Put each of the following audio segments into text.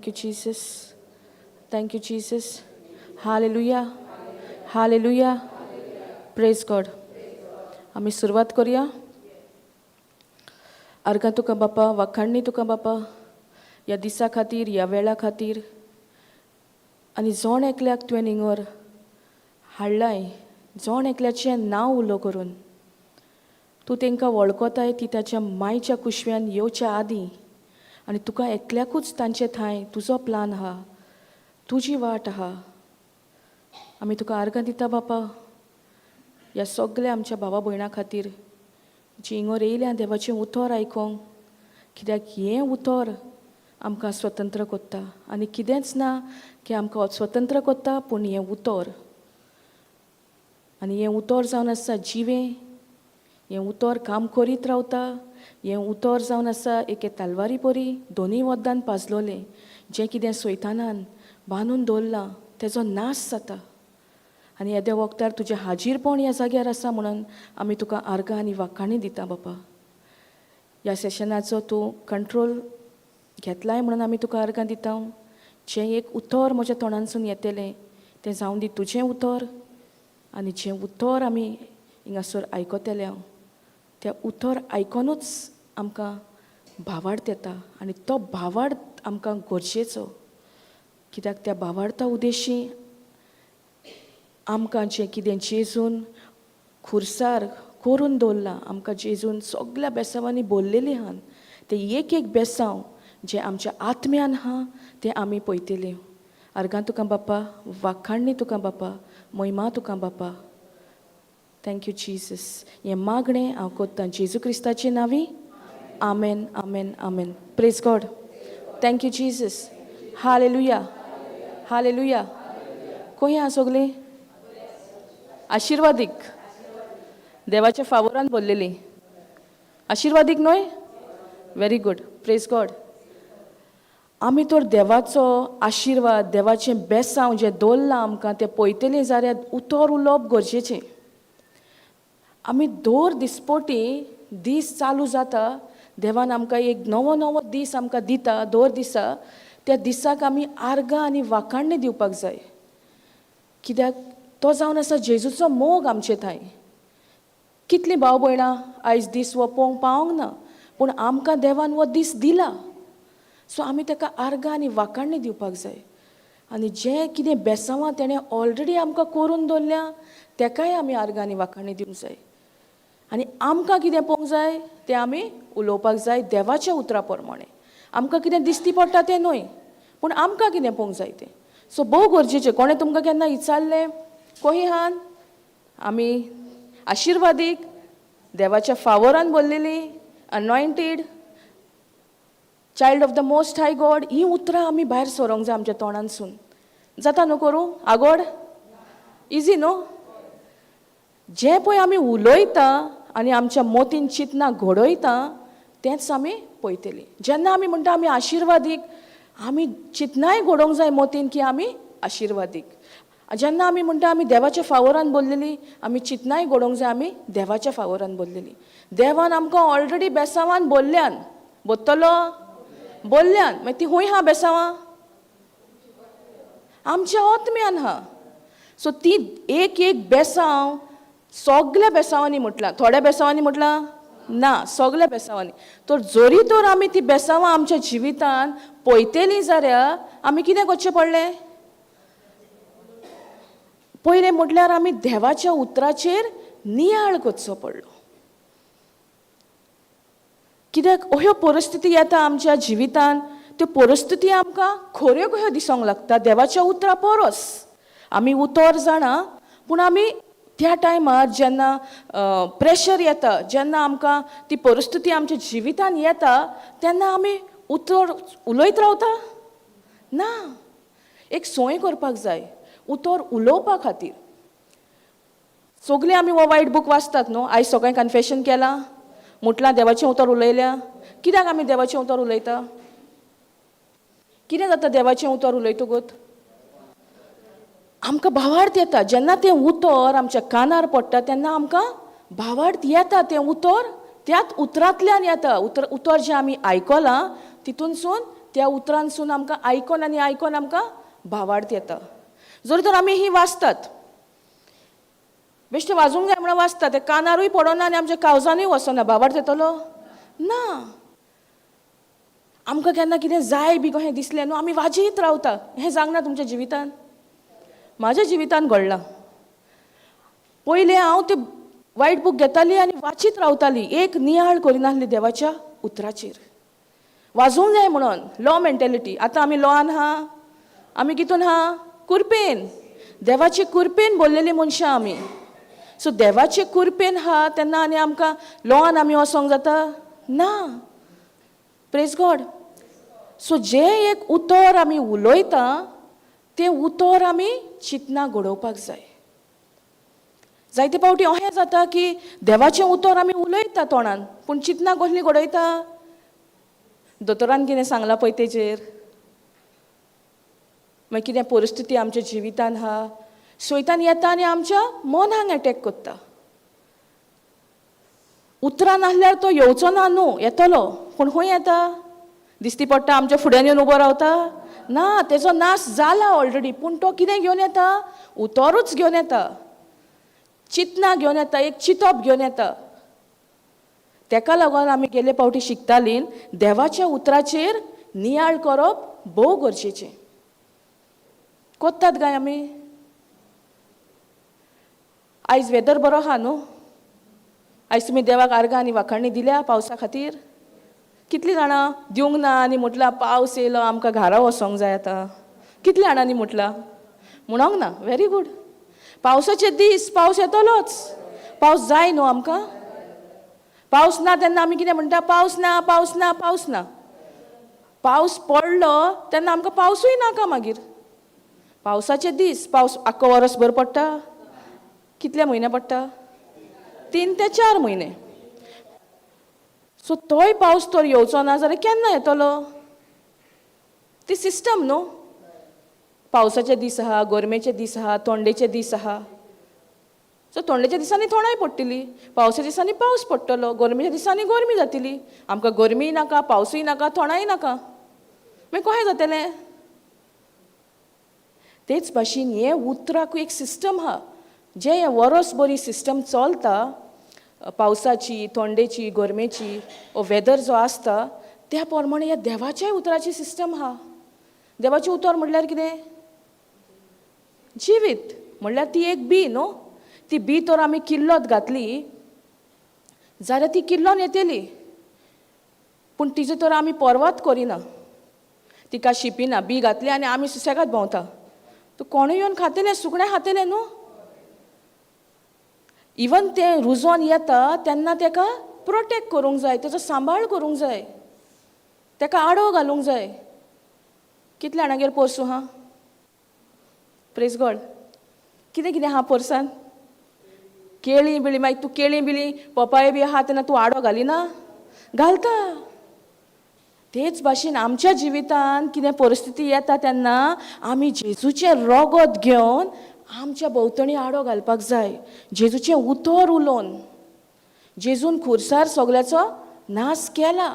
You Jesus. Thank you Jesus. Hallelujah. Hallelujah. Praise God. आमी सुरवात करूया. आर्गां तुका बापा, वाखाणणी तुका बापा, ह्या दिसा खातीर, ह्या वेळा खातीर. आनी जोण एकल्याक तुवें हिंगर हाडलाय, जोण एकल्याचें नांव उलो करून तूं तांकां वळखताय, ती ताच्या मायच्या कुशव्यान येवच्या आदीं. आनी तुका एकल्याकूच तांचे थांय तुजो प्लान आहा, तुजी वाट आहा. आमी तुका आर्गां दिता बापा, ह्या सगल्या आमच्या भावा भयणां खातीर जी हिंगर येयल्या देवाचें उतर आयकोंक, कित्याक हें उतर आमकां स्वतंत्र कोत्ता आनी कितेंच ना की आमकां स्वतंत्र कोत्ता पूण हें उतर. आनी हें उतर जावन आसा जिवें, हें उतर काम करीत रावता. हें उतर जावन आसा एके तलवारी परी दोनूय वद्दान पाजलोलें, जें कितें सैतानान बांदून दवरलां तेजो नाश जाता. आनी येद्या वखदार तुजें हाजीरपण ह्या जाग्यार आसा म्हणून आमी तुका आर्गां आनी वाखाणी दिता बापा. ह्या सेशनाचो तूं कंट्रोल घेतलाय म्हणून आमी तुका आर्गां दिता. जें एक उतर म्हज्या तोंडानसून येतलें तें जावन दी तुजें उतर, आनी जें उतर आमी हिंगासर आयकतले त्या उतर आयकोनूच आमकां भावार्थ येता. आनी तो भावार्थ आमकां गरजेचो, कित्याक त्या भावार्था उद्देशी आमकां जें कितें जेजून खुर्सार करून दवरलां, आमकां जेजून सगल्या बेसांवांनी बोल्लेली आहान, तें एक एक बेसांव जें आमच्या आत्म्यान आहा तें आमी पळयतलीं. आर्गां तुका बापा, वाखाणणी तुका बापा, महिमा तुका बापा. Thank you Jesus. हें मागणें हांव कोत्तां जेजू क्रिस्ताचे नांवी. आमेन, आमेन, आमेन. Praise God. Thank you Jesus. Hallelujah. Hallelujah. खंय आहा सगलीं? आशिर्वादीक, देवाच्या फावोरान बोल्लेली. आशिर्वादीक न्हय? Very good. Praise God. आमी तर देवाचो आशिर्वाद, देवाचें बेसांव जें दवरलां आमकां तें पळयतलीं जाल्यार उतर उलोवप गरजेचें. आमी दर दिसपोटी दीस चालू जाता, देवान आमकां एक नवो नवो दीस आमकां दिता. दर दिसा त्या दिसाक आमी आर्गां आनी वाखाणणी दिवपाक जाय, कित्याक तो जावन आसा जेजूचो मोग आमचे थंय. कितलीं भाव भयणां आयज दीस हो पळोवंक पावंक ना, पूण आमकां देवान हो दीस दिला. सो आमी ताका आर्गां आनी वाखाणणी दिवपाक जाय. आनी जें कितें बेसांवां तेणें ऑलरेडी आमकां करून दवरल्या तेकाय आमी आर्गां आनी वाखाणणी दिवंक जाय. आनी आमकां कितें पळोवंक जाय तें आमी उलोवपाक जाय देवाच्या उतरा प्रमाणें. आमकां कितें दिसती पडटा तें न्हय, पूण आमकां कितें पळोवंक जाय तें. सो भोव गरजेचें. कोणें तुमकां केन्ना विचारलें, कोही हान आमी आशिर्वादीक, देवाच्या फावोरान बोल्लेली, anointed child of the Most High God, हीं उतरां आमी भायर सरोंक जाय आमच्या तोंडानसून. जाता न्हू करूं आगोड? इजी न्हू? जें पळय आमी उलयता आनी आमच्या मोतीन चिंतना घडयता तेंच आमी पळयतलीं. जेन्ना आमी म्हणटा आमी आशिर्वादीक, आमी चिंतनाय घडोवंक जाय मोतीन की आमी आशिर्वादीक. जेन्ना आमी म्हणटा आमी देवाच्या फावोरान बोल्लेली, आमी चिंतनाय घडोवंक जाय आमी देवाच्या फावोरान बोल्लेली. देवान आमकां ऑलरेडी बेसांवान बोल्ल्यान बोत्तलो बोल्ल्यान, मागीर ती खूंय आहा बेसांवां? आमच्या आत्म्यान आहा. सो ती एक एक बेसांव सगल्या बेसांवांनी म्हटलां, थोड्या बेसांवांनी म्हटलां ना, सगल्या बेसांवांनी. तर जरी तर आमी ती बेसांवां आमच्या जिवितान पळयतलीं जाल्यार आमी कितें करचें पडलें? पयलें म्हटल्यार आमी देवाच्या उतराचेर नियाळ करचो पडलो, कित्याक ह्यो परिस्थिती येता आमच्या जिवितान, त्यो परिस्थिती आमकां खऱ्यो कश्यो दिसोंक लागता देवाच्या उतरा परस. आमी उतर जाणा, पूण आमी त्या टायमार जेन्ना प्रेशर येता, जेन्ना आमकां ती परिस्थिती आमच्या जिवितान येता, तेन्ना आमी उतर उलयत रावता ना. एक संवय करपाक जाय उतर उलोवपा खातीर. सगळीं आमी हो वायट बूक वाचतात न्हू? आयज सगळें कन्फेशन केलां, म्हटलां देवाचें उतर उलयल्या. कित्याक आमी देवाचें उतर उलयता? कितें जाता देवाचें उतर उलयतकूच? आमकां भावार्थ येता. जेन्ना तें उतर आमच्या कानार पडटा तेन्ना आमकां भावार्थ येता. तें उतर त्याच उतरांतल्यान येता. उतर उतर जें आमी आयकलां तितूनसून त्या उतरांसून आमकां आयकोन आनी आयकोन आमकां भावार्थ येता. जर तर आमी ही वाचतात, बेश्टें वाजूंक जाय म्हणून वाचता, तें कानारूय पडना आनी आमच्या कावजानूय वचना, भावार्थ येतलो ना. आमकां केन्ना कितें जाय बी कशें दिसलें न्हू, आमी वाजीत रावता. हें जावंक ना तुमच्या जिवितान? म्हाज्या जिवितान घडलां. पयलें हांव तें वायट बूक घेताली आनी वाचीत रावताली, एक नियाळ करिनासली देवाच्या उतराचेर. वाजोवंक जाय म्हणून लॉ मेंटेलिटी. आतां आमी लॉन आहा, आमी कितून आहा? कुरपेन, देवाचे कुरपेन बोल्लेली मनशां आमी. सो देवाचे कुरपेन आहा तेन्ना आनी आमकां लॉन आमी वचोंक जाता ना. Praise God. सो जें एक उतर आमी उलयता तें उतर आमी चिंतना घडोवपाक जाय. जायते फावटी अशें जाता की देवाचें उतर आमी उलयता तोंडान, पूण चिंतना कसली घडयता? दोतोरान कितें सांगलां पळय तेजेर, मागीर कितें परिस्थिती आमच्या जिवितान आहा, सैतान येता आनी आमच्या मनाक एटॅक करता. उतरां नासल्यार तो येवचो ना न्हू, येतलो, पूण खंय येता? दिसती पडटा आमच्या फुड्यान येवन उबो रावता ना, तेजो नाश जाला ऑलरेडी. पूण तो कितें घेवन येता? उतरूच घेवन येता, चिंतना घेवन येता, एक चिंतप घेवन येता. तेका लागून आमी गेले फावटी शिकतालीं देवाच्या उतराचेर नियाळ करप भोव गरजेचें. कोत्तात काय आमी? आयज वेदर बरो आहा न्हू? आयज तुमी देवाक आर्गां आनी वाखाणी दिल्या पावसा खातीर? कितलीं जाणां दिवंक ना आनी म्हटलां पावस येयलो आमकां घरा वचोंक जाय आतां? कितल्या जाणांनी म्हटलां? म्हणोंक ना. Very good. पावसाचे दीस, पावस येतलोच, पावस जाय न्हू आमकां. पावस ना तेन्ना आमी कितें म्हणटा? पावस ना, पावस ना, पावस ना. पावस पडलो तेन्ना आमकां पावसूय नाका मागीर. पावसाचे दीस, पावस आख्खो वरसभर पडटा? कितले म्हयने पडटा? 3 ते 4 म्हयने. सो तोय पावस तर येवचो ना जाल्यार केन्ना येतलो? ती सिस्टम न्हू. पावसाचे दीस आहा, गरमेचे दीस आहा, थंडेचे दीस आहा. सो थंडेच्या दिसांनी थोंडाय पडटली, पावसाच्या दिसांनी पावस पडटलो, गरमेच्या दिसांनी गरमी जातली. आमकां गरमीय नाका, पावसूय नाका, थोंडाय नाका, मागीर कशें जातलें? तेच भाशेन हें उतराकूय एक सिस्टम आहा. जें हें वरस बरी सिस्टम चलता, पावसाची, थंडेची, गरमेची, वो वेदर जो आसता त्या प्रमाणे ह्या देवाच्याय उतराची सिस्टम आहा. देवाचें उतर म्हणल्यार कितें? जिवीत. म्हणल्यार ती एक बी न्हू, ती बी तर आमी किल्लोत घातली जाल्यार ती किल्लोन येतली, पूण तिजो तर आमी परवात करिना, तिका शिपिना. बी घातली आनी आमी सुसेगाद भोंवता, तो कोणूय येवन खातलें, सुकणें खातलें न्हू. इवन तें रुजोन येता तेन्ना तेका प्रोटेक्ट करूंक जाय, तेजो सांबाळ करूंक जाय, तेका आडो घालूंक जाय. कितल्या जाणागेर पोरसूं आहा? Praise God. कितें कितें आहा पोरसान? केळीं बिळीं. मागीर तूं केळीं बिळीं पोपाय बी आहा तेन्ना तूं आडो घालिना? घालता. तेच भाशेन आमच्या जिवितान कितें परिस्थिती येता तेन्ना आमी जेजूचें रगत घेवन आमच्या भोंवतणी आडो घालपाक जाय. जेजूचें उतर उलोवन, जेजून खुर्सार सगल्याचो नाश केला.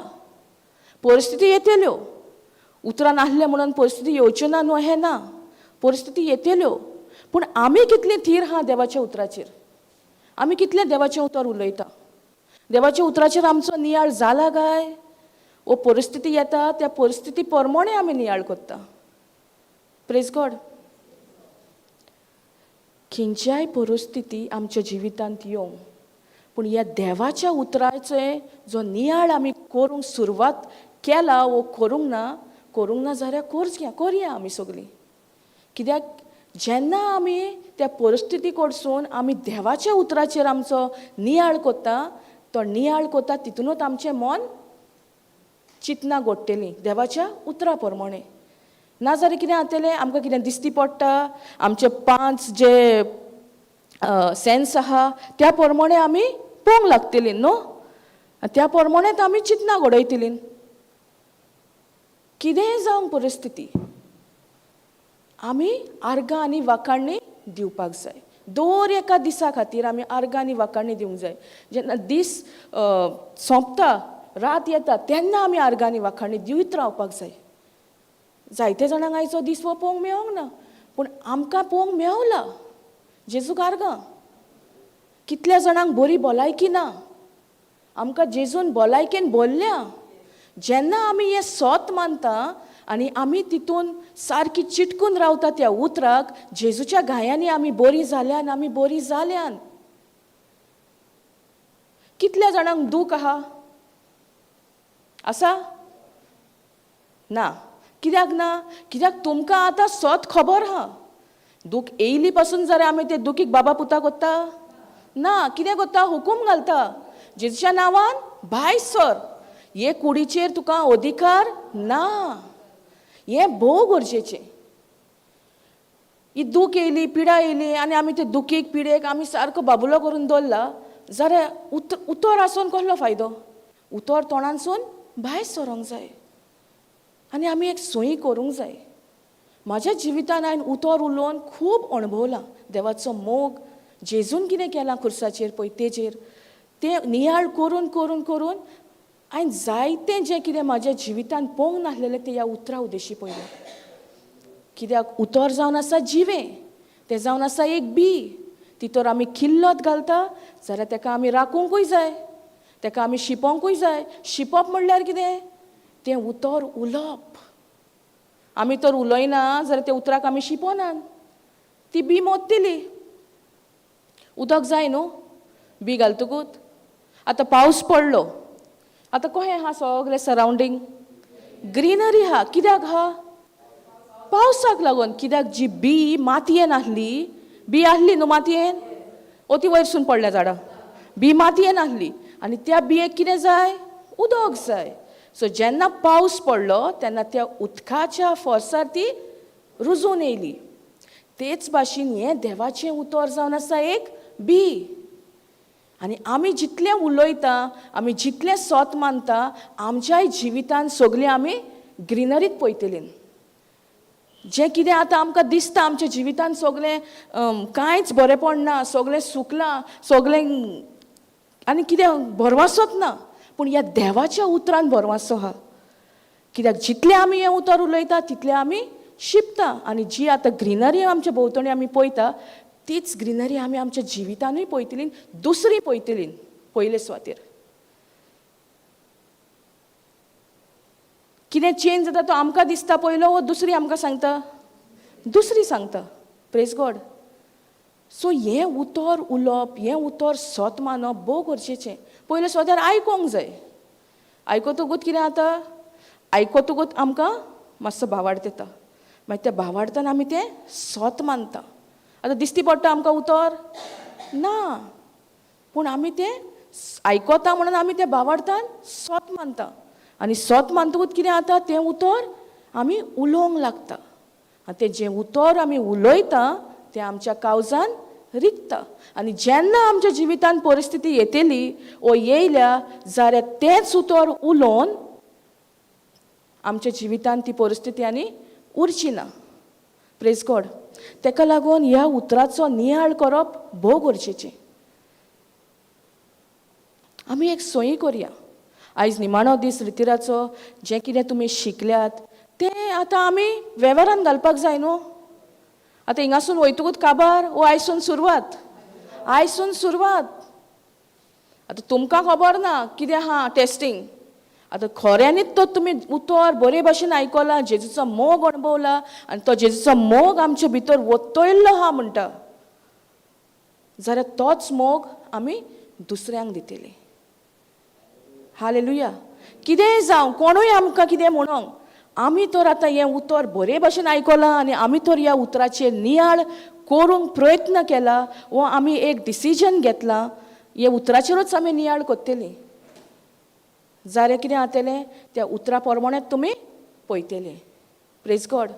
परिस्थिती येतल्यो, उतरां नासलें म्हणून परिस्थिती येवच्यो ना न्हू, हें ना, परिस्थिती येतल्यो, पूण आमी कितलीं थीर आहा देवाच्या उतराचेर? आमी कितलें देवाचें उतर उलयता? देवाच्या उतराचेर आमचो नियाळ जाला काय? वो परिस्थिती येता त्या परिस्थिती प्रमाणे आमी नियाळ करता. Praise God. खंयच्याय परिस्थिती आमच्या जिवितांत येवं, पूण ह्या देवाच्या उतराचे जो नियाळ आमी करूंक सुरवात केला वो करूंक ना, करूंक ना जाल्यार करया, करया आमी सगळीं. कित्याक जेन्ना आमी त्या परिस्थिती कडसून आमी देवाच्या उतराचेर आमचो नियाळ करता, तो नियाळ करता तितूनच आमचें मन चिंतना घडटलीं देवाच्या उतरा प्रमाणे. नाजाल्यार कितें जातलें? आमकां कितें दिसती पडटा, आमचे 5 जे सेन्स आहा त्या प्रमाणे आमी पळोवंक लागतलीं न्हू, त्या प्रमाणेच आमी चिंतना घडयतलीं. कितेंय जावं परिस्थिती, आमी आर्गां आनी वाखाणी दिवपाक जाय. दर एका दिसा खातीर आमी आर्गां आनी वाखाणी दिवंक जाय. जेन्ना दीस सोंपता, रात येता, तेन्ना आमी आर्गां आनी वाखाणी दिवत रावपाक जाय. जायते जाणांक आयचो दीस हो पळोवंक मेळोंक ना, पूण आमकां पळोवंक मेवला. जेजूक आर्गां. कितल्या जाणांक बरी भलायकी ना, आमकां जेजून भलायकेन भरल्या. जेन्ना आमी हें सोत मानता आनी आमी तितून सारकी चिटकून रावता त्या उतराक, जेजूच्या घायांनी आमी बरी जाल्यान, आमी बरी जाल्यान. कितल्या जाणांक दूख आहा? आसा ना? कित्याक ना? कित्याक तुमकां आतां सोत खबर आहा. दूख येयली पासून जाल्यार आमी ते दुखीक बाबा पुता कोत्ता ना. कितें कोत्ता? हुकूम घालता, जेजूच्या नांवान भायर सर, हे कुडीचेर तुका अधिकार ना. हें भोव गरजेचें. ही दूख येयली, पिडा येयली आनी आमी ते दुखीक पिडेक आमी सारको बाबुलो करून दवरला जाल्यार उतर आसून कसलो फायदो? उतर तोंडांसून भायर सरोंक जाय आनी आमी एक सोयी करूंक जाय. म्हाज्या जिवितान हांवें उतर उलोवन खूब अणभवलां देवाचो मोग. जेजून कितें केलां खुर्साचेर पळय तेजेर तें नियाळ करून करून करून हांवें जायतें जें कितें म्हाज्या जिवितान पळोवंक नासलेलें तें ह्या उतरा उदेशी पळयलें. कित्याक उतर जावन आसा जिवें, तें जावन आसा एक बी. तितोर आमी किल्लत घालता जाल्यार तेका आमी राखुंकूय जाय, तेका आमी शिपोंकूय जाय. शिपप म्हणल्यार कितें? तें उतर उलोवप. आमी तर उलयना जाल्यार त्या उतराक आमी शिपोनात, ती बी मोत्तली. उदक जाय न्हू बी घालतकूच. आतां पावस पडलो, आतां कशें आहा सगळें सरावंडींग ग्रिनरी आहा. कित्याक आहा? पावसाक लागून. कित्याक जी बी मातयेन आसली, बी आसली न्हू मातयेन, ओ ती वयरसून पडल्या झाडां, बी मातयेन आसली आनी त्या बियेक कितें जाय? उदक जाय. सो जेन्ना पावस पडलो तेन्ना त्या उदकाच्या फोर्सार ती रुजून येयली. तेच भाशेन हें देवाचें उतर जावन आसा एक बी. आनी आमी जितलें उलयता, आमी जितलें सोत मानता, आमच्याय जिवितान सगळीं आमी ग्रिनरीत पळयतलीं. जें कितें आतां आमकां दिसता आमच्या जिवितान सगळें कांयच बरेंपण ना, सगळें सुकलां, सगळें आनी कितें भरवासोच ना, पूण ह्या देवाच्या उतरान भरवासो आहा. कित्याक जितलें आमी हें उतर उलयता तितलें आमी शिपता. आनी जी आतां ग्रिनरी आमच्या भोंवतणी आमी पळयता तीच ग्रिनरी आमी आमच्या जिवितानूय पळयतली, दुसरी पळयतली पयले सुवातेर. कितें चेंज जाता तो आमकां दिसता पयलो, वो दुसरी आमकां सांगता? दुसरी सांगता. Praise God. सो हें उतर उलोवप, हें उतर सत मानप भोव गरजेचें. पयले सुवातेर आयकोंक जाय. आयकतकूच कितें जाता? आयकतकूच आमकां मातसो भावार्थ येता. मागीर त्या भावार्थान आमी तें सत मानता. आतां दिसती पडटा आमकां उतर ना, पूण आमी तें आयकता म्हणून आमी तें भावार्थान सत मानता. आनी सत मानतकूच कितें जाता? तें उतर आमी उलोवंक लागता. आनी तें जें उतर आमी उलयता तें आमच्या कावजान रिगता. आनी जेन्ना आमच्या जिवितान परिस्थिती येतली वो येयल्या जाल्यार तेंच उतर उलोवन आमच्या जिवितान ती परिस्थिती आनी उरची ना. Praise God. तेका लागून ह्या उतराचो नियाळ करप भोव गरजेचें. आमी एक सोयी करया. आयज निमाणो दीस रितिराचो, जें कितें तुमी शिकल्यात तें आतां आमी वेव्हारान घालपाक जाय न्हू. आतां हिंगासून वयतकूच काबार वो आयसून सुरवात, आयसून सुरवात. आतां तुमकां खबर ना कितें आहा टेस्टींग. आतां खऱ्यांनीच तो तुमी उतर बरे भाशेन आयकला, जेजूचो मोग अणभवला आनी तो जेजूचो मोग आमचे भितर वतयल्लो आहा म्हणटा जाल्यार तोच मोग आमी दुसऱ्यांक दितली. हालेलुया. कितेंय जावं, कोणूय आमकां कितें म्हणोंक, आमी तर आतां हें उतर बरे भाशेन आयकलां आनी आमी तर ह्या उतराचेर नियाळ करूंक प्रयत्न केला वो आमी एक डिसिजन घेतलां, हे उतराचेरूच आमी नियाळ करतलीं जाल्यार कितें जातलें? त्या उतरा प्रमाणे तुमी पळयतलीं. Praise God.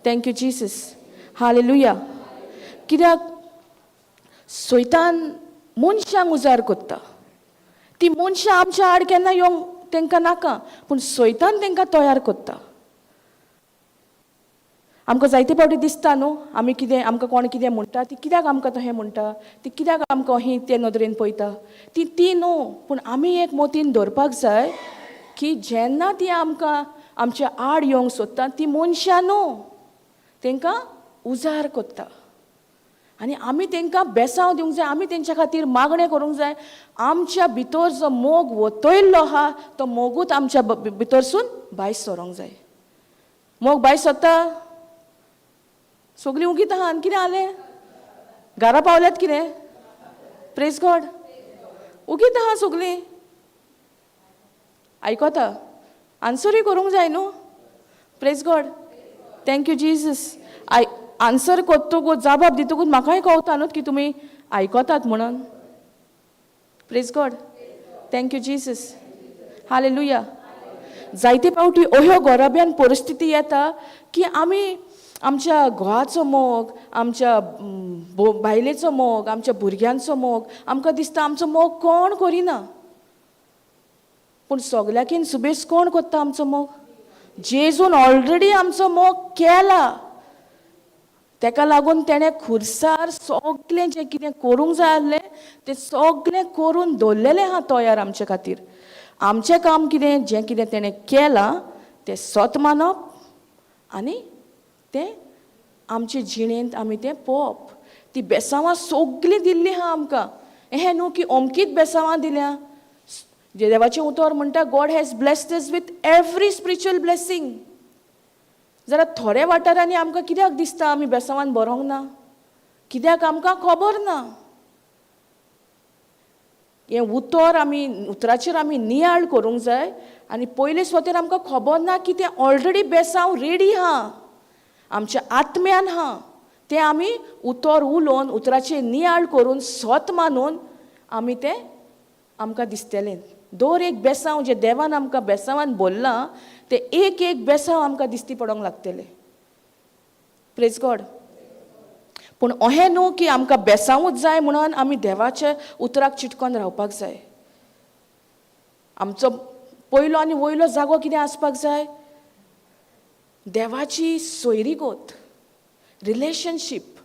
Thank you Jesus. Hallelujah. कित्याक सैतान मनशांक उजार करता. ती मनशां आमच्या आड केन्ना येवंक तांकां नाका, पूण सैतान तांकां तयार करता. आमकां जायते फावटी दिसता न्हू, आमी कितें, आमकां कोण कितें म्हणटा, ती कित्याक आमकां तशें म्हणटा, ती कित्याक आमकां अशी ते नदरेन पळयता, ती ती न्हू. पूण आमी एक मोतीन दवरपाक जाय की जेन्ना ती आमकां आमच्या आड येवंक सोदता ती मनशां न्हू, तांकां उजार कोत्ता. आनी आमी तांकां बेसांव दिवंक जाय, आमी तेंच्या खातीर मागणें करूंक जाय. आमच्या भितर जो मोग वतयल्लो आहा तो मोगूच आमच्या भितरसून भायर सरोंक जाय. मोग भायर सरता, सगळीं उगीत आहा आनी कितें जालें, घरा पावल्यात कितें? प्रेज गॉड, उगीत आहा सगळीं, आयकता, आन्सरूय करूंक जाय न्हू. Praise God, thank you Jesus. I answer कोत्तकूच, जाबाब दितकूच म्हाकाय कळटा न्हू की तुमी आयकतात म्हणून. Praise God, thank you Jesus, hallelujah. जायते फावटी अह्यो गोराब्यान परिस्थिती येता की आमी आमच्या घोवाचो मोग, आमच्या बायलेचो मोग, आमच्या भुरग्यांचो मोग, आमकां दिसता आमचो मोग कोण करिना, पूण सगल्याकीन सुबेज कोण करता आमचो मोग? जेजून ऑलरेडी आमचो मोग केला. तेका लागून तेणें खुर्सार सगलें जें कितें करूंक जाय आसलें तें सगलें करून दवरलेलें आहा तयार आमचे खातीर. आमचें काम कितें, जें कितें तेणें केलां तें सत मानप आनी तें आमचे जिणेंत आमी तें पळोवप. ती बेसांवां सगलीं दिल्लीं आहा आमकां, हें न्हू की अमकीच बेसांवां दिल्या. देवाचें उतर म्हणटा God has blessed us with every spiritual blessing. जाल्यार थोड्या वाठारांनी आमकां कित्याक दिसता आमी बेसांवान बरोंक ना, कित्याक आमकां खबर ना. हें उतर आमी उतराचेर आमी नियाळ करूंक जाय आनी पयले सुवातेर आमकां खबर ना की तें ऑलरेडी बेसांव रेडी आहा, आमच्या आत्म्यान आहा, तें आमी उतर उलोवन उतराचेर नियाळ करून सत मानून आमी तें आमकां दिसतलें. दर एक बेसांव जें देवान आमकां बेसांवान बोल्लां तें एक एक बेसांव आमकां दिसती पडोंक लागतलें. Praise God. पूण अहें न्हू की आमकां बेसांवूच जाय म्हणून आमी देवाच्या उतराक चिटकोन रावपाक जाय. आमचो पयलो आनी वयलो जागो कितें आसपाक जाय? देवाची सोयरीगोत, रिलेशनशीप,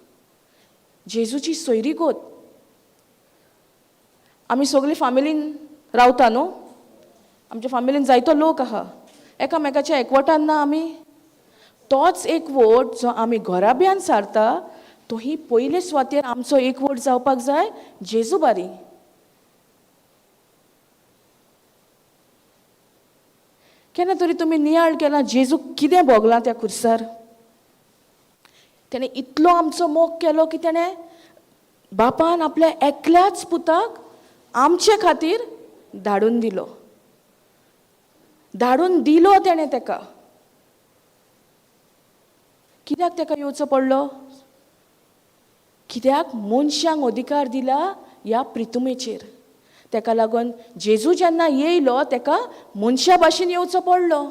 जेजूची सोयरीगोत. आमी सगळीं फामिलीन रावता न्हू, आमच्या फामिलीन जायतो लोक आहा, एकामेकाच्या एकवटान ना आमी. तोच एकवट जो आमी घराब्यान सारता तो ही पयले सुवातेर आमचो एकवट जावपाक जाय जेजू बारी. केन्ना तरी तुमी नियाळ केला जेजू कितें भोगलां त्या खुर्सार? तेणें इतलो आमचो मोग केलो की तेणें बापान आपल्या एकल्याच पुताक आमचे खातीर धाडून दिलो, धाडून दिलो तेणें तेका. कित्याक तेका येवचो पडलो? कित्याक मनशांक अधिकार दिला ह्या प्रितुमेचेर. तेका लागून जेजू जेन्ना येयलो तेका मनशा भाशेन येवचो पडलो.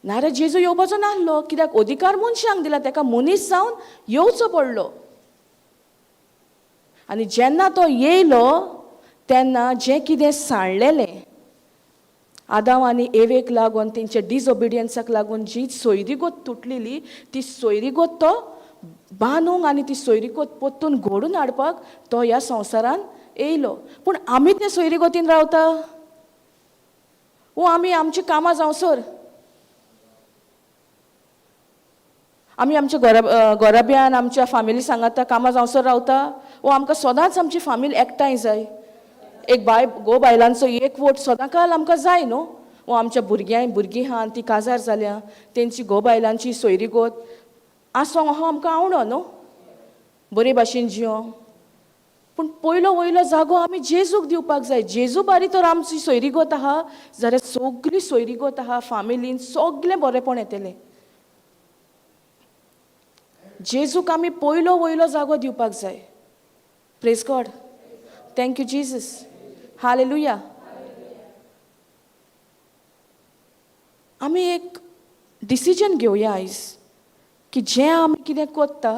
नाजाल्यार जेजू येवपाचो नासलो, कित्याक अधिकार मनशांक दिला, तेका मनीस जावन येवचो पडलो. आनी जेन्ना तो येयलो तेन्ना जें कितें सांडलेलें आदांव आनी एवेक लागून, तेंच्या डिसओबिडियन्साक लागून जी सोयरीगोत तुटलेली ती सोयरीगोत तो बांदूंक आनी ती सोयरीगोत परतून घडून हाडपाक तो ह्या संवसारान येयलो. पूण आमी ते सोयरीगोतीन रावता वो आमी आमची कामां जावसर आमी आमच्या घराब्यान आमच्या फामिली सांगाता कामां जावसर रावता वो आमकां सदांच आमची फामील एकठांय जाय. एक बाय घोव बायलांचो एकवट सदां काल आमकां जाय न्हू. वो आमच्या भुरग्यांक भुरगीं आहा ती काजार जाल्या तेंची घोव बायलांची सोयरीगोत आसोंक अहो आमकां आवडो न्हू, बरे भाशेन जियोंक. पूण पयलो वयलो जागो आमी जेजूक दिवपाक जाय. जेजू बारी तर आमची सोयरीगोत आहा जाल्यार सगळी सोयरीगोत आहा फामिलीन सगळें बरेंपण येतलें. जेजूक आमी पयलो वयलो जागो दिवपाक जाय. Praise God, thank you Jesus, hallelujah. आमी एक डिसिजन घेवया आयज की जें आमी कितें कोत्ता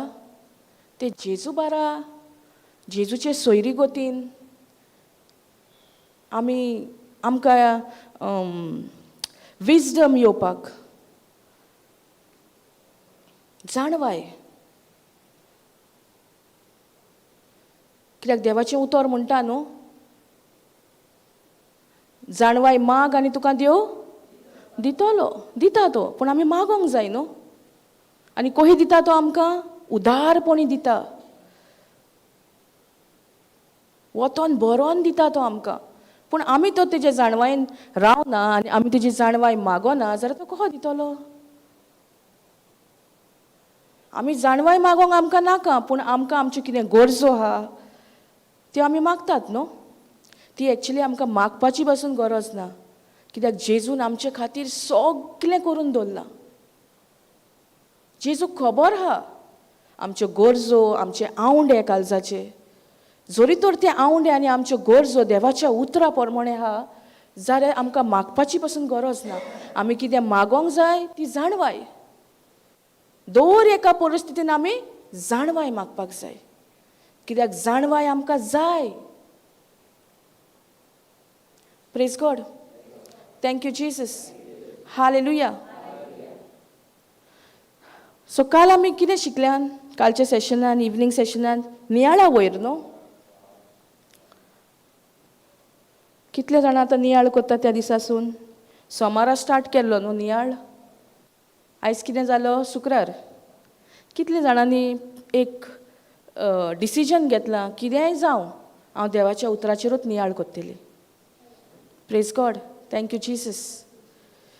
तें जेजू बारा, जेजूचे सोयरीगोतीन आमी आमकां विजडम येवपाक, जाणवाय. कित्याक देवाचें उतर म्हणटा न्हू, जाणवाय माग आनी तुका देव दितलो, दिता तो, पूण आमी मागोंक जाय न्हू. आनी कोही दिता तो आमकां? उदारपणी दिता, वतन बरोवन दिता तो आमकां. पूण आमी तो तेजे जाणवायेन रावना आनी आमी तेजी जाणवाय मागोना जाल्यार तो कसो दितलो? आमी जाणवाय मागोंक आमकां नाका, पूण आमकां आमच्यो कितें गरजो आहा त्यो आमी मागतात न्हू. ती एक्चुली आमकां मागपाची पासून गरज ना, कित्याक जेजून आमचे खातीर सगलें करून दवरलां. जेजूक खबर आहा आमच्यो गरजो, आमचे आवंडे काळजाचे. जरी तर ते आवंडे आनी आमच्यो गरजो देवाच्या उतरा प्रमाणे आहा जाल्यार आमकां मागपाची पासून गरज ना. आमी कितें मागोंक जाय ती जाणवाय. दर एका परिस्थितीन आमी जाणवाय मागपाक जाय, कित्याक जाणवाय आमकां जाय. Praise God, thank you Jesus, hallelujah. So काल आमी कितें शिकल्यान कालच्या सेशनान, इवनींग सेशनान? नियाळा वयर न्हू. कितले जाणां आतां नियाळ करता त्या दिसासून? सोमारा स्टार्ट केल्लो न्हू नियाळ, आयज कितें जालो? शुक्रार. कितले जाणांनी एक डिसिजन घेतलां कितेंय जावं हांव देवाच्या उतराचेरूच नियाळ करतली? Praise God, thank you Jesus.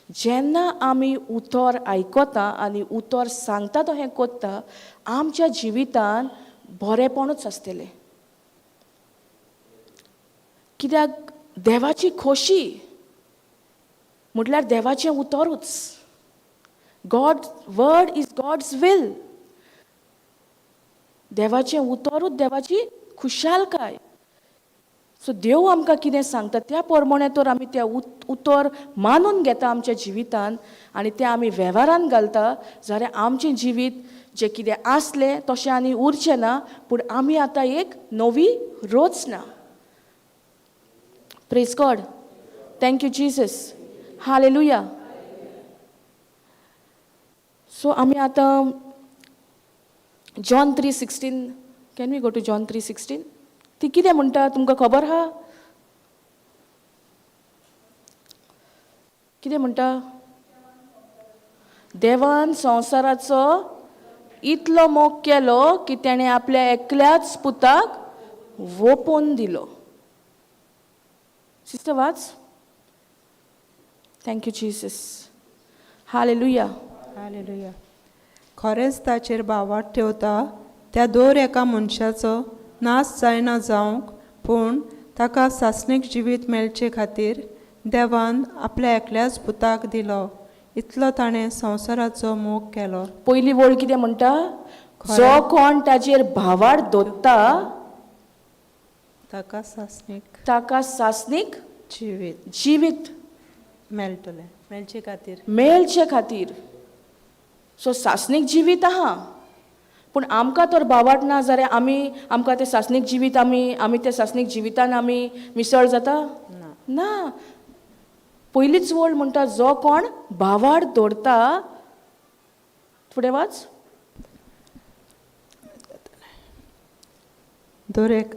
जेन्ना आमी उतर आयकता आनी उतर सांगता तशें करता, आमच्या जिवितान बरेपणूच आसतलें. कित्याक देवाची खोशी म्हटल्यार देवाचें उतरूच. God word is God's will. देवाचें उतरूच देवाची खुशालकाय. सो देव आमकां कितें सांगता त्या प्रमाणे तर आमी त्या उतर मानून घेता आमच्या जिवितान आनी तें आमी वेव्हारान घालता जाल्यार आमचें जिवीत जें कितें आसलें तशें आनी उरचें ना, पूण आमी आतां एक नवी रचना. Praise God, thank you Jesus, hallelujah. So आमी आतां John 3:16, can we go to John 3:16? ती कितें म्हणटा तुमकां खबर आहा? कितें म्हणटा? देवान संवसाराचो इतलो मोग केलो की तेणें आपल्या एकल्याच पुताक वोपोवन दिलो. सिस्टर वाच. Thank you Jesus, hallelujah. Hallelujah. खरेंच ताचेर भावार्थ ठेवता त्या दर एका मनशाचो नाश जायना जावंक, पूण ताका सासणीक जिवीत मेळचे खातीर देवान आपल्या एकल्याच पुताक दिलो. इतलो ताणें संवसाराचो मोग केलो. पयली वळ कितें म्हणटा? जो कोण ताचेर भावार्थ दवरता ताका सासणीक, ताका सासणीक जिवीत, जिवीत मेळटलें, मेळचे खातीर, मेळचे खातीर. सो सासणीक जिवीत आहा, पूण आमकां तर भावार्थ ना जाल्यार आमी आमकां तें सासणीक जिवीत आमी आमी त्या सासणीक जिवितान आमी मिसळ जाता ना. पयलीच वळ म्हणटा जो कोण भावार्थ दवरता. फुडें वाच. दर एक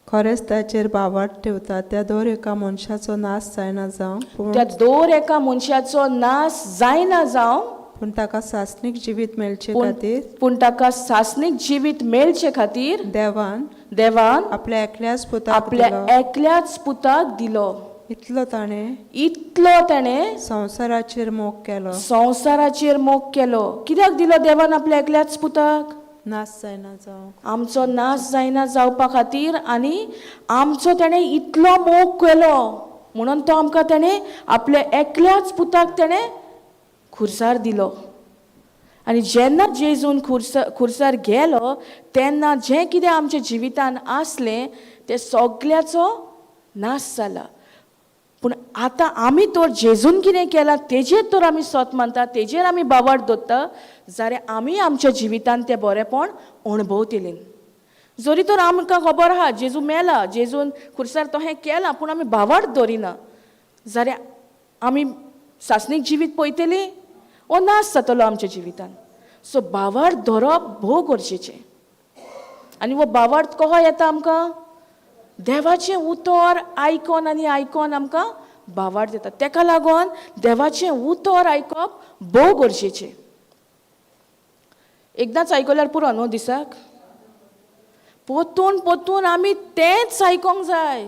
खरेंच ताचेर भावार्थ ठेवता त्या दर एका मनशाचो नाश जायना जावं, त्या दर एका मनशाचो नाश जायना जावं, पूण ताका सासणीक जिवीत मेळचे खातीर, पूण ताका सासणीक जिवीत मेळचे खातीर देवान, देवान आपल्या एकल्याच पुताक, आपल्या एकल्याच पुताक दिलो. इतलो ताणें, इतलो ताणें संवसाराचेर मोग केलो, संवसाराचेर मोग केलो. कित्याक दिलो देवान आपल्या एकल्याच पुताक? नाश जायना जावंक, आमचो नाश जायना जावपा खातीर. आनी आमचो ताणें इतलो मोग केलो म्हणून तो आमकां ताणें आपल्या एकल्याच पुताक ताणें खुर्सार दिलो. आनी जेन्ना जेजून खुर्सार गेलो तेन्ना जें कितें आमच्या जिवितान आसलें तें सगल्याचो नाश जाला. पूण आतां आमी तर जेजून कितें केलां तेजेर तर आमी सत मानता, तेजेर आमी भावार्थ दवरता जाल्यार आमी आमच्या जिवितान तें बरेंपण अणभवतलीं. जरी तर आमकां खबर आहा जेजू मेला, जेजून खुर्सार तशें केलां, पूण आमी भावार्थ दवरिना जाल्यार आमी सासणीक जिवीत पळयतलीं वो नाश जातलो आमच्या जिवितान. सो भावार्थ धरप भोव गरजेचें. आनी हो भावार्थ कसो येता आमकां? देवाचें उतर आयकोन आनी आयकोन आमकां भावार्थ येता. तेका लागून देवाचें उतर आयकप भोव गरजेचें. एकदांच आयकल्यार पुरो न्हू दिसाक, पोतून पोतून आमी तेंच आयकोंक जाय.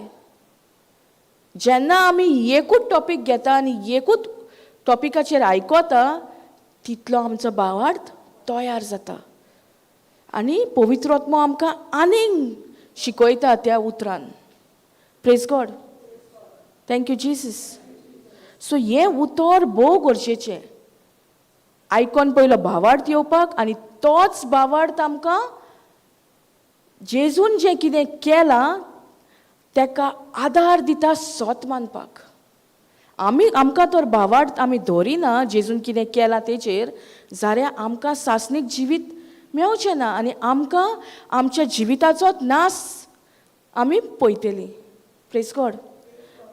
जेन्ना आमी एकूच टॉपीक घेता आनी एकूच टॉपिकाचेर आयकता तितलो आमचो भावार्थ तयार जाता आनी पवित्र आत्मो आमकां आनीक शिकयता त्या उतरान. Praise God, thank you Jesus. So हें उतर भोव गरजेचें आयकोन पयलो भावार्थ येवपाक आनी तोच भावार्थ आमकां जेजून जें कितें केलां तेका आदार दिता सोत मानपाक. आमी आमकां तर भावार्थ आमी धरिना जेजून कितें केलां तेचेर, जाल्यार आमकां सासणीक जिवीत मेवचें ना आनी आमकां आमच्या जिविताचोच नास आमी पळयतलीं. Praise God,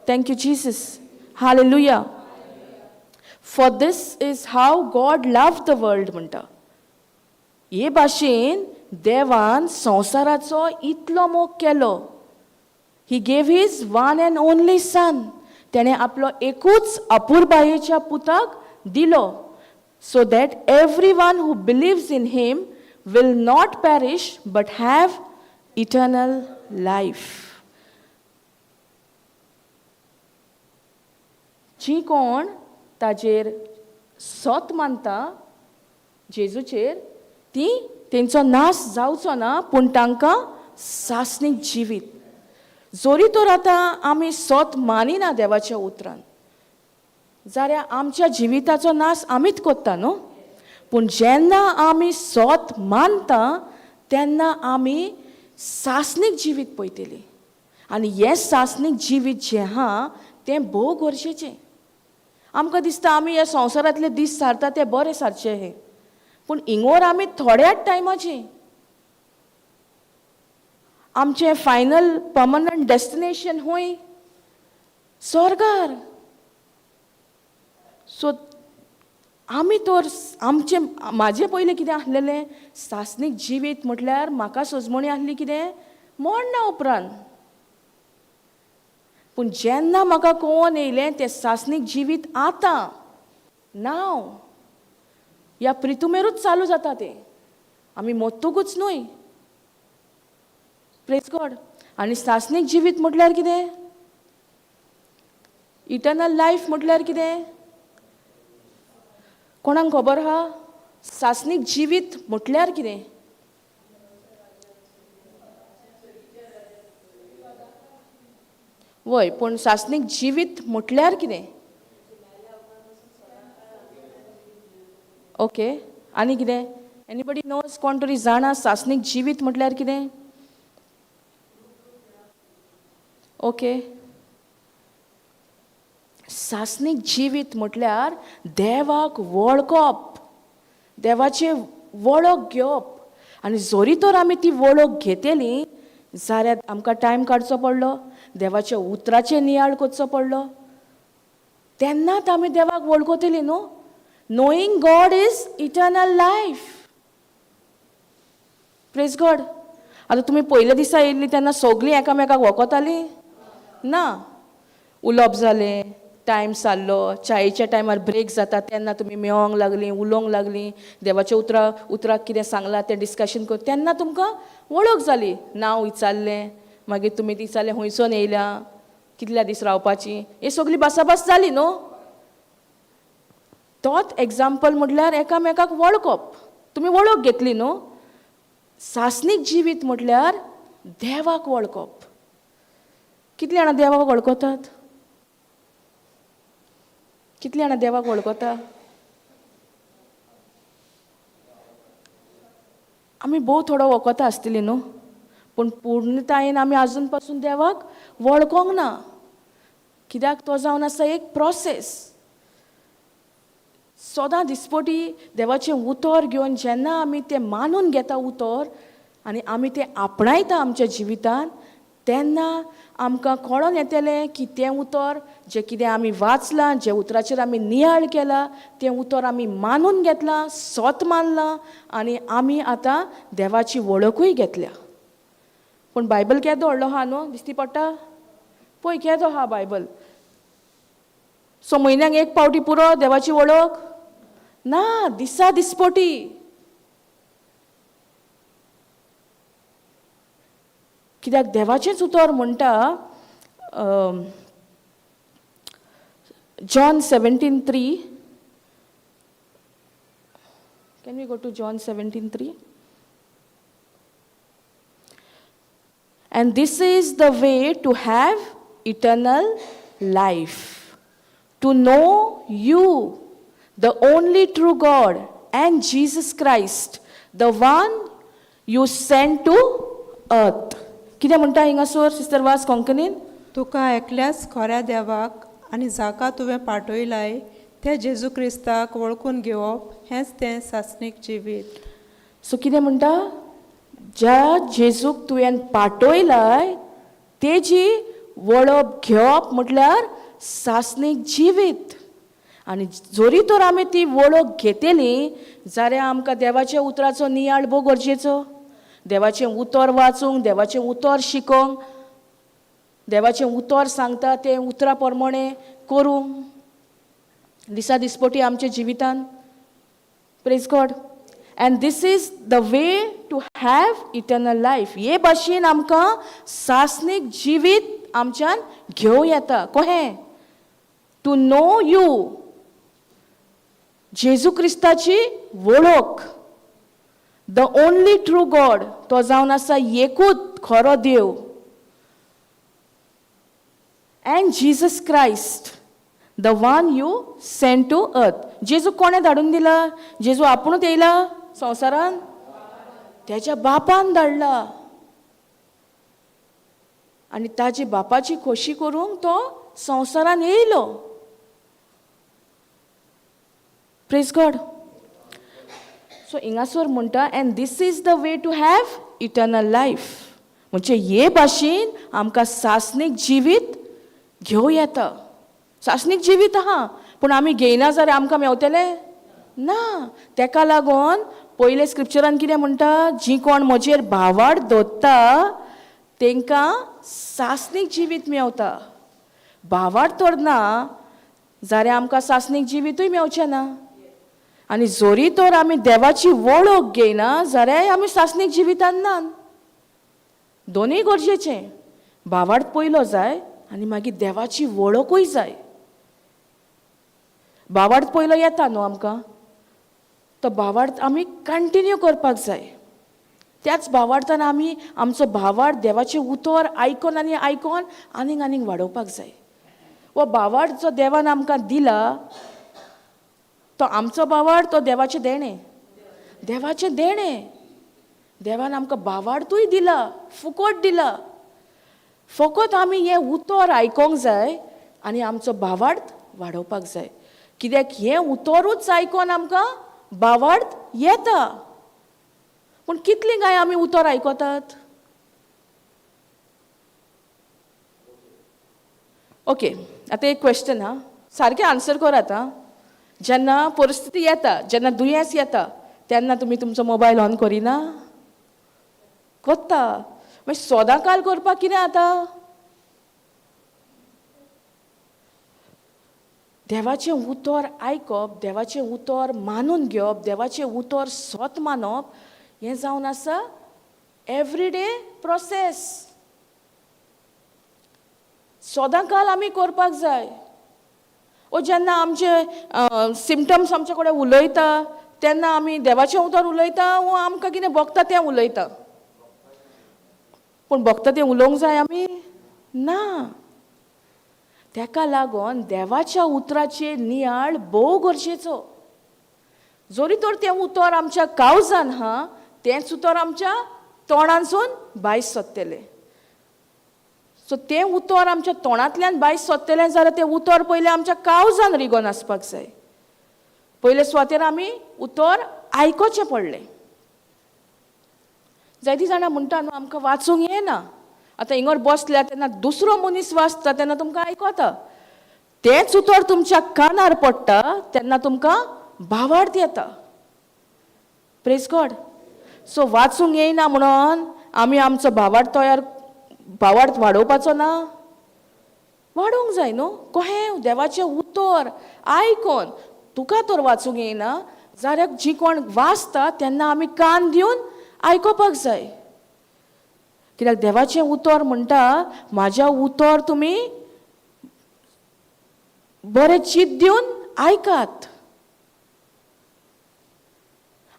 thank you Jesus, hallelujah. For this is how God love the world म्हणटा. हे भाशेन देवान संवसाराचो इतलो मोग केलो. He gave his one and only son. तेणें आपलो एकूच अपुरबायेच्या पुताक दिलो, so that every one who believes in him will not perish but have eternal life. जी कोण ताजेर सत मानता जेजूचेर ती तेंचो नाश जावचो ना, पूण तांकां सासणीक जिवीत. जोरी तर आतां आमी सत मानिना देवाच्या उतरान जाल्यार आमच्या जिविताचो नाश आमीच कोत्ता न्हू, पूण जेन्ना आमी सत मानता तेन्ना आमी सासणीक जिवीत पळयतली आनी हें सासणीक जिवीत जें आहा तें भोव गरजेचें. आमकां दिसता आमी ह्या संवसारांतले दीस सारता ते बरे सारचे हे, पूण इंगोर आमी थोड्याच टायमाचे. आमचें फायनल पर्मनंट डेस्टिनेशन हूंय स्वर्गार. सो आमी तर आमचें म्हाजें पयलें कितें आसलेलें सासणीक जिवीत म्हटल्यार म्हाका सजमणी आसली कितें मरणा उपरांत, पूण जेन्ना म्हाका कळोन येयलें तें सासणीक जिवीत आतां नाव ह्या प्रितुमेरूच चालू जाता तें, आमी मोत्तुकूच न्हय. Praise God. आनी सासणीक जिवीत म्हटल्यार कितें? इटर्नल लायफ म्हटल्यार कितें? कोणाक खबर आहा सासणीक जिवीत म्हटल्यार कितें? वय, पूण सासणीक जिवीत म्हटल्यार कितें? ओके, आनी कितें? Anybody knows? कोण तरी जाणा सासणीक जिवीत म्हटल्यार कितें? ओके, सासणीक जिवीत म्हटल्यार देवाक वळखप, देवाचें वळख घेवप. आनी जोरी तर आमी ती वळख घेतली जाल्यार आमकां टायम काडचो पडलो, देवाच्या उतराचेर नियाळ करचो पडलो, तेन्नाच आमी देवाक वळखतली न्हू. Knowing God is eternal life. Praise God. आतां तुमी पयल्या दिसा येयल्ली तेन्ना सगळीं एकामेकाक वळखतालीं ना? उलोवप जालें, टायम सारलो, चायेच्या टायमार ब्रेक जाता तेन्ना तुमी मेळोंक लागलीं, उलोवंक लागलीं, देवाच्या उतराक कितें सांगलां तें डिस्कशन कर, तेन्ना तुमकां वळख जाली. नांव विचारलें, मागीर तुमी विचारलें खंयसून येयल्या, कितल्या दीस रावपाची, हे सगळी भासाभास जाली न्हू. तोच एग्जाम्पल म्हटल्यार एकामेकाक वळखप. तुमी वळख घेतली न्हू. सासणीक जिवीत म्हटल्यार देवाक वळखप. कितलीं जाणां देवाक वळखतात? कितलीं जाणां देवाक वळखता? आमी भोव थोडो वळखता आसतली न्हू, पूण पूर्णतायेन आमी आजून पासून देवाक वळखोंक ना. कित्याक तो जावन आसा एक प्रोसेस. सदां दिसपटी देवाचें उतर घेवन जेन्ना आमी तें मानून घेता उतर आनी आमी तें आपणायता आमच्या जिवितान, तेन्ना आमकां कळोन येतलें की तें उतर जें कितें आमी वाचलां, जें उतराचेर आमी नियाळ केला, तें उतर आमी मानून घेतलां, सोत मानलां आनी आमी आतां देवाची वळखूय घेतल्या. पूण बायबल केदो व्हडलो आहा न्हू, दिसती पडटा पळय केदो आहा बायबल. सो म्हयन्याक एक पावटी पुरो देवाची वळख ना, दिसा दिसपटी. कित्याक देवाचेंच उतर म्हणटा John 17:3. Can we go to John 17:3? And this is the way to have eternal life, to know you, the only true God, and Jesus Christ, the one you sent to earth. कितें म्हणटा हिंगासर sister वास कोंकणीन? तुका एकल्याच खऱ्या देवाक आनी जाका तुवें पाठयलाय त्या जेजू क्रिस्ताक वळखून घेवप हेंच तें सासणीक जिवीत. सो कितें म्हणटा, ज्या जेजूक तुवें पाठयलाय तेजी वळख घेवप म्हटल्यार सासणीक जिवीत. आनी जरी तर आमी ती वळख घेतली जाल्यार आमकां देवाच्या उतराचो नियाळ भोव गरजेचो. देवाचें उतर वाचूंक, देवाचें उतर शिकोंक, देवाचें उतर सांगता तें उतरा प्रमाणें करूंक दिसा दिसपटी आमच्या जिवितान. Praise God. And this is the way to have eternal life. हे भाशेन आमकां सासणीक जिवीत आमच्यान घेवं येता. कहें? टू नो you, जेजू क्रिस्ताची वळख, the only true God, तो जावन आसा एकूच खरो देव, and Jesus Christ, the one you sent to earth. जेजू कोणें धाडून दिला? जेजू आपुणूच येयला संवसारान? तेज्या बापान धाडला. आनी ताजी बापाची खोशी करूंक तो संवसारान येयलो. Praise God. सो हिंगासर म्हणटा and this is the way to have eternal life. म्हणजे हे भाशेन आमकां सासणीक जिवीत घेवं येता. सासणीक जिवीत आहा, पूण आमी घेयना जाल्यार आमकां मेवतलें ना. तेका लागून पयले स्क्रिप्चरान कितें म्हणटा, जी कोण म्हजेर भावार्थ दवरता तेंकां सासणीक जिवीत मेवता. भावार्थ तर ना जाल्यार आमकां सासणीक जिवीतूय मेवचें ना. आनी जरी तर आमी देवाची वळख घेयना जाल्यार आमी सासणीक जिवितान ना. दोनूय गरजेचें. भावार्थ पयलो जाय आनी मागीर देवाची वळखूय जाय. भावार्थ पयलो येता न्हू आमकां, तो भावार्थ आमी कंटिन्यू करपाक जाय. त्याच भावार्थान आमी आमचो भावार्थ देवाचें उतर आयकोन आनी आयकोन आनीक आनीक वाडोवपाक जाय. हो भावार्थ जो देवान आमकां दिला तो आमचो भावार्थ, तो देवाचें देणें, देवाचें देणें. देवान आमकां भावार्थूय दिला, फुकट दिला. फकत आमी हें उतर आयकोंक जाय आनी आमचो भावार्थ वाडोवपाक जाय. कित्याक हें उतरूच आयकोन आमकां भावार्थ येता. पूण कितलीं काय आमी उतर आयकतात? ओके, आतां एक क्वेश्चन हा, सारकें आन्सर करात आं. जेन्ना परिस्थिती येता, जेन्ना दुयेंस येता, तेन्ना तुमी तुमचो मोबायल ऑन करिना? करता. मागीर सदां काल करपाक कितें आतां? देवाचें उतर आयकप, देवाचें उतर मानून घेवप, देवाचें उतर सत मानप हें जावन आसा एवरीडे प्रोसेस. सदां काल आमी करपाक जाय. ओ जेन्ना आमचे सिमटम्स आमचे कडेन उलयता तेन्ना आमी देवाचें उतर उलयता वो आमकां कितें भोगता तें उलयता? पूण भोगता तें उलोवंक जाय आमी? ना. तेका लागून देवाच्या उतराचेर नियाळ भोव गरजेचो. जरी तर तें उतर आमच्या कावजान हा, तेंच उतर आमच्या तोंडांसून भायर सोदतलें. सो तें उतर आमच्या तोंडांतल्यान भायर सोदतलें जाल्यार तें उतर पयलें आमच्या कावजान रिगोन आसपाक जाय. पयले सुवातेर आमी उतर आयकोचें पडलें. जायतीं जाणां म्हणटा न्हू आमकां वाचूंक येना. आतां हिंगर बसल्या तेन्ना दुसरो मनीस वाचता तेन्ना तुमकां आयकता, तेंच उतर तुमच्या कानार पडटा तेन्ना तुमकां भावार्थ येता. Praise God. सो वाचूंक येयना म्हणून आमी आमचो भावार्थ तयार भावार्थ वाडोवपाचो ना? वाडोवंक जाय न्हू. कहें देवाचें उतर आयकोन तुका तर वाचूंक येयना जाल्यार जी कोण वाचता तेन्ना आमी कान दिवन आयकोपाक जाय. कित्याक देवाचें उतर म्हणटा म्हाज्या उतर तुमी बरें चीत दिवन आयकात.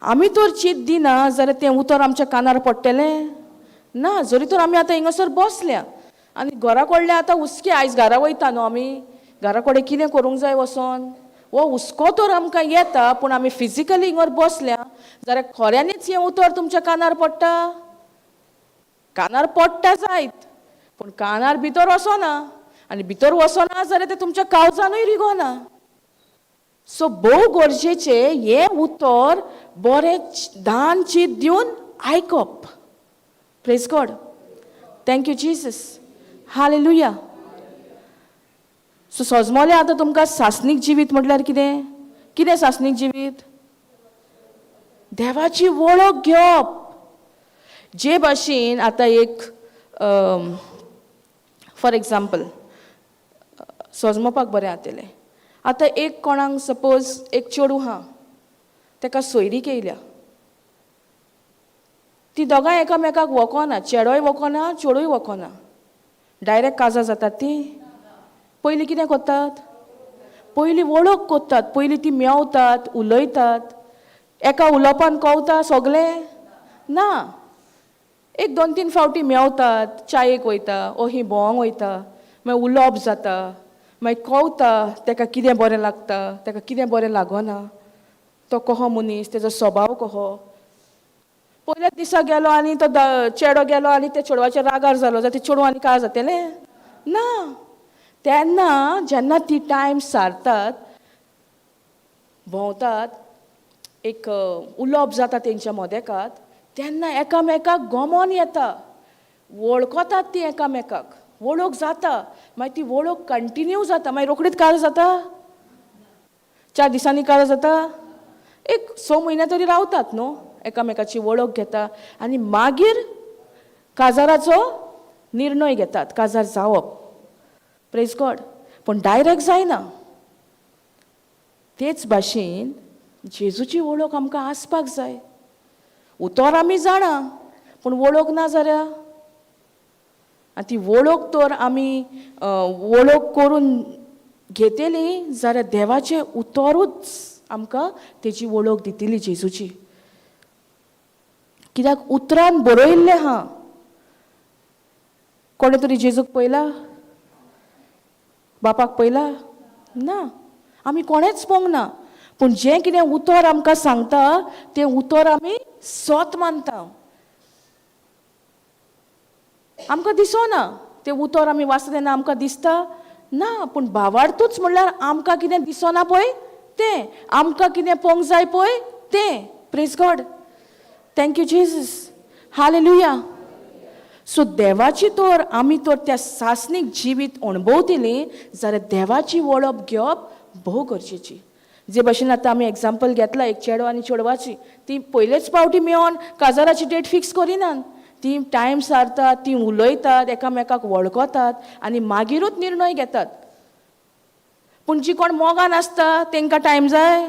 आमी तर चीत दिना जाल्यार तें उतर आमच्या कानार पडटलें ना. जरी तर आमी आतां हिंगासर बसल्या आनी घरा कडले आतां हुस्के, आयज घरा वयता न्हू आमी, घरा कडेन कितें करूंक जाय वचोन हो हुस्को तर आमकां येता, पूण आमी फिजिकली हिंगर बसल्या जाल्यार खऱ्यांनीच हें उतर तुमच्या कानार पडटा? कानार पडटा जायत, पूण कानार भितर वचना आनी भितर वचना जाल्यार तें तुमच्या काळजानूय रिगोना. सो भोव गरजेचें हें उतर बरें धान चीत दिवन आयकप. Praise God, thank you Jesus, hallelujah. So सजमोलें आतां तुमकां सासणीक जिवीत म्हटल्यार कितें? कितें सासणीक जिवीत? देवाची वळख घेवप. जे भाशेन आतां एक फॉर एग्जाम्पल सजमोवपाक बरें जातलें. आतां एक कोणाक सपोज एक चेडूं आहा, ताका सोयरीक येयल्या, ती दोगांय एकामेकाक वळखना, चेडोय वळखना चेडूय वळखना, डायरेक्ट काजार जातात ती. पयलीं कितें करतात? पयलीं वळख करतात, पयलीं ती मेवतात, उलयतात, एका उलोवपान कवता सगलें ना, एक दोन तीन फावटी मेवतात, चायेक वयता, ओही भोंवंक वयता, मागीर उलोवप जाता, मागीर कवता ताका कितें बरें लागता, ताका कितें बरें लागना, तो कहो मनीस, तेजो स्वभाव कहो. पयल्याच दिसा गेलो आनी तो चेडो गेलो आनी त्या चेडवाचेर रागार जालो जाल्यार तें चेडूं आनी काय जातलें ना. तेन्ना जेन्ना ती टायम सारतात, भोंवतात, एक उलोवप जाता तेंच्या मदेकात, तेन्ना एकामेकाक गमोन येता, वळखतात ती एकामेकाक, वळख जाता, मागीर ती वळख कंटिन्यू जाता. मागीर रोखडीच काजार जाता? 4 दिसांनी काजार जाता? एक 6 म्हयने तरी रावतात न्हू, एकामेकाची वळख घेता आनी मागीर काजाराचो निर्णय घेतात, काजार जावप. प्रेज गॉड. पूण डायरेक्ट जायना. तेच भाशेन जेजूची वळख आमकां आसपाक जाय. उतर आमी जाणा, पूण वळख ना जाल्यार, आनी ती वळख तर आमी वळख करून घेतली जाल्यार देवाचें उतरूच आमकां तेजी वळख दितली जेजूची. कित्याक उतरान बरयल्लें आहा. कोणें तरी जेजूक पळयला? बापाक पळयला? ना, आमी कोणेंच पळोवंक ना. पूण जें कितें उतर आमकां सांगता तें उतर आमी सत मानता. आमकां दिसना तें उतर आमी वाचता तेन्ना आमकां दिसता ना, पूण भावार्थूच म्हणल्यार आमकां कितें दिसना पळय तें, आमकां कितें पळोवंक जाय पळय तें. Praise God, thank you Jesus, hallelujah. So देवाची तर आमी तर त्या सासणीक जिवीत अणभवतली जाल्यार देवाची वळख घेवप भोव गरजेची. जे भाशेन आतां आमी एग्जाम्पल घेतला एक चेडो आनी चेडवाची, ती पयलेच फावटी मेळोन काजाराची डेट फिक्स करिनात, ती टायम सारतात, ती उलयतात, एकामेकाक वळखतात आनी मागीरूच निर्णय घेतात. पूण जी कोण मोगान आसता तांकां टायम जाय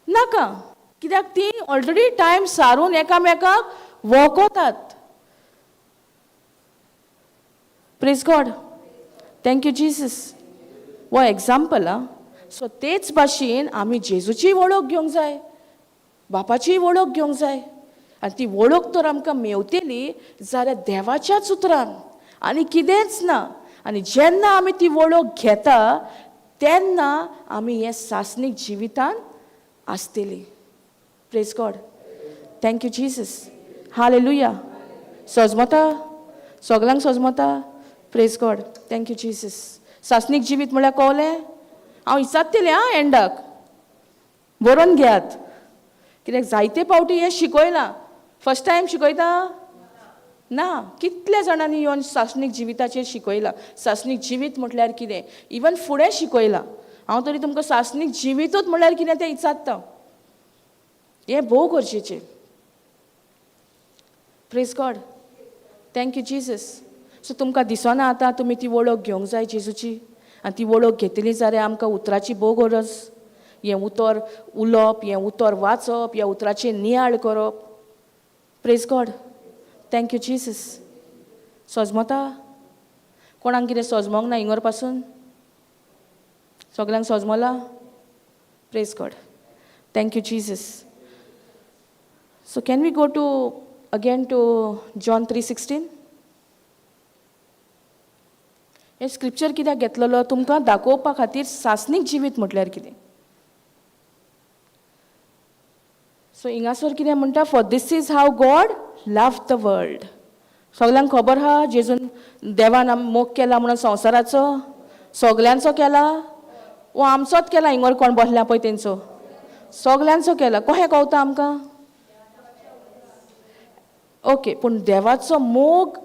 नाका, कित्याक ती ऑलरेडी टायम सारून एकामेकाक वळखतात. Praise God, thank you Jesus. हो एग्जाम्पल आं. सो तेच भाशेन आमी जेजूची वळख घेवंक जाय, बापाचीय वळख घेवंक जाय. आनी ती वळख तर आमकां मेवतली जाल्यार देवाच्याच उतरान आनी कितेंच ना. आनी जेन्ना आमी ती वळख घेता तेन्ना आमी हें सासणीक जिवितान आसतली. Praise God, thank you Jesus, hallelujah. सजमता सगल्यांक सजमता? Praise God, thank you Jesus. सासणीक जिवीत म्हळ्यार कवलें? हांव विचारतलें आं एंडाक, बरोवन घेयात, कित्याक जायते फावटी हें शिकयलां. फर्स्ट टायम शिकयता ना, कितल्या जाणांनी येवन सासणीक जिविताचेर शिकयलां. सासणीक जिवीत म्हटल्यार कितें इवन फुडें शिकयलां. हांव तरी तुमकां सासणीक जिवीतूच म्हळ्यार कितें तें विचारता. हें भोव गरजेचें. Praise God. Thank you Jesus. So तुमकां दिसना आतां तुमी ती वळख घेवंक जाय जेजूची. आनी ती वळख घेतली जाल्यार आमकां उतराची भोव गरज. हें उतर उलोवप, हें उतर वाचप, ह्या उतराचेर नियाळ करप. Praise God. Thank you Jesus. सजमता? कोणाक कितें सजमोंक ना हिंगर पासून? सगल्यांक सजमला? Praise God. Thank you Jesus. So can we go to again to John 3:16? हें स्क्रिप्चर कित्याक घेतलेलो? तुमकां दाखोवपा खातीर सासणीक जिवीत म्हटल्यार कितें. सो हिंगासर कितें म्हणटा? For this is how God love the world. सगल्यांक खबर आहा जेजून देवान मोग केला म्हणून संवसाराचो, सगल्यांचो केला वो आमचोच केला? हिंगर कोण बसल्या पळय तेंचो सगल्यांचो केला. कशें कळटा आमकां? ओके, पूण देवाचो मोग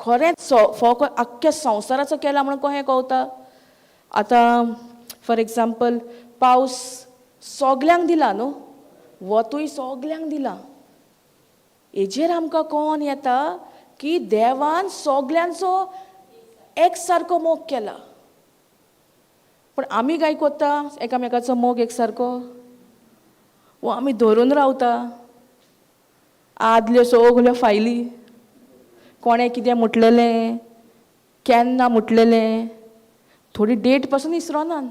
खरेंच फोक आख्ख्या संवसाराचो केला म्हणून कशें कळटा? आतां फॉर एग्जाम्पल पावस सगल्यांक दिला न्हू, वतूय सगल्यांक दिला. हेजेर आमकां कोण येता की देवान सगल्यांचो एक सारको मोग केला. पूण आमी काय कोत्ता? एकामेकाचो मोग एक सारको वो आमी धरून रावता आदल्यो सगल्यो फायली, कोणें कितें म्हटलेलें, केन्ना म्हटलेलें, थोडी डेट पासून इसरोनान,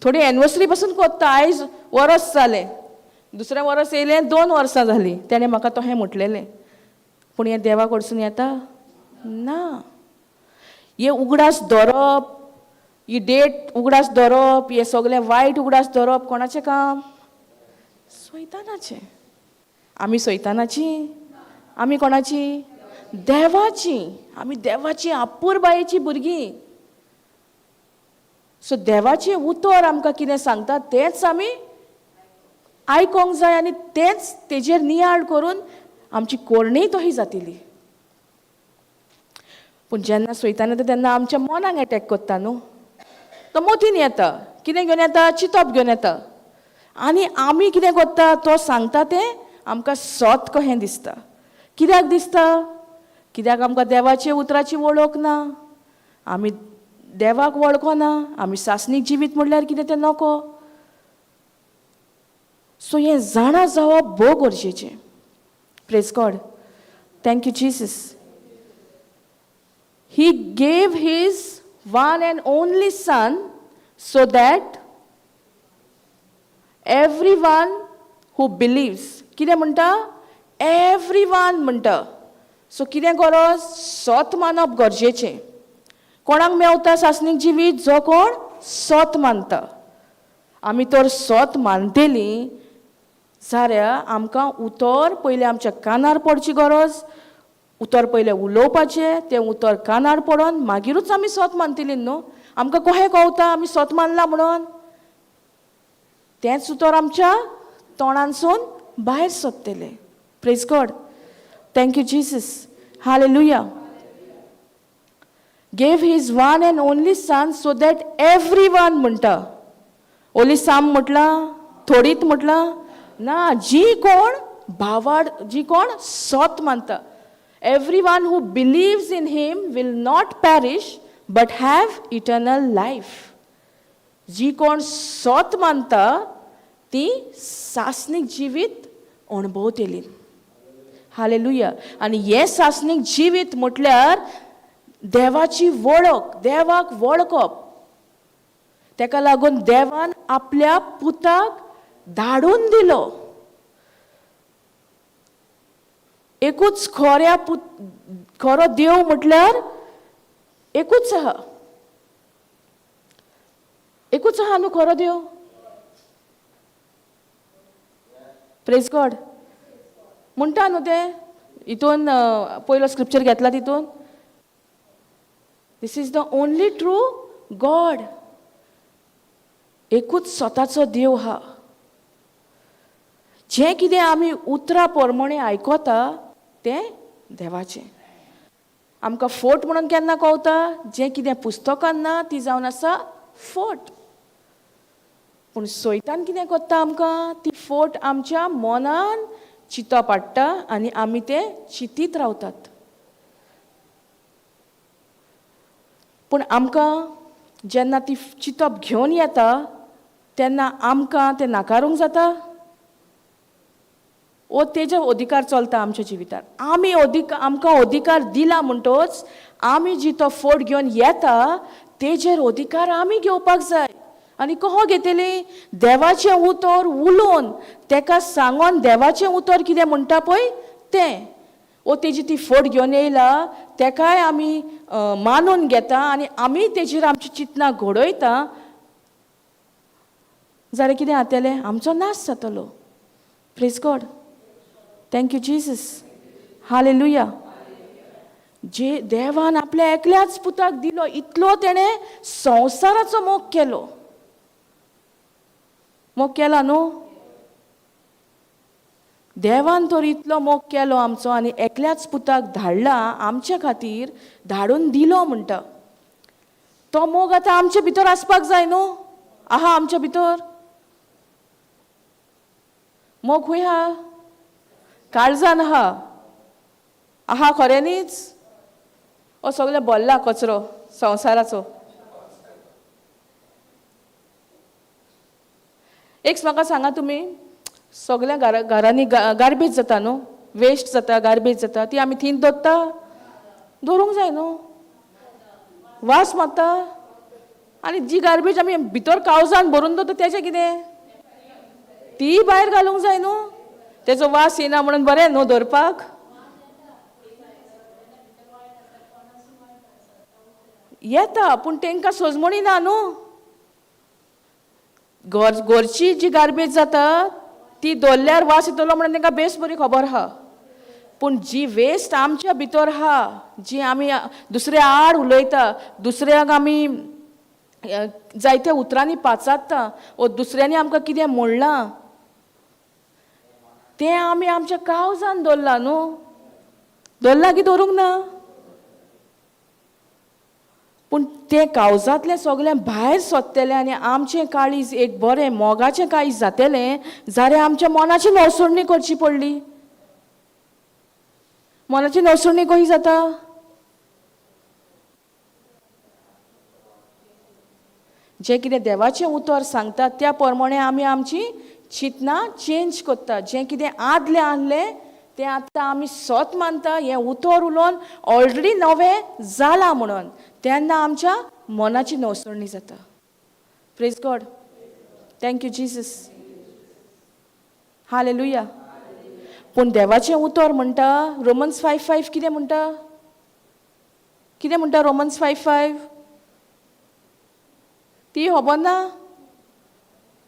थोडी एनिवर्सरी पासून कोत्ता. आयज वरस जालें, दुसरें वरस येयलें, 2 वर्सां जालीं तेणें म्हाका तशें म्हटलेलें. पूण हें देवा कडसून येता ना. हे उगडास धरप, ही डेट उगडास धरप, हें सगळें वायट उगडास धरप कोणाचें काम? सैतानाचें. आमी सैतानाची? आमी कोणाची? देवाची. आमी देवाची अपुरबायेची भुरगीं. सो देवाचें उतर आमकां कितें सांगता तेंच आमी आयकोंक जाय आनी तेंच तेजेर नियाळ करून आमची कोरणीय तशी जातली. पूण जेन्ना सैतान येता तेन्ना आमच्या मनाक एटॅक करता न्हू. तो मोतीन येता, कितें घेवन येता? चिंतप घेवन येता. आनी आमी कितें करता? तो सांगता तें आमकां सत कशें दिसता. कित्याक दिसता? कित्याक आमकां देवाचे उतराची वळख ना, आमी देवाक वळखना, आमी सासणीक जिवीत म्हणल्यार कितें तें नको. सो हें जाणा जावप भोव गरजेचें. Praise God. Thank you Jesus. He gave his one and only son so that every one who believes. कितें म्हणटा? एवरी वन म्हणटा. सो कितें गरज? सत मानप गरजेचें. कोणाक मेवता सासणीक जिवीत? जो कोण सत मानता. आमी तर सत मानतलीं जाल्यार आमकां उतर पयलें आमच्या कानार पडची गरज, उतर पयलें उलोवपाचें, तें उतर कानार पडोन मागीरूच आमी सत मानतलीं न्हू. आमकां कशें कळटा आमी सत मानलां म्हणून? तेंच उतर आमच्या तोंडांसून भायर सोदतलें. Praise God. Thank you Jesus. Hallelujah. Gave his one and only son so that everyone म्हणटा. ओली साम म्हटलां, थोडीत म्हटलां ना, जी कोण भावाड, जी कोण सत मानता. Every one who believes in him will not perish but have eternal life. जी कोण सत मानता ती सासणीक जिवीत अणभवतली. हालेलुया. आनी हें सासणीक जिवीत म्हटल्यार देवाची वळख, देवाक वळखप. तेका लागून देवान आपल्या पुताक धाडून दिलो. एकूच खऱ्या पुत, खरो देव म्हटल्यार एकूच आहा, एकूच आहा न्हू खरो देव. Praise God. म्हणटा न्हू तें हितून पयलो स्क्रिप्चर घेतला तितून, this is the only true God. एकूच स्वताचो देव आहा. जें कितें आमी उतरां प्रमाणें आयकता तें देवाचें. आमकां फोट म्हणून केन्ना कळटा? जें कितें पुस्तकान ना ती जावन आसा फोट. पूण सैतान कितें करता आमकां? ती फोट आमच्या मनान चिंतप हाडटा आनी आमी तें चिंतीत रावतात. पूण आमकां जेन्ना ती चिंतप घेवन येता तेन्ना आमकां तें नाकारूंक जाता. ओ तेजो अधिकार चलता आमच्या जिवितार. आमी आमकां अधिकार दिला म्हणटोच आमी जी तो फोट घेवन येता तेजेर अधिकार आमी घेवपाक जाय. आनी कहो घेतली? देवाचें उतर उलोवन तेका सांगोन देवाचें उतर कितें म्हणटा पळय तें. ओ तेजी ती फोट घेवन येयला तेकाय आमी मानून घेता आनी आमी तेजेर आमची चिंतनां घडयता जाल्यार कितें जातलें? आमचो नाश जातलो. Praise God. Thank you Jesus. Hallelujah. जे देवान आपल्या एकल्याच पुताक दिलो इतलो तेणें संवसाराचो मोग केलो. मोग केला न्हू? देवान तर इतलो मोग केलो आमचो आनी एकल्याच पुताक धाडला आमच्या खातीर, धाडून दिलो म्हणटा. तो मोग आतां आमचे भितर आसपाक जाय न्हू? आहा आमच्या भितर मोग? खंय आहा? काळजान आहा. आहा खऱ्यांनीच? हो सगळें भरला कचरो संवसाराचो. एक म्हाका सांगा तुमी, सगल्या घरांनी गार्बेज जाता न्हू, वेस्ट जाता, गार्बेज जाता, ती आमी थंय दवरता? दवरूंक जाय न्हू, वास मारता. आनी जी गार्बेज आमी भितर कावजान भरून दवरता तेजें कितें? ती भायर घालूंक जाय न्हू, तेजो वास येना म्हणून बरें न्हू दवरपाक. येता पूण तांकां सोजमणी ना न्हू. घरची जी गार्बेज जाता ती दवरल्यार वास येतलो म्हणून तांकां बेस बरी खबर आहा. पूण जी वेस्ट आमच्या भितर आहा, जी आमी दुसऱ्या आड उलयता, दुसऱ्याक आमी जायत्या उतरांनी पाचारता वो दुसऱ्यांनी आमकां कितें म्हणलां तें आमी आमच्या काळजान दवरलां न्हू. दवरलां की दवरूंक ना? पूण तें कावजांतलें सगळें भायर सोदतलें आनी आमचें काळीज एक बरें मोगाचें काळीज जातलें जाल्यार आमच्या मनाची नवसरणी करची पडली. मनाची नवसरणी कशी जाता? जें कितें देवाचें उतर सांगता त्या प्रमाणे आमी आमची चिंतनां चेंज करता. जें कितें आदलें आहलें तें आतां आमी सत मानता, हें उतर उलोवन ऑलरेडी नवें जालां म्हणून तेन्ना आमच्या मनाची नवसरणी जाता. Praise God. Thank you Jesus. Hallelujah. पूण देवाचें उतर म्हणटा रोमन्स 5:5 कितें म्हणटा? कितें म्हणटा रोमन्स 5:5? ती खबर ना?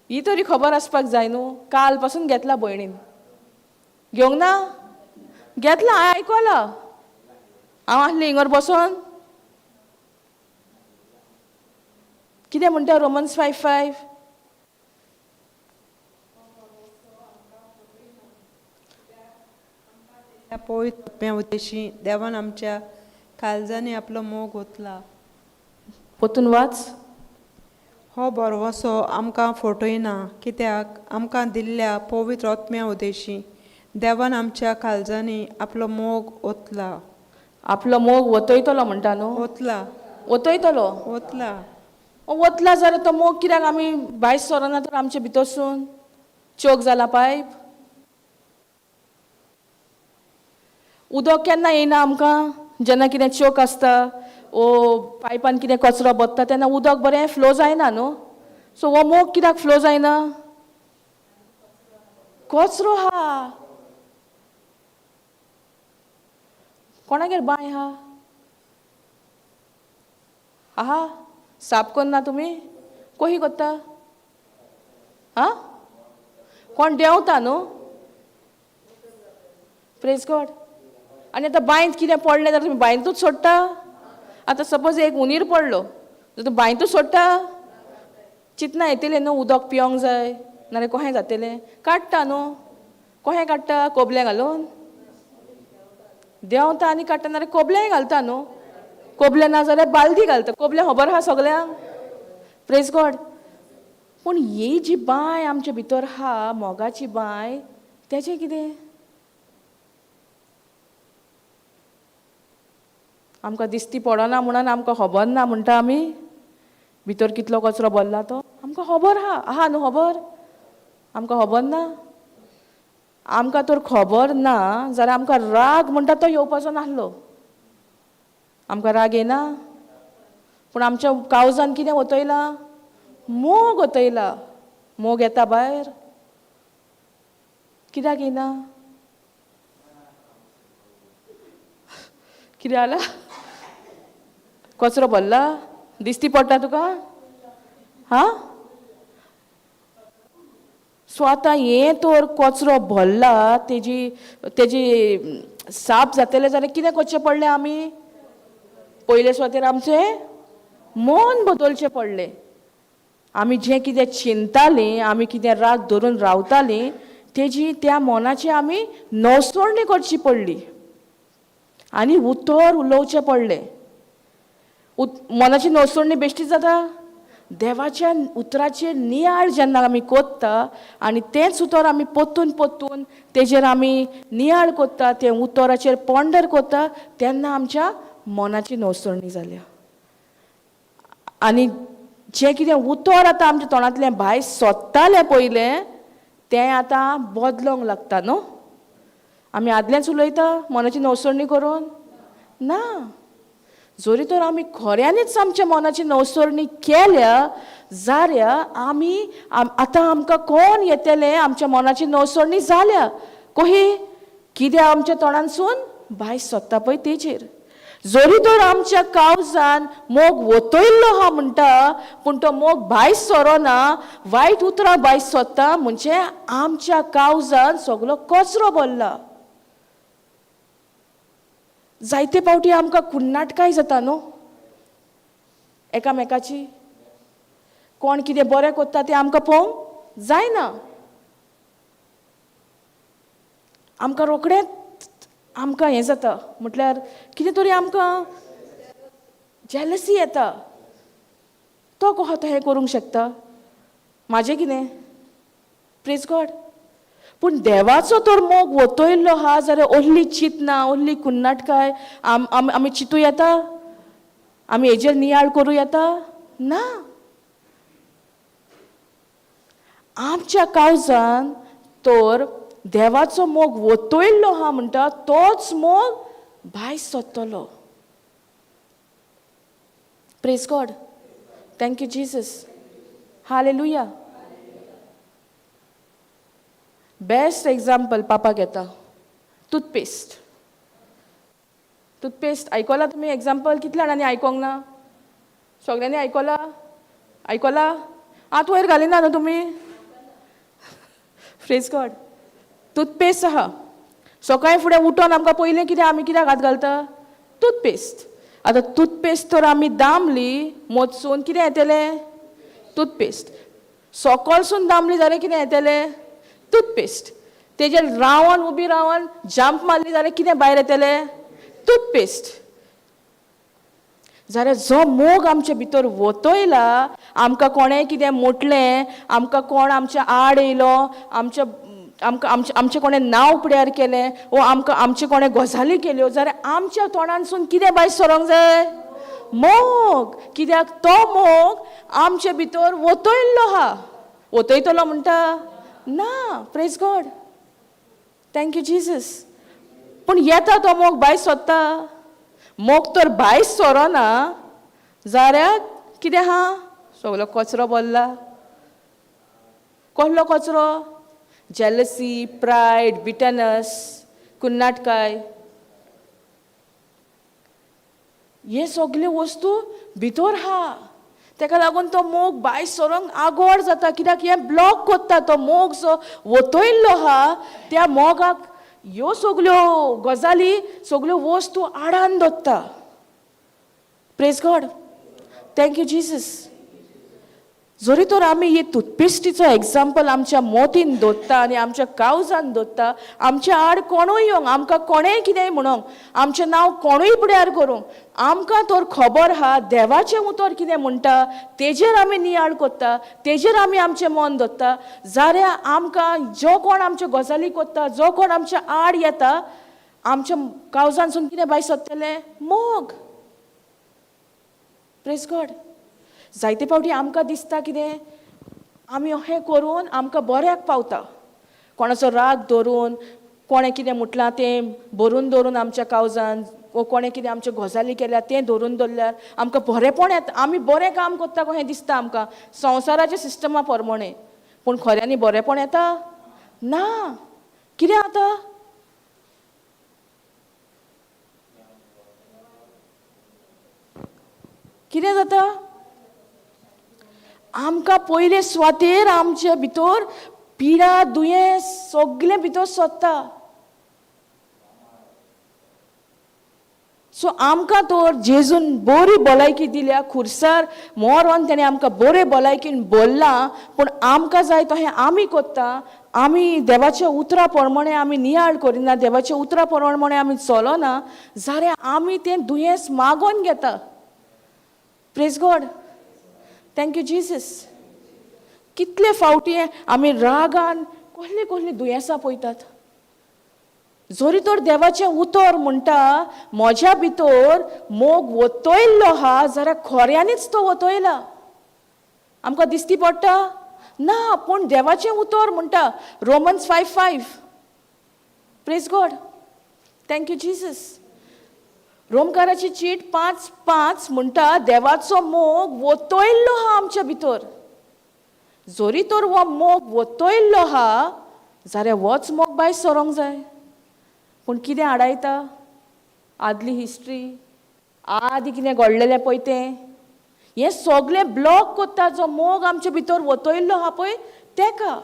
ही तरी खबर आसपाक जाय न्हू. काल पासून घेतला भयणीन. घेवंक ना? घेतला, हांवें आयकलां. हांव आसलें हिंगर बसोन. कितें म्हणटा रोमन्स 5:5? पवित्र उद्देशी देवान आमच्या काळजांनी आपलो मोग ओतला. पोतून वाच. हो भरवंसो आमकां फटयना, कित्याक आमकां दिल्ल्या पवित्र आत्म्या उद्देशी देवान आमच्या काळजांनी आपलो मोग ओतला. आपलो मोग वतयतलो म्हणटा न्हू? ओतला. वतयतलो. ओतला. वतला जाल्यार तो मोग कित्याक आमी भायर सरना तर आमचे भितरसून? चोक जाला पायप. उदक केन्ना येयना आमकां? जेन्ना कितें चोक आसता ओ पायपान कितें कचरो बत्ता तेन्ना उदक बरें फ्लो जायना न्हू. सो हो मोग कित्याक फ्लो जायना? कचरो आहा. कोणागेर बांय आहा? आहा? साफ करना तुमी? कशी करता? आं, कोण देंवता न्हू? Praise God. आनी आतां बांयत कितें पडलें जाल्यार तुमी बांयतूच सोडटा? आतां सपोज एक हुनीर पडलो जाल्यार तूं बांयतूच सोडटा? चिंतना येतलें न्हू, उदक पिवंक जाय नाल्यार कशें जातलें? काडटा न्हू. कशें काडटा? कोबलें घालून देंवता आनी काडटा, नाल्यार कोबलेंय घालता न्हू. कोबलें ना जाल्यार बालदी घालता. कोबलें खबर आहा सगल्यांक? Praise God. पूण ही जी बांय आमचे भितर आहा, मोगाची बांय, तेजें कितें? आमकां दिसती पडना म्हणून आमकां खबर ना म्हणटा आमी भितर कितलो कचरो भरला तो आमकां खबर आहा. आहा न्हू खबर? आमकां खबर ना. आमकां तर खबर ना जाल्यार आमकां राग म्हणटा तो येवपाचो नासलो. आमकां राग येना, पूण आमच्या कावजान कितें वतयला? मोग वतयला. मोग येता भायर कित्याक येना? कितें जाला? कचरो भरला दिसती पडटा तुका? हां, सो आतां हें तर कचरो भरला तेजी तेजी साफ जातलें जाल्यार कितें करचें पडलें? आमी पयले सुवातेर आमचें मन बदलचें पडलें. आमी जें कितें चिंतालीं, आमी कितें राग धरून रावतालीं, तेजी त्या मनाची आमी नवसरणी करची पडली आनी उतर उलोवचें पडलें. मनाची नवसरणी बेश्टी जाता? देवाच्या उतराचेर नियाळ जेन्ना आमी कोत्ता आनी तेंच उतर आमी पोत्तून पोत्तून तेजेर आमी नियाळ कोत्ता, तें उतराचेर पोंडर कोत्ता, तेन्ना आमच्या मनाची नवसरणी जाल्या. आनी जें कितें उतर आतां आमच्या तोंडांतलें भायर सोदतालें पयलें, तें आतां बदलोंक लागता न्हू. आमी आदलेंच उलयता मनाची नवसरणी करून? ना. जरी तर आमी खऱ्यांनीच आमच्या मनाची नवसरणी केल्या जाल्यार आमी आतां आमकां कोण येतलें आमच्या मनाची नवसरणी जाल्या कोही कितें आमच्या तोंडांतसून भायर सोदता पळय तेजेर. जरी तर आमच्या कावजान मोग वतयल्लो आहा म्हणटा, पूण तो मोग भायर सोरोना, वायट उतरां भायर सोदता, म्हणजे आमच्या कावजान सगलो कचरो भरला. जायते फावटी आमकां कुन्नाटकाय जाता न्हू एकामेकाची. कोण कितें बरें कोत्ता तें आमकां पळोवंक जायना. आमकां रोखडेंच आमकां हें जाता, म्हटल्यार कितें तरी आमकां जेलसी येता. तो कसो तो हें करूंक शकता, म्हाजें कितें? Praise God. पूण देवाचो तर मोग वतयल्लो आहा जाल्यार ओहली चिंतना, ओहली कुन्नाटकाय आमी चिंतू येता? आमी हेजेर नियाळ करूं येता? ना. आमच्या कावजान तर देवाचो मोग वतयल्लो आहा म्हणटा तोच मोग भायर सोदतलो. Praise God. Thank you Jesus. Hallelujah. Best example पापाक येता टूथपेस्ट. टूथपेस्ट आयकलां तुमी एग्जाम्पल? कितल्या जाणांनी आयकोंक ना? सगळ्यांनी आयकलां? आयकलां? आत वयर घालिना न्हू तुमी? प्रेज गॉड. टूथपेस्ट आहा, सकाळीं फुडें उठोन आमकां पयलें कितें आमी कित्याक हात घालता? टूथपेस्ट. आतां टूथपेस्ट तर आमी दामली मोदसून कितें येतलें? टूथपेस्ट. सोकोलसून दामली जाल्यार कितें येतलें? टूथपेस्ट. तेजेर रावन उबी रावन जंप मारली जाल्यार कितें भायर येतलें? टूथपेस्ट. जाल्यार जो मोग आमचे भितर वतयला, आमकां कोणें कितें म्हटलें, आमकां कोण आमच्या आड येयलो, आमच्या आमकां आमचें आमचें कोणें नांव पिड्यार केलें वो आमकां आमचें कोणें गजाली केल्यो जाल्यार आमच्या तोंडांतसून कितें भायर सरोंक जाय? मोग. कित्याक तो मोग आमचे भितर वतयल्लो आहा. वतयतलो म्हणटा ना. Praise God. Thank you Jesus. पूण येता तो मोग भायर सोदता. मोग तर भायर सोरोना जाल्यार कितें आहा? सगलो कचरो भरला. कसलो कचरो? जेलसी, प्रायड, बिटनस, कुन्नाटकाय, हे सगल्यो वस्तू भितर आहा. तेका लागून तो मोग भायर सरोंक आगोड जाता. कित्याक हें ब्लॉक कोत्ता तो मोग जो वतयल्लो आहा त्या मोगाक ह्यो सगल्यो गजाली, सगल्यो वस्तू आडान दवरता. Praise God. Thank you Jesus. जरी तर आमी ही टूथपेस्टीचो एग्जाम्पल आमच्या मोतीन दवरता आनी आमच्या कावजान दवरता, आमच्या आड कोणूय येवंक, आमकां कोणेंय कितेंय म्हणोंक, आमचें नांव कोणूय पिड्यार करूंक, आमकां तर खबर आहा देवाचें उतर कितें म्हणटा, तेजेर आमी नियाळ कोत्ता, तेजेर आमी आमचें मन दवरता, जाल्यार आमकां जो कोण आमच्यो गजाली कोत्ता, जो कोण आमच्या आड येता, आमच्या कावजानसून कितें भायर सोदतलें? मोग. Praise God. जायते फावटी आमकां दिसता कितें आमी अहें करून आमकां बऱ्याक पावता. कोणाचो राग धरून, कोणें कितें म्हटलां तें भरून दवरून आमच्या कावजान, वो कोणें कितें आमच्यो गजाली केल्या तें धरून दवरल्यार आमकां बरेंपण येता, आमी बरें काम करता कशें दिसता आमकां संवसाराच्या सिस्टमा प्रमाणें. पूण खऱ्यांनी बरेंपण येता ना. कितें जाता? कितें जाता? आमकां पयले सुवातेर आमचे भितर पिडा दुयेंस सगलें भितर सोदता. सो आमकां तर जेजून बरी भलायकी दिल्या, खुर्सार मरोन तेणें आमकां बरे भलायकीन बोल्लां. पूण आमकां जाय तशें आमी कोत्ता, आमी देवाच्या उतरा प्रमाणें आमी नियाळ करिना, देवाच्या उतरा प्रमाणें आमी चलना जाल्यार आमी तें दुयेंस मागोन घेता. Praise God. Thank you Jesus. कितले फावटी आमी रागान कसलीं कसलीं दुयेंसां पळयतात. जरी तर देवाचें उतर म्हणटा म्हज्या भितर मोग वतयल्लो आहा जाल्यार खऱ्यांनीच तो वतयला. आमकां दिसती पडटा ना, पूण देवाचें उतर म्हणटा Romans 5:5. Praise God. Thank you Jesus. रोमकाराची चीट 5:5 म्हणटा देवाचो मोग वतयल्लो आहा आमच्या भितर. जरी तर हो मोग वतयल्लो आहा जाल्यार होच मोग भायर सरोंक जाय. पूण कितें आडायता? आदली हिस्ट्री, आदी कितें घडलेलें पळय तें, हें सगलें ब्लॉक कोत्ता जो मोग आमचे भितर वतयल्लो आहा पळय तेका.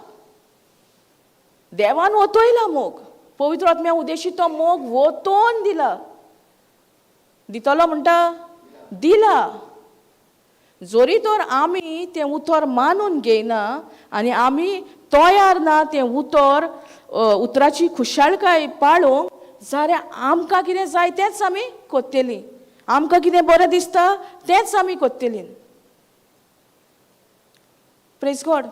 देवान वतयला मोग, पवित्र आत्म्या उदेशी तो मोग वतोवन दिला. दितलो म्हणटा दिला. जरी तर आमी तें उतर मानून घेयना आनी आमी तयार ना तें उतर उतराची खुशालकाय पाळोवंक जाल्यार आमकां कितें जाय तेंच आमी कोत्तेलीं, आमकां कितें बरें दिसता तेंच आमी कोत्तेलीं. Praise God.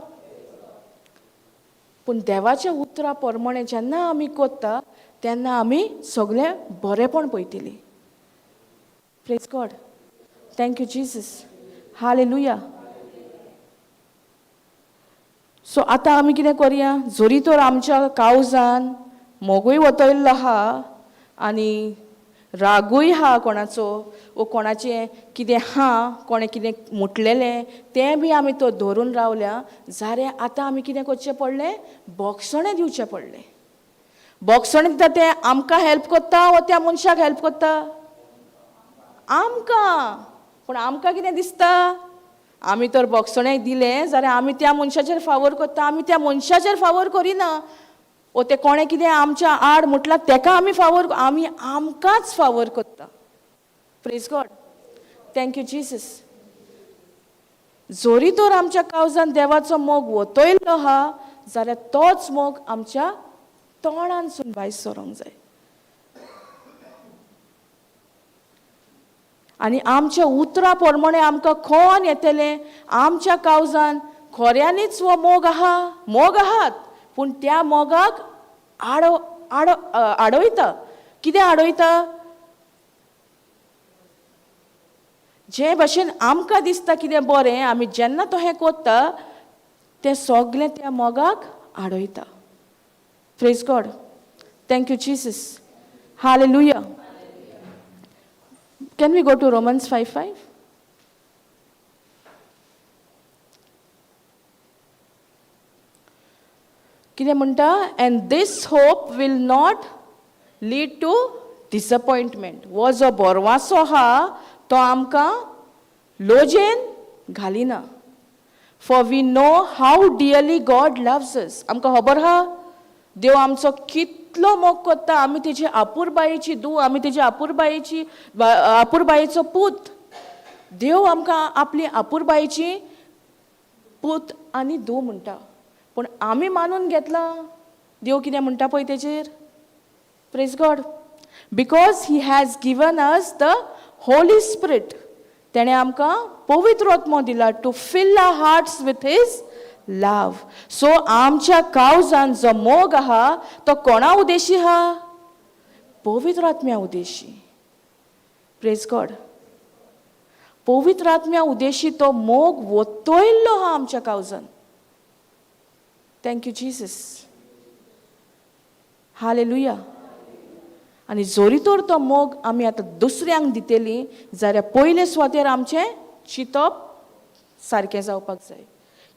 पूण देवाच्या उतरा प्रमाणें जेन्ना आमी कोत्ता तेन्ना आमी सगळें बरेंपण पळयतलीं. Praise God. Thank you Jesus. Hallelujah. So आतां आमी कितें करुया? जरी तर आमच्या कावजान मोगूय वतयल्लो आहा आनी रागूय आहा कोणाचो, वो कोणाचें कितें आहा, कोणें कितें म्हटलेलें तें बी आमी तो धरून रावल्या जाल्यार आतां आमी कितें करचें पडलें? बोगसणें दिवचें पडलें. बोगसणें दिता तें आमकां हेल्प करता वो त्या मनशाक हेल्प करता? आमकां. पूण आमकां कितें दिसता? आमी तर बोगसणें दिलें जाल्यार आमी त्या मनशाचेर फावोर करता, आमी त्या मनशाचेर फावोर करिना. वो तें कोणें कितें आमच्या आड म्हटलां तेका आमी फावोर, आमी आमकांच फावोर करता. Praise God. Thank you Jesus. जरी तर आमच्या कावजान देवाचो मोग वतयल्लो आहा जाल्यार तोच मोग आमच्या तोंडानसून भायर सरोंक जाय. आनी आमच्या उतरा प्रमाणें आमकां कोण येतलें? आमच्या कावजान खऱ्यांनीच हो मोग आहा, मोग आहात, पूण त्या मोगाक आडो आडो आडयता. कितें आडयता? जे भाशेन आमकां दिसता कितें बरें, आमी जेन्ना तशें कोत्ता तें सगलें त्या मोगाक आडयता. Praise God. Thank you Jesus. Hallelujah. Can we go to Romans 5:5? कितें म्हणटा? And this hope will not lead to disappointment. हो जो बोरवासो आहा तो आमकां लोजेन घालिना. For we know how dearly God loves us. आमकां खबर आहा देव आमचो कितलो मोग करता. आमी तेजी आपुरबायेची धूव, आमी तेजी आपुरबायेची आपुरबायेचो पूत. देव आमकां आपली आपुरबायेची पूत आनी धूव म्हणटा. पूण आमी मानून घेतलां देव कितें म्हणटा पळय तेजेर. Praise God. Because he has given us the Holy Spirit. तेणें आमकां पवित्र आत्मो दिला to fill our hearts with his love. So आमच्या कावजान जो मोग आहा तो कोणा उद्देशी आहा? पवित्र आत्म्या उद्देशी. Praise God. पवित्र आत्म्या उद्देशी तो मोग वतयल्लो आहा आमच्या कावजान. Thank you Jesus, hallelujah. आनी जोरी तर तो मोग आमी आतां दुसऱ्यांक दितली जाल्यार पयले सुवातेर आमचें चिंतप सारकें जावपाक जाय.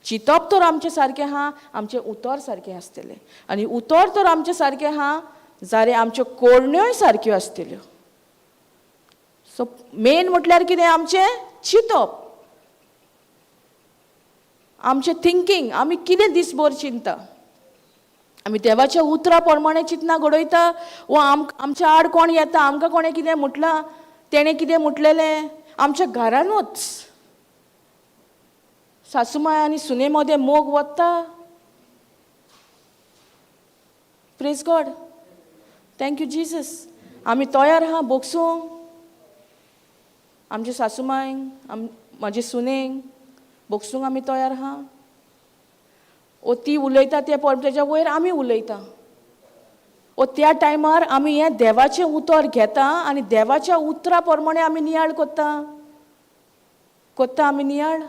चिंतप तर आमचें सारकें आहा, आमचें उतर सारकें आसतलें, आनी उतर तर आमचें सारकें आहा जाल्यार आमच्यो कोरण्योय सारक्यो आसतल्यो. सो मेन म्हटल्यार कितें? आमचें चिंतप, आमचें थिंकींग. आमी कितें दीसभर चिंता? आमी देवाच्या उतरा प्रमाणे चिंतना घडयता वो आमच्या आड कोण येता, आमकां कोणें कितें म्हटलां, तेणें कितें म्हटलेलें? आमच्या घरानूच सासूमाय आनी सुने मदें मोग वता. Praise God, thank you Jesus. आमी तयार आहा बोगसूंक आमच्या सासूमायक, म्हाजे सुनेक बोगसूंक आमी तयार आहा. ओ ती उलयता ते तेज्या वयर आमी उलयता. ओ त्या टायमार आमी हें देवाचें उतर घेता आनी देवाच्या उतरा प्रमाणे आमी नियाळ कोत्ता कोत्ता आमी नियाळ.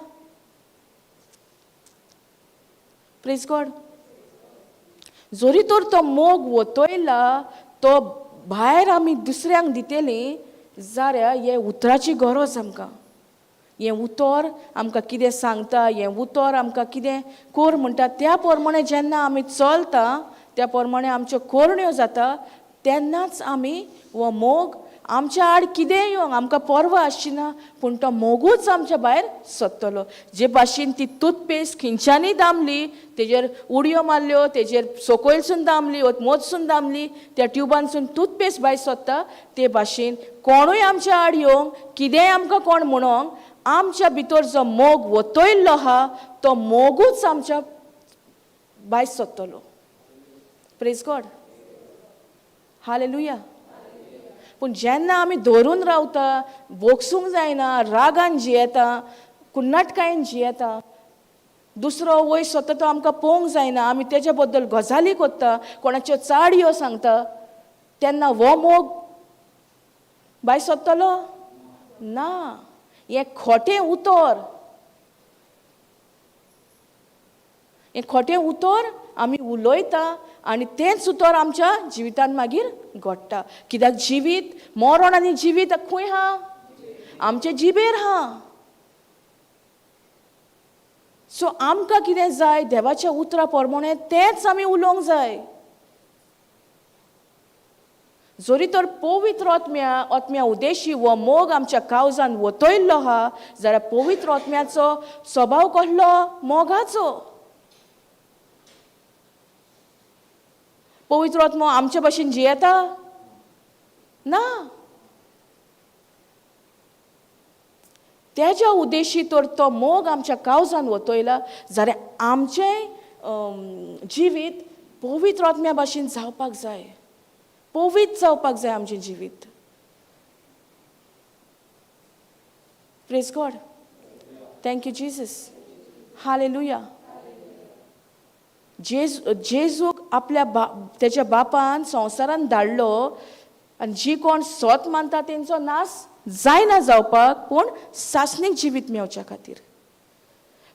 Praise God. जोरी तर तो मोग वतयला तो भायर आमी दुसऱ्यांक दितली जाल्यार हे उतराची गरज आमकां. हें उतर आमकां कितें सांगता, हें उतर आमकां कितें कोर म्हणटा, त्या प्रमाणे जेन्ना आमी चलता त्या प्रमाणे आमच्यो कोरण्यो जाता, तेन्नाच आमी हो मोग आमच्या आड कितेंय येवंक आमकां पर्वा आसची ना, पूण तो मोगूच आमच्या भायर सोदतलो. जे भाशेन ती टूथपेस्ट खिंच्यांनी दामली, तेजेर उडयो मारल्यो, तेजेर सकयलसून दामली, मोदसून दामली, त्या ट्युबानसून टूथपेस्ट भायर सोदता, ते भाशेन कोणूय आमच्या आड येवंक कितेंय आमकां कोण म्हणोंक आमच्या भितर जो मोग वतयल्लो आहा तो मोगूच आमच्या भायर सोदतलो. Praise God, hallelujah. पूण जेन्ना आमी धरून रावता, बोगसूंक जायना, रागान जियेता, कुन्नाटकायेन जियेता, दुसरो वयर सोदता तो आमकां पळोवंक जायना, आमी तेज्या बद्दल गजाली कोत्ता, कोणाच्यो चाडयो सांगता, तेन्ना हो मोग भायर सोदतलो ना. हें खोटें उतर, हें खोटें उतर आमी उलयता आनी तेंच उतर आमच्या जिवितान मागीर घडटा. कित्याक जिवीत मरण आनी जिवीत खंय आहा? आमचे जिबेर आहा. सो आमकां कितें जाय देवाच्या उतरा प्रमाणे तेंच आमी उलोवंक जाय. जोरी तर पवित्र आत्म्या आत्म्या उद्देशी हो मोग आमच्या कावजान वतयल्लो आहा जाल्यार पवित्र आत्म्याचो स्वभाव कसलो? मोगाचो. पवित्र आत्मो आमचे भाशेन जियेता ना. तेज्या उद्देशी तर तो मोग आमच्या कावजान वतयला जाल्यार आमचें जिवीत पवित्र आत्म्या भाशेन जावपाक जाय, पवित्र जावपाक जाय आमचें जिवीत. Praise God, thank you Jesus, hallelujah. जेजूक आपल्या तेच्या बापान संवसारान धाडलो आनी जी कोण सोत मानता तेंचो नाश जायना जावपाक, पूण सासणीक जिवीत मेळच्या खातीर.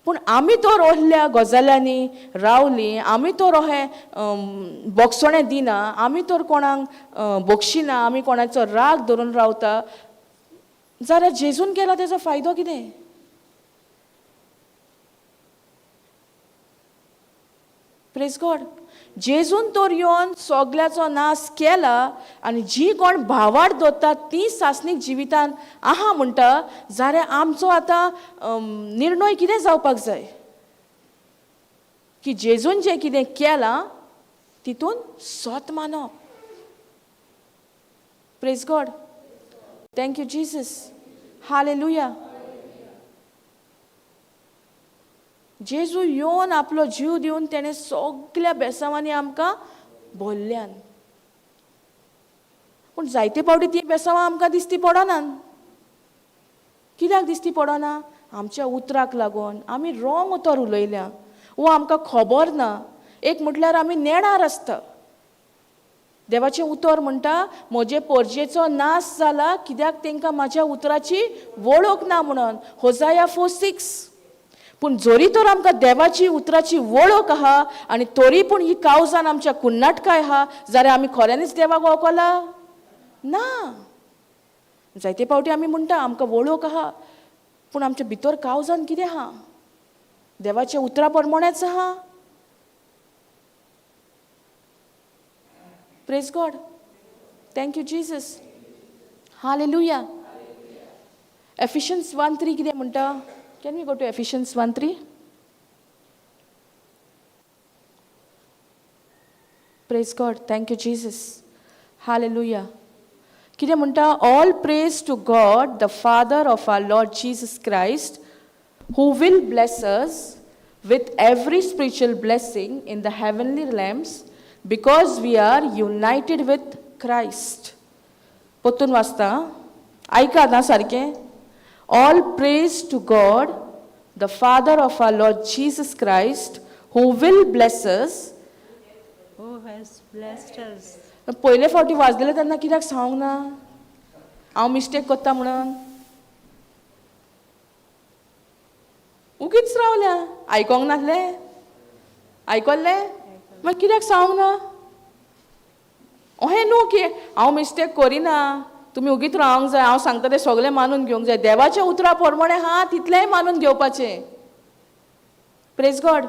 पूण आमी तर ओहल्या गजाल्यांनी रावली, आमी तर अहें बोगसणें दिना, आमी तर कोणाक बोगशिना, आमी कोणाचो राग धरून रावता जाल्यार जेजून केला तेजो फायदो कितें? Praise God. जेजून तर येवन सगल्याचो नाश केला आनी जी कोण भावार्थ दवरता ती सासणीक जिवितान आहा म्हणटा जाल्यार आमचो आतां निर्णय कितें जावपाक जाय? की जेजून जें कितें केलां तितून सोत मानप. Praise God, thank you Jesus, hallelujah. जेजू येवन आपलो जीव दिवन तेणें सगल्या बेसांवांनी आमकां भरल्यान, पूण जायते फावटी ती बेसांवां आमकां दिसती पडनात. कित्याक दिसती पडना? आमच्या उतराक लागून आमी रोंग उतर उलयल्या वो आमकां खबर ना. एक म्हटल्यार आमी नेणार आसता, देवाचें उतर म्हणटा म्हजे पोरजेचो नाश जाला कित्याक तांकां म्हाज्या उतराची वळख ना म्हणून, होजाया 4:6. पूण जरी तर आमकां देवाची उतराची वळख आहा आनी तरी पूण ही कावजान आमच्या कुन्नाटकाय आहा जाल्यार आमी खऱ्यांनीच देवाक वळखला ना. जायते फावटी आमी म्हणटा आमकां वळख आहा, पूण आमच्या भितर कावजान कितें आहा? देवाच्या उतरा प्रमाणेच आहा. Praise God, thank you Jesus, hallelujah. Ephesians 1:3 कितें म्हणटा? Can we go to Ephesians 1:3? Praise God, thank you Jesus, hallelujah. कितें म्हणटा? All praise to God the father of our Lord Jesus Christ, who will bless us with every spiritual blessing in the heavenly realms because we are united with Christ. परतून वाचता, आयकात आं सारकें. All praise to God the father of our Lord Jesus Christ, who will bless us. Who has blessed us. पयले फावटी वाजलेले तेन्ना कित्याक सांगूंक ना हांव मिस्टेक करता म्हणून? उगीच रावल्या, आयकोंक नासलें? आयकल्लें, मागीर कित्याक सांगूंक ना? अहें न्हू की हांव मिस्टेक करिना, तुमी उगीत रावंक जाय, हांव सांगता तें सगळें मानून घेवंक जाय. देवाच्या उतरा प्रमाणें आहा तितलेंय मानून घेवपाचें. Praise God,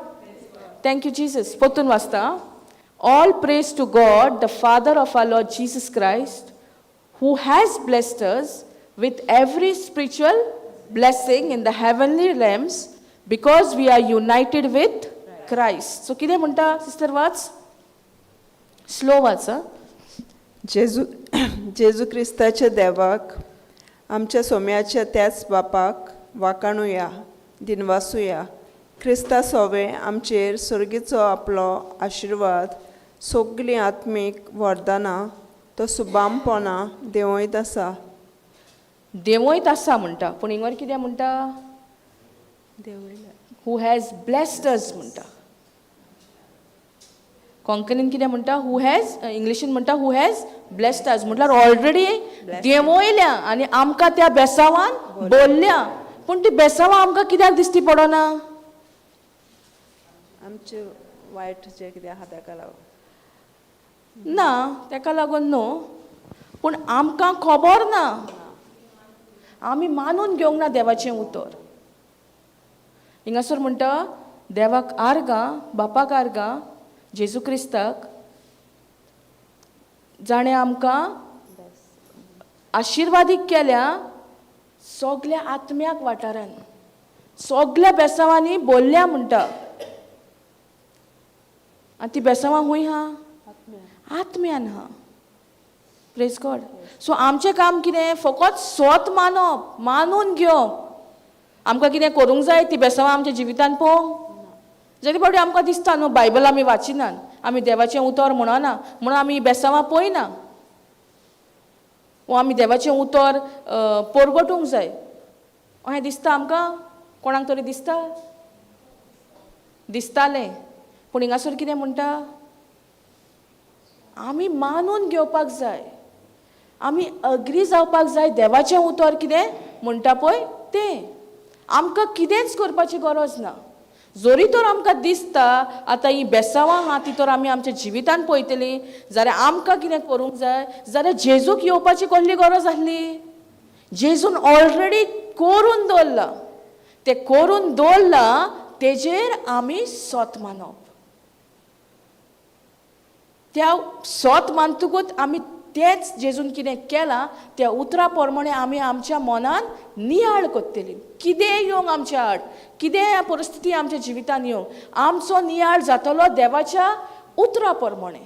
thank you Jesus. परतून वाचता. All praise to God the father of our Lord Jesus Christ, who has blessed us with every spiritual blessing in the heavenly realms because we are united with Christ. So कितें म्हणटा sister? वाच, slow वाच आं. जेजू जेजू क्रिस्ताच्या देवाक, आमच्या सोम्याच्या त्याच बापाक वाकाणुया, दिनवासुया. क्रिस्ता सोवे आमचेर सर्गीचो आपलो आशिर्वाद, सगलीं आत्मीक वरदानां तो सुबामपणां देंवयत आसा. देंवयत आसा म्हणटा, पूण हिंगर कितें म्हणटा? देंवयला. Who has blessed us म्हणटा. कोंकणीन कितें म्हणटा? Who has, इंग्लिशीन म्हणटा who has blessed us, म्हटल्यार ऑलरेडी देंवयल्या आनी आमकां त्या बेसांवान बोल्ल्या. पूण ती बेसांवां आमकां कित्याक दिश्टी पडना? आमचे वायट जें कितें आहा ताका लागून. ना, ताका लागून न्हू, पूण आमकां खबर ना, आमी मानून घेवंक ना देवाचें उतर. हिंगासर म्हणटा देवाक आर्गां, बापाक आर्गां, जेजू क्रिस्ताक, जाणें आमकां आशिर्वादीक केल्या सगल्या आत्म्याक वाठारान, सगल्या बेसांवांनी बोल्ल्या म्हणटा. आनी ती बेसांवां खूंय आहा? आत्म्यान आहा. Praise God. सो आमचें काम कितें? फकत स्वत मानप, मानून घेवप. आमकां कितें करूंक जाय ती बेसांवां आमच्या जिवितान पळोवंक? जायते फावटी आमकां दिसता न्हू, बायबल आमी वाचिनात, आमी देवाचें उतर म्हणना म्हणून आमी बेसांवां पळयना, वो आमी देवाचें उतर परगटूंक जाय अशें दिसता आमकां. कोणाक तरी दिसता, दिसतालें. पूण हिंगासर कितें म्हणटा? आमी मानून घेवपाक जाय, आमी अग्री जावपाक जाय देवाचें उतर कितें म्हणटा पळय तें. आमकां कितेंच करपाची गरज ना. जरी तर आमकां दिसता आतां ही बेसांवां आहा ती तर आमी आमच्या जिवितान पळयतलीं, जाल्यार आमकां कितें करूंक जाय? जाल्यार जेजूक येवपाची कसली गरज आसली? जेजून ऑलरेडी करून दवरलां, तें करून दवरलां तेजेर आमी सोत मानप. त्या सोत मानतकूच आमी तेंच जेजून कितें केलां त्या उतरा प्रमाणे आमी आमच्या मनान नियाळ करतली. कितेंय येवंक आमच्या आड, कितेंय परिस्थिती आमच्या जिवितान येवंक, आमचो नियाळ जातलो देवाच्या उतरा प्रमाणे.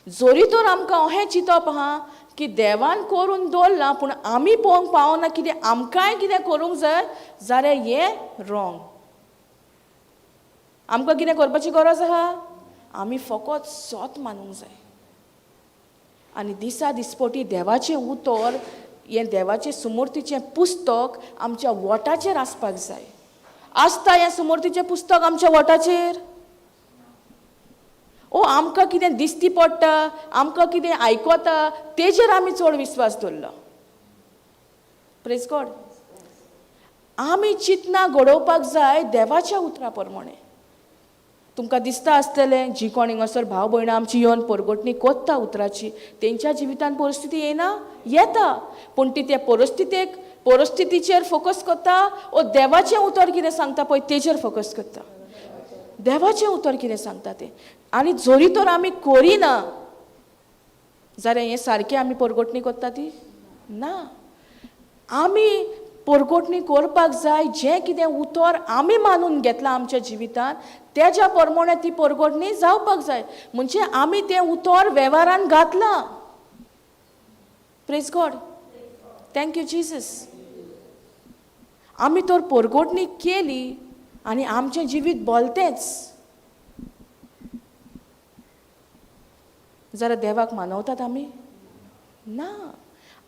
जरी तर आमकां अहें चिंतप आहा की देवान करून दवरलां पूण आमी पळोवंक पावना कितें, आमकांय कितें करूंक जाय, जाल्यार हें रॉंग. आमकां कितें करपाची गरज आहा? आमी फकत सोत मानूंक जाय आनी दिसा दिसपटी देवाचें उतर, हें देवाचें सुमूर्तीचें पुस्तक आमच्या वोटाचेर आसपाक जाय. आसता हें सुमूर्तीचें पुस्तक आमच्या वोटाचेर? ओ आमकां कितें दिसती पडटा, आमकां कितें आयकता तेजेर आमी चड विस्वास दवरलो. Praise God. आमी चिंतना घडोवपाक जाय देवाच्या उतरा प्रमाणे. तुमकां दिसता आसतलें जी कोण हिंगासर भाव भयणां आमची येवन परगटणी कोत्ता उतराची, तेंच्या जिवितान परिस्थिती येना येता, पूण ती त्या परिस्थितीचेर फोकस करता ओ देवाचें उतर कितें सांगता पळय तेजेर फोकस करता. देवाचें उतर कितें सांगता तें. आनी जरी तर आमी करिना जाल्यार हें सारकें आमी परगटणी करता ती ना. आमी परगटणी करपाक जाय जें कितें उतर आमी मानून घेतलां आमच्या जिवितांत तेज्या प्रमाणे ती परगटणी जावपाक जाय. म्हणजे आमी तें उतर वेव्हारान घातलां. Praise God. Thank you Jesus. आमी तर परगटणी केली आनी आमचें जिवीत बोलतेंच. जरा देवाक मानवतात आमी ना.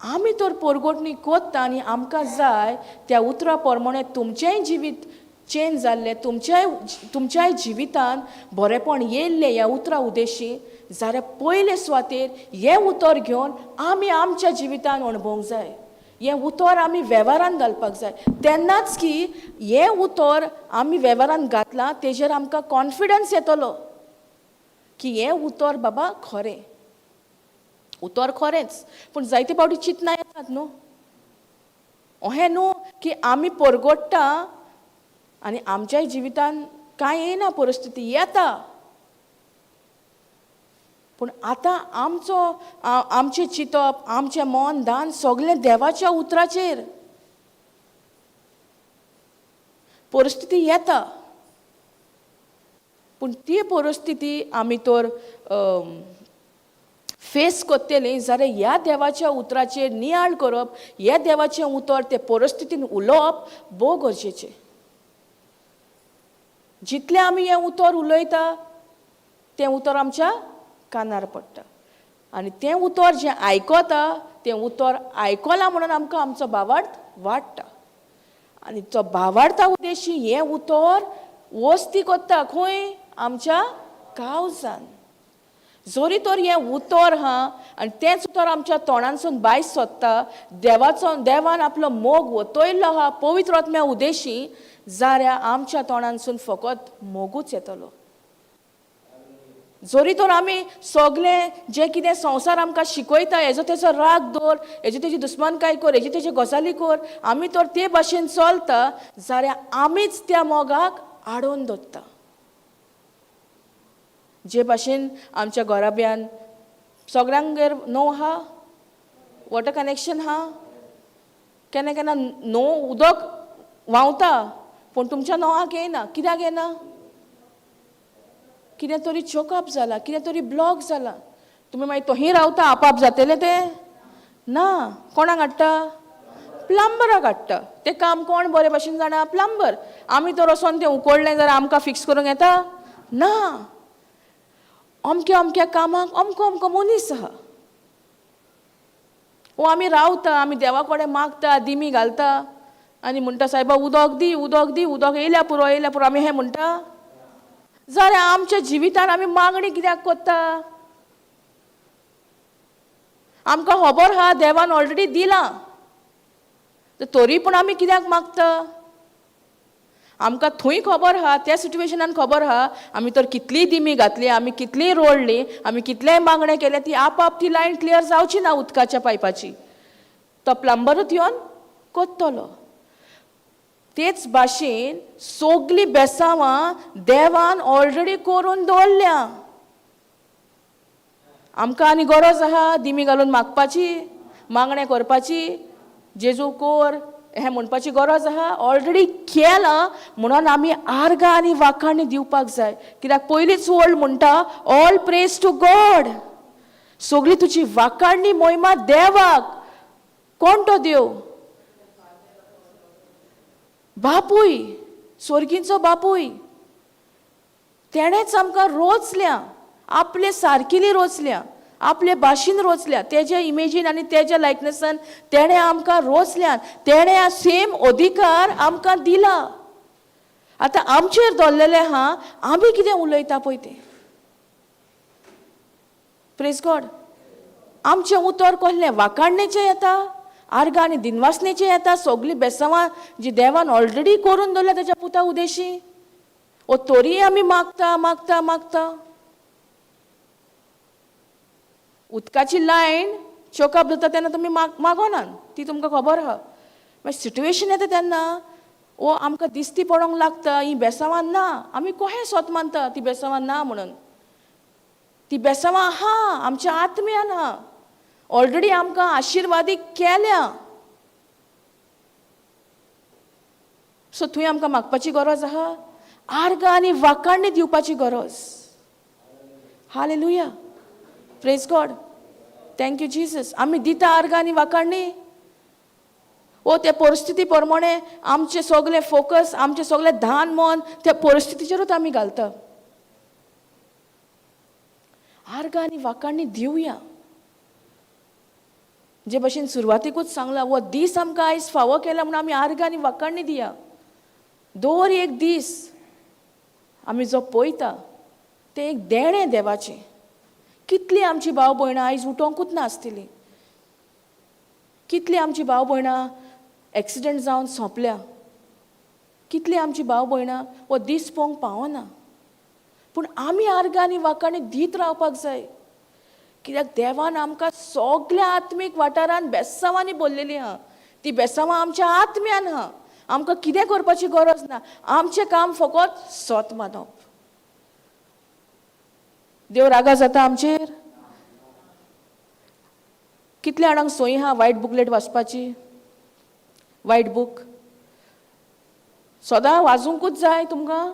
आमी तर परगटणी कोत्ता आनी आमकां जाय त्या उतरा प्रमाणे तुमचेंय जिवीत चेंज जाल्लें, तुमच्याय जिवितान बरेंपण येयल्लें ह्या उतरा उदेशी, जाल्यार पयले सुवातेर हें उतर घेवन आमी आमच्या जिवितान अणभवंक जाय. हें उतर आमी वेव्हारान घालपाक जाय. तेन्नाच की हें उतर आमी वेव्हारान घातलां तेजेर आमकां कॉन्फिडन्स येतलो की हें उतर बाबा खरें, उतर खरेंच. पूण जायते फावटी चिंतना येतात न्हू, अहें न्हू की आमी परगट्टा आनी आमच्याय जिवितान कांय येना परिस्थिती येता, पूण आतां आमचो आमचें चिंतप, आमचें मन दान सगळें देवाच्या उतराचेर. परिस्थिती येता पूण ती परिस्थिती आमी तर फेस करतली जाल्यार ह्या देवाच्या उतराचेर नियाळ करप, ह्या देवाचें उतर ते परिस्थितीन उलोवप भोव गरजेचें. जितलें आमी हें उतर उलयता तें उतर आमच्या कानार पडटा आनी तें उतर जें आयकता तें उतर आयकलां म्हणून आमकां आमचो भावार्थ वाडटा आनी तो भावार्था उद्देशी हें उतर वस्ती करता खंय आमच्या कावजान. जरी तर हें उतर हा आनी तेंच उतर आमच्या तोंडांसून भायर सोदता, देवाचो देवान आपलो मोग वतयल्लो आहा पवित्र आत्म्या उद्देशी, जाल्यार आमच्या तोंडांसून फकत मोगूच येतलो. जरी तर आमी सगळें जें कितें संवसार आमकां शिकयता हेजो तेजो राग दवर, हेजी तेजी दुस्मानकाय कर, हेजी तेजी गजाली कर, आमी तर ते भाशेन चलता जाल्यार आमीच त्या मोगाक आडोवन दवरता. जे भाशेन आमच्या घराब्यान सगळ्यांगेर न्हू आहा, वॉटर कनेक्शन आहा, केन्ना केन्ना न्हू उदक व्हांवता पूण तुमच्या नळाक येयना. कित्याक येना? कितें तरी चोकअप जाला, कितें तरी ब्लॉक जाला. तुमी मागीर तोही रावता आपाप जातलें तें ना. कोणाक हाडटा? प्लंबराक हाडटा. तें काम कोण बरे भाशेन जाणा? प्लंबर. आमी तर वचोन तें उकडलें जाल्यार आमकां फिक्स करूंक येता ना. अमक्या अमक्या कामाक अमको अमको मनीस आहा. ओ आमी रावता, आमी देवा कडेन मागता, दिमी घालता आनी म्हणटा सायबा उदक दी, उदक दी, उदक येयल्या पुरो, येयल्या पुरो, आमी हें म्हणटा. जाल्यार आमच्या जिवितान आमी मागणी कित्याक करता? आमकां खबर आहा देवान ऑलरेडी दिलां, तरी पूण आमी कित्याक मागता? आमकां थंय खबर आहा, त्या सिट्युएशनान खबर आहा, आमी तर कितलीय दिमी घातली, आमी कितलीय रोडली, आमी कितलेय मागणें केलें, ती आपाप ती लायन क्लियर जावची ना उदकाच्या पायपाची. तो प्लंबरूच येवन कोत्तलो. तेच भाशेन सगळीं बेसांवां देवान ऑलरेडी करून दवरल्या. आमकां आनी गरज आहा दिमी घालून मागपाची, मागणें करपाची, जेजू कोर हें म्हणपाची गरज आहा? ऑलरेडी केलां म्हणून आमी आर्गां आनी वाखाणी दिवपाक जाय. कित्याक पयलींच वर्ल्ड म्हणटा ऑल प्रेज टू गॉड. सगळी तुजी वाखाणी मोहिमा देवाक. कोण तो देव? बापूय, स्वर्गींचो बापूय. तेणेच आमकां रोचल्या, आपले सारकिली रोचल्या, आपले भाशेन रोचल्या, तेज्या इमेजीन आनी तेज्या लायकनसान तेणें आमकां रोचल्यान, तेणें सेम अधिकार आमकां दिला. आतां आमचेर दवरलेलें आहा, आमी कितें उलयता पळय तें. Praise God. आमचें उतर कसलें? वाखाणणेचें येता, आर्गां आनी दिनवासनेचें येता. सगळीं बेसांवां जी देवान ऑलरेडी करून दवरल्या तेच्या पुता उदेशी, ओ तोरीय आमी मागता मागता मागता. उदकाची लायन चोकअप जाता तेन्ना तुमी मागोनात, ती तुमकां खबर आहा. मागीर सिट्युएशन येता तेन्ना ओ आमकां दिसती पडोंक लागता ही बेसांवां ना. आमी कोहें सोत मानता ती बेसांवां ना म्हणून. ती बेसांवां आहा, आमच्या आत्म्यान आहा, ऑलरेडी आमकां आशिर्वादी केल्या. सो थंय आमकां मागपाची गरज आहा, आर्गां आनी वाखाणणी दिवपाची गरज. Hallelujah, praise God, thank you Jesus. आमी दिता आर्गां आनी वाखाणणी. ओ ते परिस्थिती प्रमाणे आमचें सगळें फोकस, आमचें सगळें ध्यान मन त्या परिस्थितीचेरूच आमी घालता. आर्गां आनी वाखाणणी दिवया. जे भशेन सुरवातीकूच सांगलां, हो दीस आमकां आयज फावो केला म्हणून आमी आर्गां आनी वाखाणणी दिया. दर एक दीस आमी जो पळयता तें एक देणें देवाचें. कितलीं आमची भाव भयणां आयज उठोंकूच नासतलीं, कितलीं आमची भाव भयणां एक्सिडंट जावन सोंपल्या, कितलीं आमची भाव भयणां हो दीस पळोवंक पावना. पूण आमी आर्गां आनी वाखाणी दीत रावपाक जाय, कित्याक देवान आमकां सगल्या आत्मीक वाठारान बेसांवांनी भरलेली आहा. ती बेसांवां आमच्या आत्म्यान आहा. आमकां कितें करपाची गरज ना, आमचें काम फकत सोत मानप. देव रागा जाता आमचेर? कितल्या जाणांक सोय आहा वायट बुकलेट वाचपाची? वायट बूक सदां वाजूंकूच जाय तुमकां?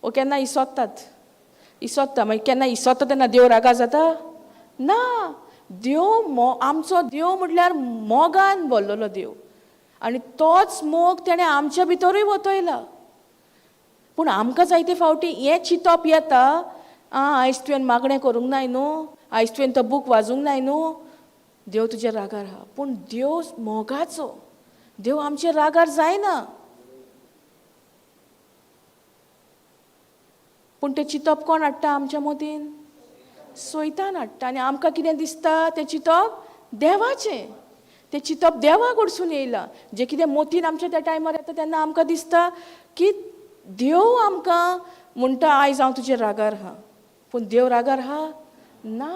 ओ केन्ना इसोत्तात, इसोत्ता. मागीर केन्ना इसोत्ता तेन्ना देव रागा जाता? ना. देव आमचो देव म्हटल्यार मोगान भरलेलो देव, आनी तोच मोग तेणें आमच्या भितरूय वतयला. पूण आमकां जायते फावटी हें चिंतप येता, आं आयज तुवें मागणें करूंक नाय न्हू, आयज तुवें तो बूक वाजूंक नाय न्हू, देव तुजेर रागार आहा. पूण देव मोगाचो, देव आमचेर रागार जायना. पूण तें चिंतप कोण हाडटा आमच्या मतीन? सोयतान हाडटा. आनी आमकां कितें दिसता तें चिंतप देवाचें, तें चिंतप देवा कडसून येयलां. जें कितें मोतीन आमच्या त्या टायमार येता तेन्ना आमकां दिसता की देव आमकां म्हणटा आयज हांव तुजेर रागार आहा. पूण देव रागार आहा ना.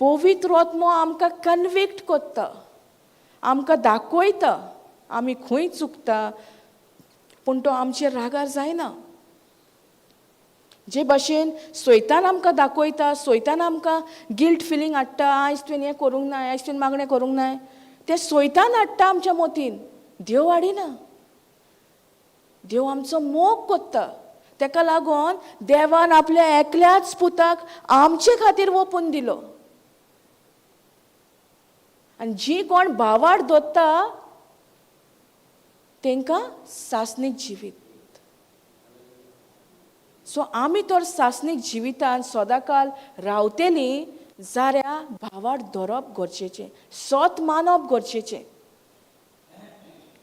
पवित्र आत्मो आमकां कन्विक्ट करता, आमकां दाखयता आमी खंय चुकता, पूण तो आमचेर रागार जायना. जे भाशेन सोयतान आमकां दाखयता, सोयतान आमकां गिल्ट फिलींग हाडटा, आयज तुवें हें करूंक नाय, आयज तुवें मागणें करूंक नाय, तें सोयतान हाडटा आमच्या मतीन, देव हाडिना. देव आमचो मोग कोत्ता, तेका लागून देवान आपल्या एकल्याच पुताक आमचे खातीर ओपून दिलो. आनी जी कोण भावार दोत्ता तेंकां सासणीक जिवीत. सो आमी तर सासणीक जिवितान सदांकाल रावतली जाल्यार भावार धरप गरजेचें, सत मानप गरजेचें.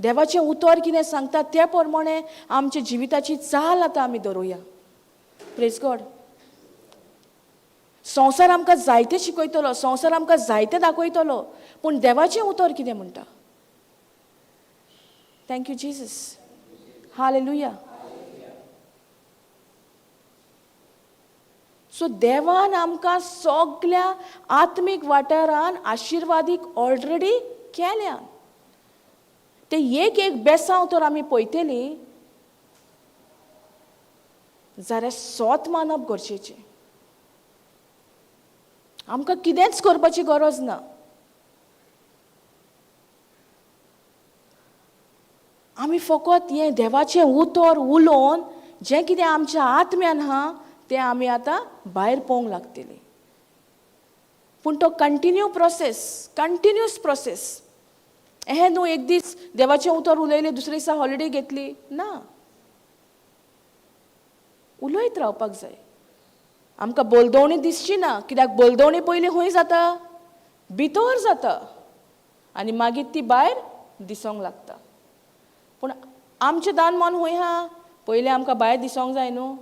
देवाचें उतर कितें सांगता त्या प्रमाणे आमच्या जिविताची चाल आतां आमी धरुया. Praise God. संवसार आमकां जायते शिकयतलो, संवसार आमकां जायते दाखयतलो, पूण देवाचें उतर कितें म्हणटा? Thank you Jesus. Hallelujah. So देवान आमकां सगल्या आत्मीक वाठारान आशिर्वादीक ऑलरेडी केल्या. ते एक एक बेसांव तर आमी पळयतली जाल्यार सोत मानप गरजेचें. आमकां कितेंच करपाची गरज ना. आमी फकत हें देवाचें उतर उलोवन जें कितें आमच्या आत्म्यान आहा तें आमी आतां भायर पळोवंक लागतली. पूण तो कंटिन्यू प्रोसेस, कंटिन्यूस प्रोसेस. हें न्हू एक दीस देवाचें उतर उलयलें दुसरे दिसा हॉलिडे घेतली ना. उलयत रावपाक जाय. आमकां बोलदोवणी दिसची ना, कित्याक बोलदोवणी पयलीं खंय जाता? भितर जाता आनी मागीर ती भायर दिसोंक लागता. पूण आमचें दान मन खंय आहा? पयलीं आमकां भायर दिसोंक जाय न्हू.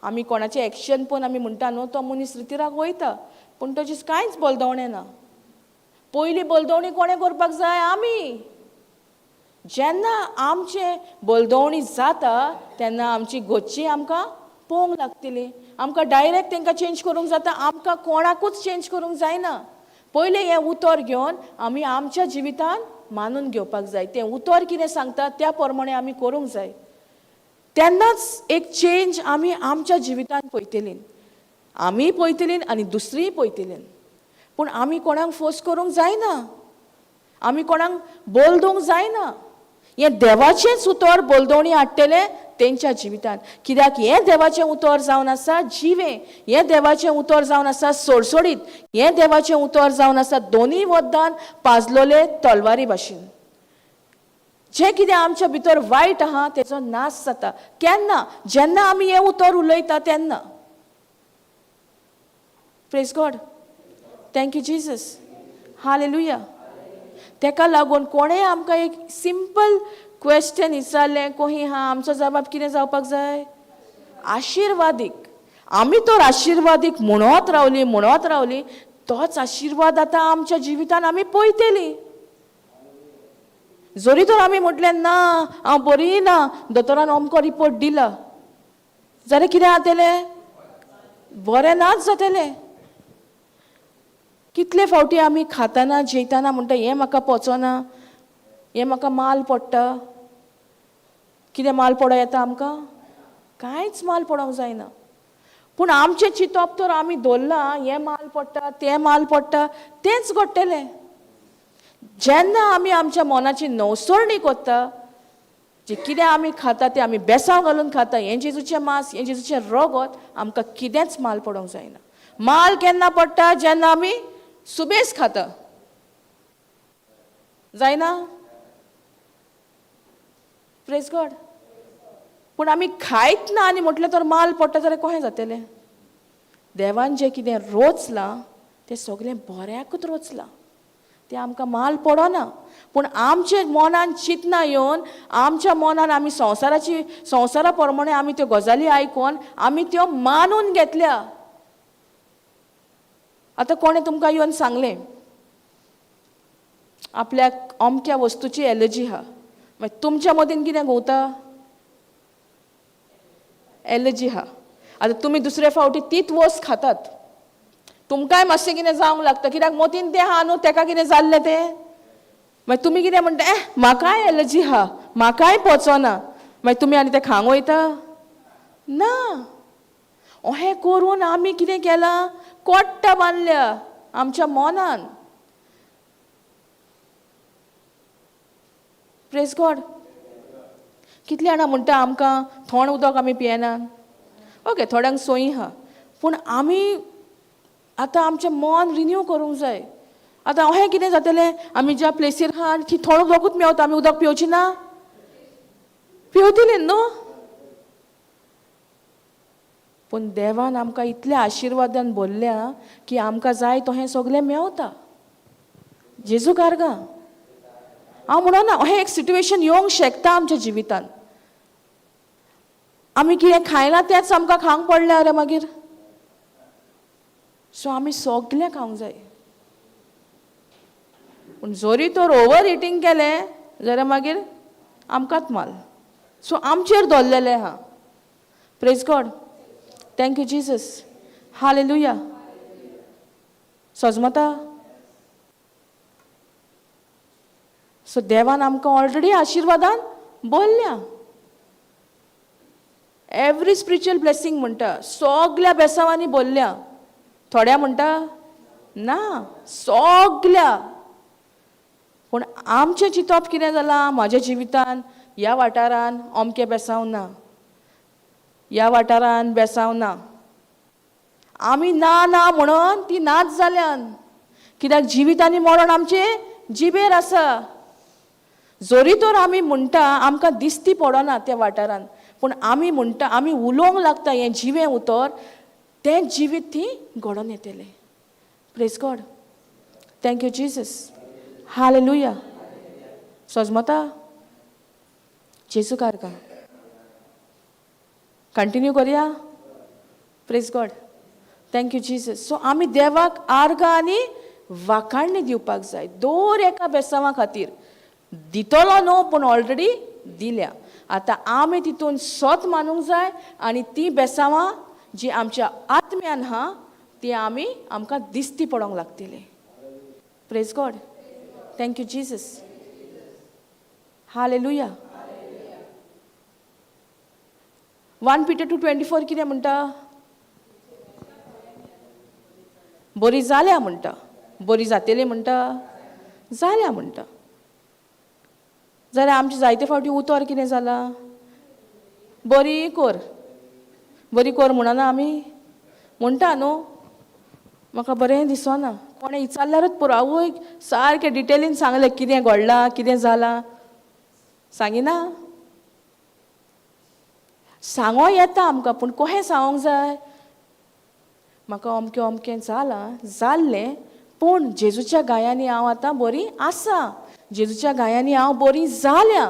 आमी कोणाचें एक्शन पळोवन आमी म्हणटा न्हू तो मनीस रितिराक वयता, पूण ताची कांयच बलदवणें ना. पयली बलदवणी कोणें करपाक जाय? आमी. जेन्ना आमचें बलदवणी जाता तेन्ना आमची गोच्ची आमकां पळोवंक लागतली. आमकां डायरेक्ट तांकां चेंज करूंक जाता, आमकां कोणाकूच चेंज करूंक जायना. पयलें हें उतर घेवन आमी आमच्या जिवितान मानून घेवपाक जाय. तें उतर कितें सांगता त्या प्रमाणे आमी करूंक जाय. तेन्नाच एक चेंज आमी आमच्या जिवितान पळयतलीं, आमीय पळयतलीं आनी दुसरीय पळयतलीं. पूण आमी कोणाक फोर्स करूंक जायना, आमी कोणाक बलदूंक जायना. हें देवाचेंच उतर बलदवणी हाडटलें तेंच्या जिवितान. कित्याक हें देवाचें उतर जावन आसा जिवें, हें देवाचें उतर जावन आसा सोडसोडीत, हें देवाचें उतर जावन आसा दोनूय वद्दान पाजलोले तलवारी भाशेन. जें कितें आमच्या भितर वायट आहा तेजो नाश जाता. केन्ना? जेन्ना आमी हें उतर उलयता तेन्ना. Praise God, thank you Jesus, hallelujah. तेका लागून कोणें आमकां एक सिंपल क्वेश्चन विचारलें कोही हा, आमचो जबाब कितें जावपाक जाय? आशिर्वादीक. आमी तर आशिर्वादीक म्हणत रावली म्हणत रावली, तोच आशिर्वाद आतां आमच्या जिवितान आमी पळयतली. जरी तर आमी म्हटलें ना हांव बरी ना, दोतोरान अमको रिपोर्ट दिला, जाल्यार कितें जातलें? बरें नाच जातलें. कितले फावटी आमी खाताना जेयताना म्हणटा हें म्हाका पचना, हें म्हाका माल पडटा. कितें माल पडो येता आमकां? कांयच माल पडोंक जायना. पूण आमचें चिंतप तर आमी दवरलां हें माल पडटा तें माल पडटा, तेंच घडटलें. जेन्ना आमी आमच्या मनाची नवसरणी करता, जे कितें आमी खाता तें आमी बेसांव घालून खाता, हें जेजूचें मांस हें जेजूचें रगत, आमकां कितेंच माल पडोंक जायना. माल केन्ना पडटा? जेन्ना आमी सुबेज खाता. जायना? Praise God. पूण आमी खायत ना आनी म्हटलें तर माल पडटा जाल्यार कशें जातलें? देवान जें कितें रोचलां तें सगळें बऱ्याकूच रोचलां, तें आमकां माल पडना. पूण आमचे मनान चिंतना येवन आमच्या मनान आमी संवसाराची संवसारा प्रमाणे आमी त्यो गजाली आयकून आमी त्यो मानून घेतल्या. आतां कोणें तुमकां येवन सांगलें आपल्याक अमक्या वस्तूची एलर्जी आहा, मागीर तुमच्या मदीन कितें घुंवता? एलर्जी आहा. आतां तुमी दुसरे फावटी तीच वस्त खातात, तुमकांय मातशें कितें जावंक लागता, कित्याक मोतीन तें आहा न्हू, तेका कितें जाल्लें तें. मागीर तुमी कितें म्हणटा, ए म्हाकाय एलर्जी आहा, म्हाकाय पचना. मागीर तुमी आनी तें खावंक वयता ना. अहें करून आमी कितें केलां? कोट्टा बांदल्या आमच्या मनान. Praise God. कितलीं जाणां म्हणटा आमकां थोंड उदक आमी पियेना. ओके, थोड्यांक सोयी आहा, पूण आमी आतां आमचें मन रिन्यू करूंक जाय. आतां अहें कितें जातलें, आमी ज्या प्लेसीर आहा ती थोंड उदकूच मेवता, आमी उदक पिवची ना? पिवतली न्हू. पूण देवान आमकां इतल्या आशिर्वादान भरल्या की आमकां जाय तहें सगळें मेवता. जेजू कारगा. हांव म्हणना अहें एक सिट्युएशन येवंक शकता आमच्या जिवितान. आमी कितें खायना तेंच आमकां खावंक पडलें रे मागीर. सो आमी सगळें खावंक जाय. पूण जरी तर ओवर इटींग केलें जाल्यार मागीर आमकांच माल. सो आमचेर दवरलेलें आहा. Praise God, thank you Jesus, hallelujah. सजमता? सो देवान आमकां ऑलरेडी आशिर्वादान बोल्ल्या. एवरी स्पिरिच्युअल ब्लेसींग म्हणटा सगल्या बेसांवांनी बोल्ल्या. थोड्या म्हणटा ना, सगल्या. पूण आमचें चिंतप कितें जालां म्हाज्या जिवितान, ह्या वाठारान अमकें बेसांव ना, ह्या वाठारान बेसांव ना, आमी ना ना म्हणून ती नाच जाल्यान. कित्याक जिवीत आनी मरण आमचें जिबेर आसा. जरी तर आमी म्हणटा आमकां दिसती पडना त्या वाठारान, पूण आमी म्हणटा आमी उलोवंक लागता हें जिवें उतर, तें जिवीत ती घडोवन येतलें. Praise God, thank you Jesus, hallelujah. सजमता? जेजू कारगा. कंटिन्यू करया. Praise God, thank you Jesus. So आमी देवाक आर्गां आनी वाखाणणी दिवपाक जाय दर एका बेसांवा खातीर. दितलो न्हू, पूण ऑलरेडी दिल्या. आतां आमी तितून सत मानूंक जाय आनी ती बेसांवां जी आमच्या आत्म्यान आहा ती आमी आमकां दिसती पडोंक लागतली. Praise God, thank you Jesus, hallelujah. 1 Peter 2:24 कितें म्हणटा? बरी जाल्या म्हणटा, बरी जातली म्हणटा, जाल्या म्हणटा. जाल्यार आमचे जायते फावटी उतर कितें जालां? बरी कर, बरी कर म्हणना आमी, म्हणटा न्हू. म्हाका बरें दिसना, कोणें विचारल्यारूच पुरो, आवय सारकें डिटेलीन सांगलें कितें घडलां कितें जालां, सांगिना. सांगो येता आमकां, पूण कोहें सांगोंक जाय? म्हाका अमकें अमकें जालां जाल्लें, पूण जेजूच्या गायांनी हांव आतां बरी आसा, जेजूच्या गायांनी हांव बरी जाल्या.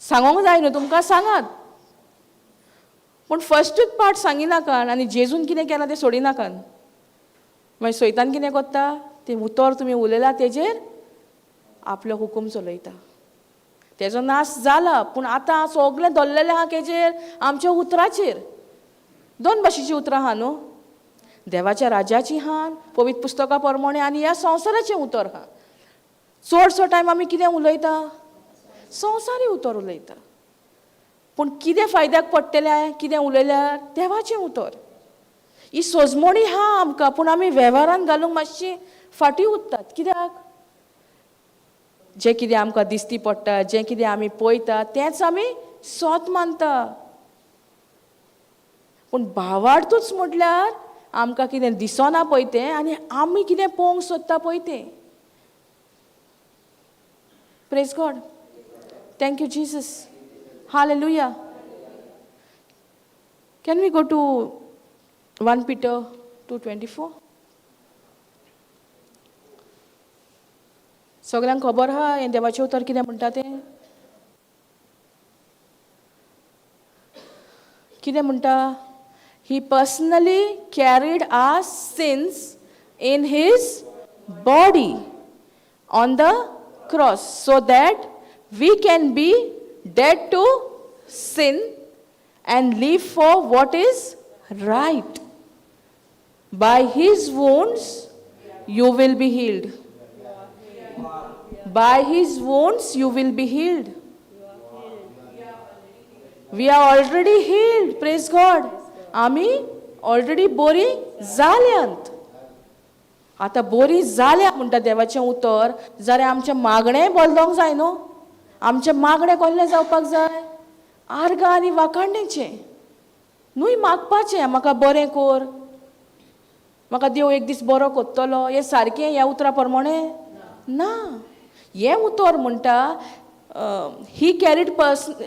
सांगोंक जाय न्हू तुमकां, सांगात, पूण फस्टूच पार्ट सांगिनाकान आनी जेजून कितें केलां तें सोडिनाकान. मागीर सैतान कितें करता? तें उतर तुमी उलयला तेजेर आपलो हुकूम चलयता. तेजो नाश जाला, पूण आतां सगळें धरलेलें आहा केजेर? आमच्या उतराचेर. दोन भाशेचीं उतरां आहा न्हू, देवाच्या राजाची आहा पवित्र पुस्तकां प्रमाणे आनी ह्या संवसाराचें उतर आहा. चडसो टायम आमी कितें उलयता? संवसारी उतर उलयता. पूण कितें फायद्याक पडटलें कितें उलयल्यार? देवाचें उतर. ही सोजमणी आहा आमकां, पूण आमी वेव्हारान घालूंक मातशी फाटीं उरतात. कित्याक? जें कितें आमकां दिसती पडटा, जें कितें आमी पळयता तेंच आमी सोत मानता. पूण भावार्थूच म्हटल्यार आमकां कितें दिसना पळय तें आनी आमी कितें पळोवंक सोदता पळय तें. Praise God, thank you Jesus, hallelujah. Can we go to 1 Peter 2:24? सगळ्यांक खबर आहा हें देवाचें उतर कितें म्हणटा तें? कितें म्हणटा? He personally carried our sins in his body on the cross so that we can be dead to sin and live for what is right. By his wounds you will be healed. By his wounds you will be healed. We are already healed. Praise God. आमी already बरी जाल्यांत. आतां बरी जाल्या म्हणटा देवाचें उतर, जाल्यार आमचें मागणें बदलोंक जाय न्हू. आमचें मागणें कसलें जावपाक जाय? आर्गां आनी वाखाणणेचें न्हू. मागपाचें म्हाका बरें कर, म्हाका देव एक दीस बरो करतलो, हें सारकें ह्या उतरा प्रमाणें ना. हें उतर म्हणटा he carried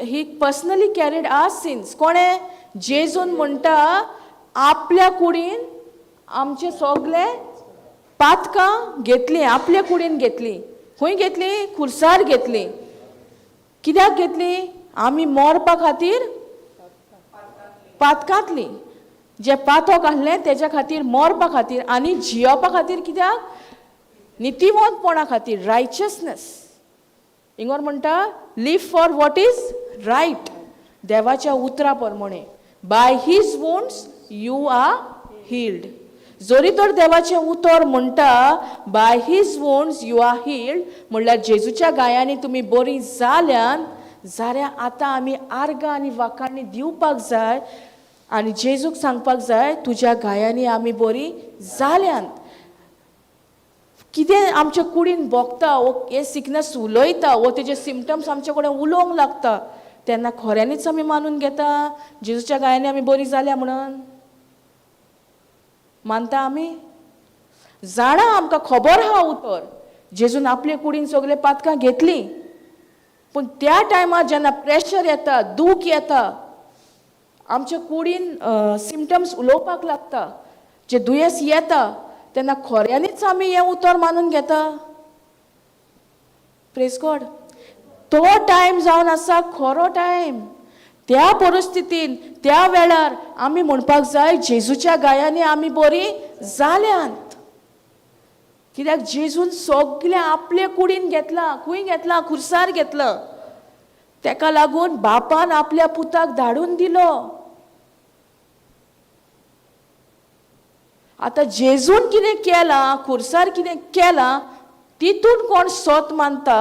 he personally carried our sins. कोणें? जेजून म्हणटा आपल्या कुडीन आमचे सगळे पातकां घेतलीं, आपल्या कुडीन घेतलीं. खंय घेतलीं? खुर्सार घेतलीं. कित्याक घेतलीं? आमी मरपा खातीर पातकांतलीं. जें पातक आसलें तेज्या खातीर मरपा खातीर आनी जियोवपा खातीर. कित्याक? नितीवंतपणा खातीर, रायचसनेस. इंगोर म्हणटा live for what is right, देवाच्या उतरा प्रमाणे. By his wounds you are healed. जरी तर देवाचें उतर म्हणटा by his wounds you are healed, म्हणल्यार जेजूच्या गायांनी तुमी बरीं जाल्यान, जाल्यार आतां आमी आर्गां आनी वाखाणी दिवपाक जाय आनी जेजूक सांगपाक जाय तुज्या गायांनी आमी बरीं जाल्यान. कितें आमच्या कुडीन भोगता वो हें सिकनस उलयता वो तेजे सिमटम्स आमचे कडेन उलोवंक लागता, तेन्ना खऱ्यांनीच आमी मानून घेता जेजूच्या गायांनी आमी बरी जाल्या म्हणून? मानता आमी? जाणा आमकां खबर आहा उतर जेजून आपले कुडीन सगळे पातकां घेतलीं, पूण त्या टायमार जेन्ना प्रेशर येता, दूख येता, आमच्या कुडीन सिमटम्स उलोवपाक लागता, जे दुयेंस येता, तेन्ना खऱ्यांनीच आमी हें उतर मानून घेता? Praise God. तो टायम जावन आसा खरो टायम. त्या परिस्थितीन त्या वेळार आमी म्हणपाक जाय जेजूच्या गायांनी आमी बरी जाल्यांत. कित्याक जेजून सगळें आपले कुडीन घेतलां. खंय घेतलां? खुर्सार घेतलां. तेका लागून बापान आपल्या पुताक धाडून दिलो. आतां जेजून कितें केलां, खुर्सार कितें केलां, तितून कोण सोत मानता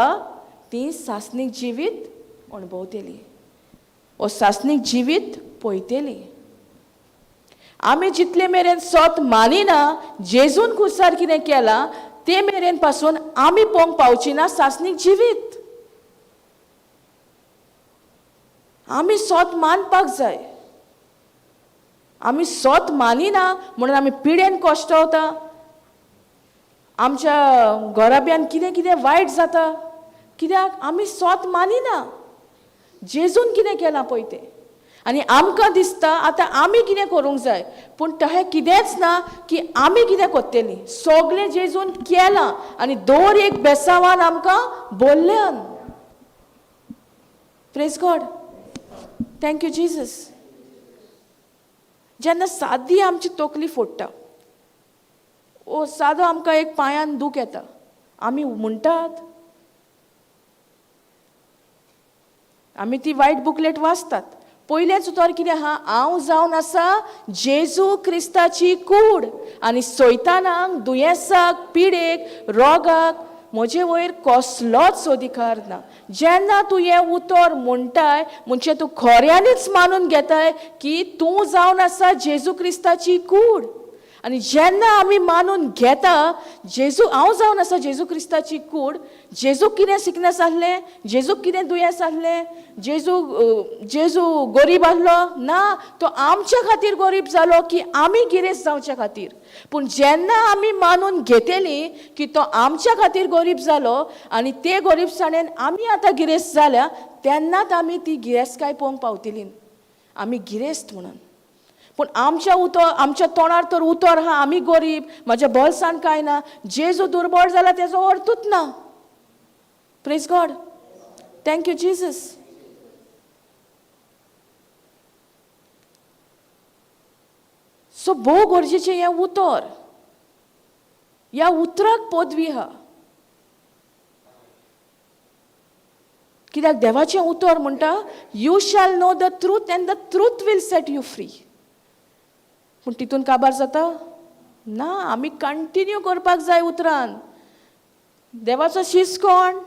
ती सासणीक जिवीत अणभवतली ओ सासणीक जिवीत पळयतली. आमी जितले मेरेन सोत मानिना जेजून खुर्सार कितें केलां ते मेरेन पासून आमी पळोवंक पावची ना सासणीक जिवीत. आमी सोत मानपाक जाय. आमी सोत मानिना म्हणून आमी पिडेन कश्टवता, आमच्या घराब्यान कितें कितें वायट जाता. कित्याक आमी सोत मानिना जेजून कितें केलां पळय तें. आनी आमकां दिसता आतां आमी कितें करूंक जाय, पूण तशें कितेंच ना की आमी कितें करतलीं. सगळें जेजून केलां आनी दर एक बेसांवान आमकां बोल्ल्यान. Praise God, thank you Jesus. जेन्ना सादी आमची तकली फोडटा ओ सादो आमकां एक पांयान दूख येता, आमी म्हणटात, आमी ती वायट बुकलेट वाचतात. पयलेंच उतर कितें आहा? हांव जावन आसा जेजू क्रिस्ताची कूड आनी सैतानाक, दुयेंसाक, पिडेक, रोगाक म्हजे वयर कसलोच अधिकार ना. जेन्ना तूं हें उतर म्हणटाय म्हणजे तूं खऱ्यांनीच मानून घेताय की तूं जावन आसा जेजू क्रिस्ताची कूड. आनी जेन्ना आमी मानून घेता जेजू, हांव जावन आसा जेजू क्रिस्ताची कूड, जेजूक कितें सिकनस आसलें, जेजूक कितें दुयेंस आसलें, जेजू गरीब आसलो ना, तो आमच्या खातीर गरीब जालो की आमी गिरेस्त जावच्या खातीर. पूण जेन्ना आमी मानून घेतली की तो आमच्या खातीर गरीब जालो आनी ते गरीबसाणेन आमी आतां गिरेस्त जाल्या, तेन्नाच आमी ती गिरेस्तकाय पळोवंक पावतली, आमी गिरेस्त म्हणून. पूण आमच्या उतर, आमच्या तोंडार तर उतर आहा आमी गरीब, म्हज्या बोल्सान कांय ना, जेजू दुर्बळ जाला तेजो अर्थूच ना. Praise God, thank you Jesus. So भोव गरजेचें हें उतर, ह्या उतराक पदवी आहा. कित्याक देवाचें उतर म्हणटा you shall know the truth and the truth will set you free. पूण तितून काबार जाता ना, आमी कंटिन्यू करपाक जाय उतरान. देवाचो शीस कोण?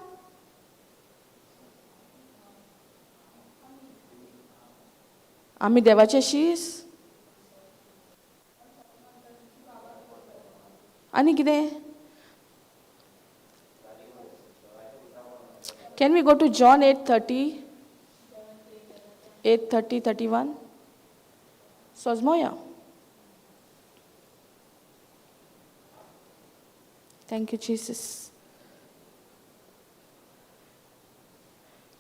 आमी देवाचे शीस. आनी कितें? Can we go to John 8:30, 8:30, 31? सोजमोया. Thank you Jesus.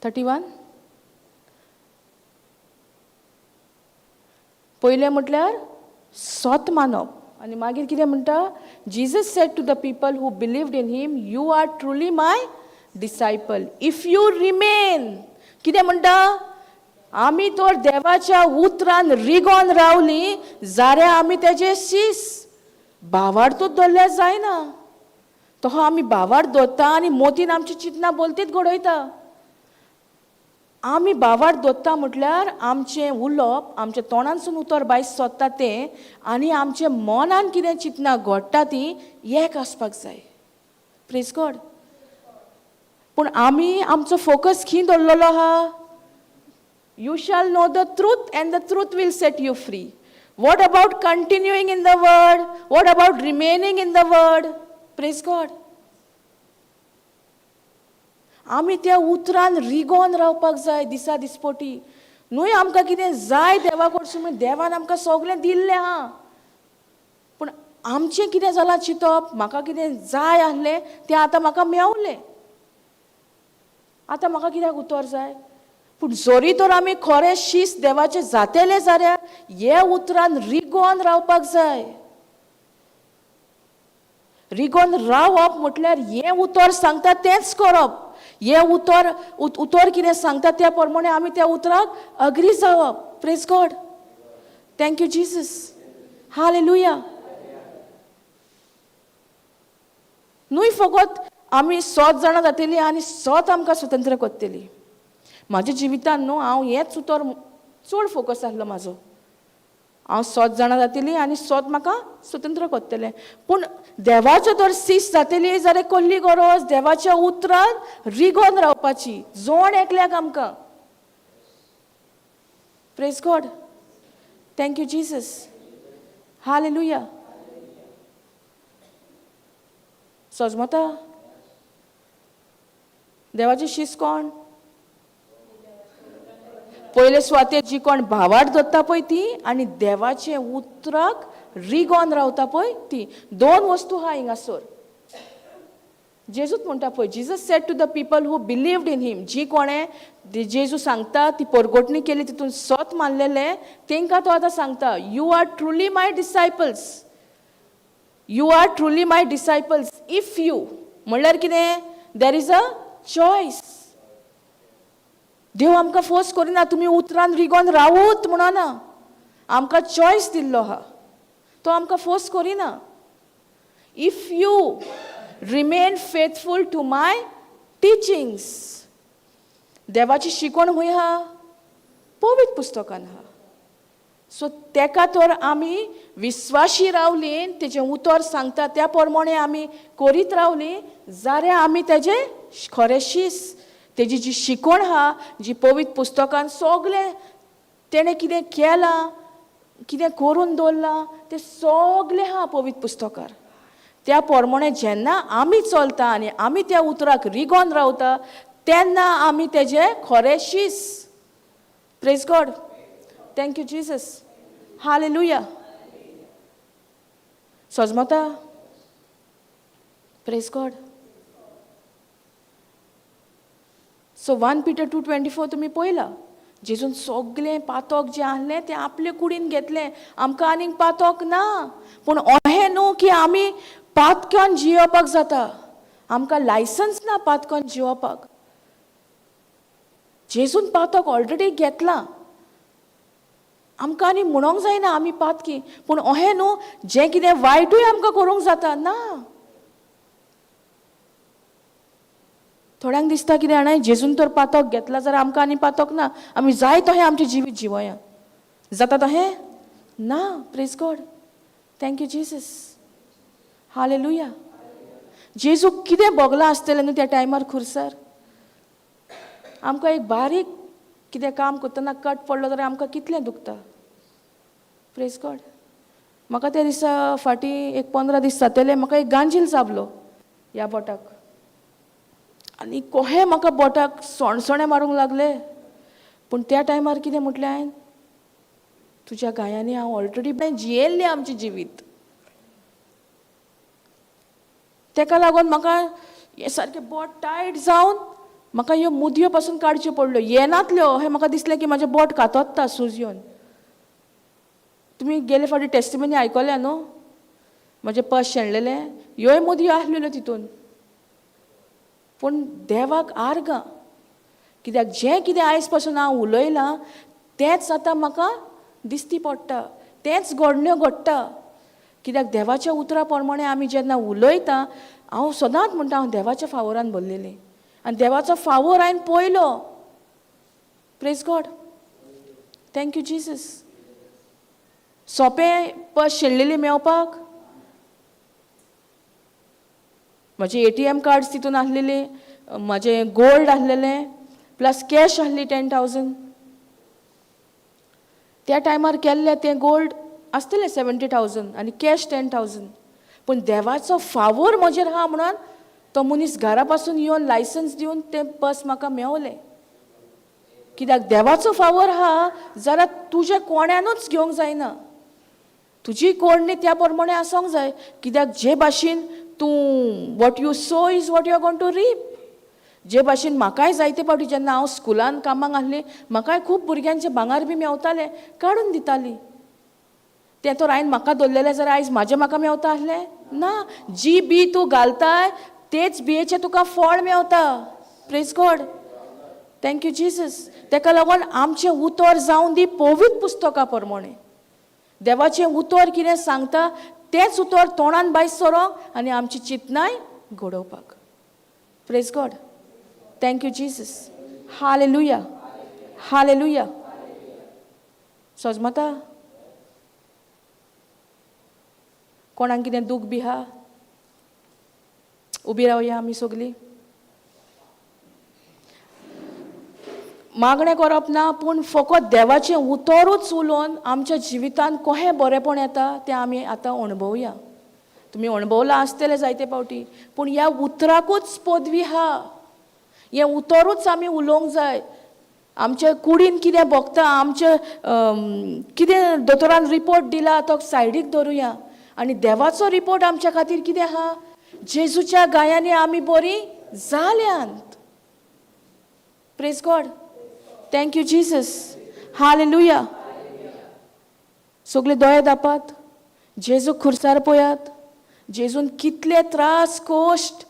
31. पयलें म्हटल्यार सोत मानप आनी मागीर कितें म्हणटा? Jesus said to the people who believed in him, you are truly my disciple if you remain. कितें म्हणटा? आमी तर देवाच्या उतरान रिगोन रावली जाल्यार आमी तेजे शीस. भावार्थूच धरल्यार जायना, तो आमी भावार्थ दवरता आनी मोतीन आमची चिंतना बोलतीच घडयता. आमी भावार्थ दवरता म्हटल्यार आमचें उलोवप, आमच्या तोंडानसून उतर भायर सोदता तें आनी आमच्या मनान कितें चिंतना घडटा ती एक आसपाक जाय. Praise God. पूण आमी आमचो फोकस खंय दवरलेलो आहा? You shall know the truth and the truth will set you free. What about continuing in the word? What about remaining in the word? Praise God. आमी त्या उतरान रिगोन रावपाक जाय दिसा दिसपोटी. न्हय आमकां कितें जाय देवा कडसून, म्हण देवान आमकां सगळें दिल्लें आहा, पूण आमचें कितें जालां चिंतप, म्हाका कितें जाय आसलें तें आतां म्हाका मेवलें, आतां म्हाका कित्याक उतर जाय? पूण जरी तर आमी खरें शीस देवाचें जातेलें जाल्यार हे उतरान रिगोन रावपाक जाय. रिगोन रावप म्हटल्यार हें उतर सांगता तेंच करप. हें उतर उतर कितें सांगता त्या प्रमाणे आमी त्या उतराक अग्री जावप. Praise God. Thank you Jesus. Hallelujah. न्हय फकत आमी 7 जाणां जातली आनी 7 आमकां स्वतंत्र करतली. म्हाज्या जिवितान न्हू हांव हेंच उतर चड फोकस आसलो म्हाजो. हांव 7 जाणां जातली आनी 7 म्हाका स्वतंत्र करतलें. पूण देवाचो तर सीस जातली जाल्यार कसली गरज? देवाच्या उतरान रिगोन रावपाची जोण एकल्याक आमकां. Praise God. Thank you Jesus. Hallelujah. सजमता देवाची शीस कोण? पयले सुवातेर जी कोण भावार्थ दवरता पळय ती आनी देवाचे उतराक रिगोन रावता पळय ती. 2 वस्तू आहा हिंगासर. जेजूच म्हणटा पळय, Jesus said to the people who believed in him. जी कोणें जेजू सांगता ती परगोटणी केली तितून सत मानलेलें तेंकां तो आतां सांगता, you are truly my disciples. You are truly my disciples if you. म्हणल्यार कितें? There is a choice. देव आमकां फोर्स करिना तुमी उतरान रिगोन रावूत म्हणना. आमकां चॉयस दिल्लो आहा, तो आमकां फोर्स करिना. If you remain faithful to my teachings. देवाची शिकवण खंय आहा? पवित्र पुस्तकान आहा. सो तेका तर आमी विस्वाशी रावली, तेजें उतर सांगता त्या प्रमाणे आमी करीत रावली जाल्यार आमी तेजें खरें शीस, तेजी जी शिकवण आहा, जी पवित्र पुस्तकान सगळें तेणें कितें केलां, कितें करून दवरलां तें सगळें आहा पवित्र पुस्तकार. त्या प्रमाणे जेन्ना आमी चलता आनी आमी त्या उतराक रिगोन रावता तेन्ना आमी तेजें खरें शीस. Praise God. Thank you Jesus. Hallelujah. सजमता? Praise God. So 1 Peter 2:24 तुमी पळयला. जेजून सगळें पातक जें आहलें तें आपले कुडीन घेतलें. आमकां आनीक पातक ना. पूण अहें न्हू की आमी पातकान जियोवपाक जाता. आमकां लायसन्स ना पातकान जियोवपाक. जेजून पातक ऑलरेडी घेतलां. आमकां आनी म्हणोंक जायना आमी पातकी. पूण अहें न्हू जें कितें वायटूय आमकां करूंक जाता ना. थोड्यांक दिसता कितें जाणा, जेजून तर पातक घेतला जाल्यार आमकां आनी पातक ना, आमी जाय तशें आमचें जिवीत जिवया. जाता तशें ना. Praise God. Thank you Jesus. Hallelujah. जेजूक कितें भोगलां आसतलें न्हू त्या टायमार खुर्सार. आमकां एक बारीक कितें काम करतना कट पडलो जाल्यार आमकां कितलें दुखता. Praise God. म्हाका त्या दिसा फाटीं एक 15 दीस जातले म्हाका एक गांजील चाबलो ह्या बोटाक आनी कोहें म्हाका बोटाक सणसणें मारूंक लागले. पूण त्या टायमार कितें म्हटलें हांवें, तुज्या गायांनी हांव ऑलरेडी जियेल्लें आमचें जिवीत. तेका लागून म्हाका हें सारकें बोट टायट जावन म्हाका ह्यो मुदयो पासून काडच्यो पडल्यो. येनातल्यो हें म्हाका दिसलें की म्हाजें बोट कातोत्ता सूज येवन. तुमी गेले फावटी टेस्टिमनी आयकल्या न्हू, म्हजें पर्स शेणलेलें, ह्योय मुदयो आसलेल्यो तितून. पूण देवाक आर्गां, कित्याक जें कितें आयज पासून हांव उलयलां तेंच आतां म्हाका दिसती पडटा, तेंच घडण्यो घडटा. कित्याक देवाच्या उतरा प्रमाणे आमी जेन्ना उलयता, हांव सदांच म्हणटा हांव देवाच्या फावोरान भरलेलें आनी देवाचो फावोर हांवें पळयलो. Praise God. Thank you Jesus. सोंपें पर्स शेणलेली मेवपाक, म्हजें ATM cards तितून आसलेली, म्हजें गोल्ड आसलेलें, प्लस कॅश आसली 10,000. त्या टायमार केल्लें तें गोल्ड आसतलें 70,000 आनी कॅश 10,000. पूण देवाचो फावोर म्हजेर आहा म्हणून तो मनीस घरा पासून येवन लायसन्स दिवन तें पर्स म्हाका मेवलें. कित्याक देवाचो फावोर आहा जाल्यार तुजें कोण्यानूच घेवंक जायना, तुजी कोडणी त्या प्रमाणे आसूंक जाय. कित्याक जे भाशेन तूं what you sow is what you are going to reap. जे भाशेन म्हाकाय जायते फावटी जेन्ना हांव स्कुलान कामाक आसलें, म्हाकाय खूब भुरग्यांचे भांगर बी मेवताले, काडून दिताली. तें तर हांवें म्हाका दवरलेलें जाल्यार आयज म्हाजें म्हाका मेवता आसलें ना. जी बी तूं घालताय तेच बियेचें तुका फळ मेवता. Praise God, thank you Jesus. तेका लागून आमचें उतर जावन दी पवित्र पुस्तका प्रमाणे. देवाचें उतर कितें सांगता तेंच उतर तोंडान भायर सरोंक आनी आमची चिंतनाय घडोवपाक. Praise God, thank you Jesus. Hallelujah, hallelujah. सजमता कोणाक कितें दूख बी आहा? उबी रावया आमी सगलीं. मागणें करप ना, पूण फकत देवाचें उतरूच उलोवन आमच्या जिवितांत कहें बरेंपण येता तें आमी आतां अणभवया. तुमी अणभवलां आसतलें जायते फावटी, पूण ह्या उतराकूच पदवी आहा. हें उतरूच आमी उलोवंक जाय. आमच्या कुडीन कितें भोगता, आमच्या कितें दोतोरान रिपोर्ट दिला तो सायडीक दवरुया आनी देवाचो रिपोर्ट आमच्या खातीर कितें आहा? जेजूच्या गायांनी आमी बरीं जाल्यांत. Praise God, thank you Jesus. Hallelujah. सगळे दोळे दापात, जेजू खुर्सार पळयात. जेजून कितले त्रास कश्ट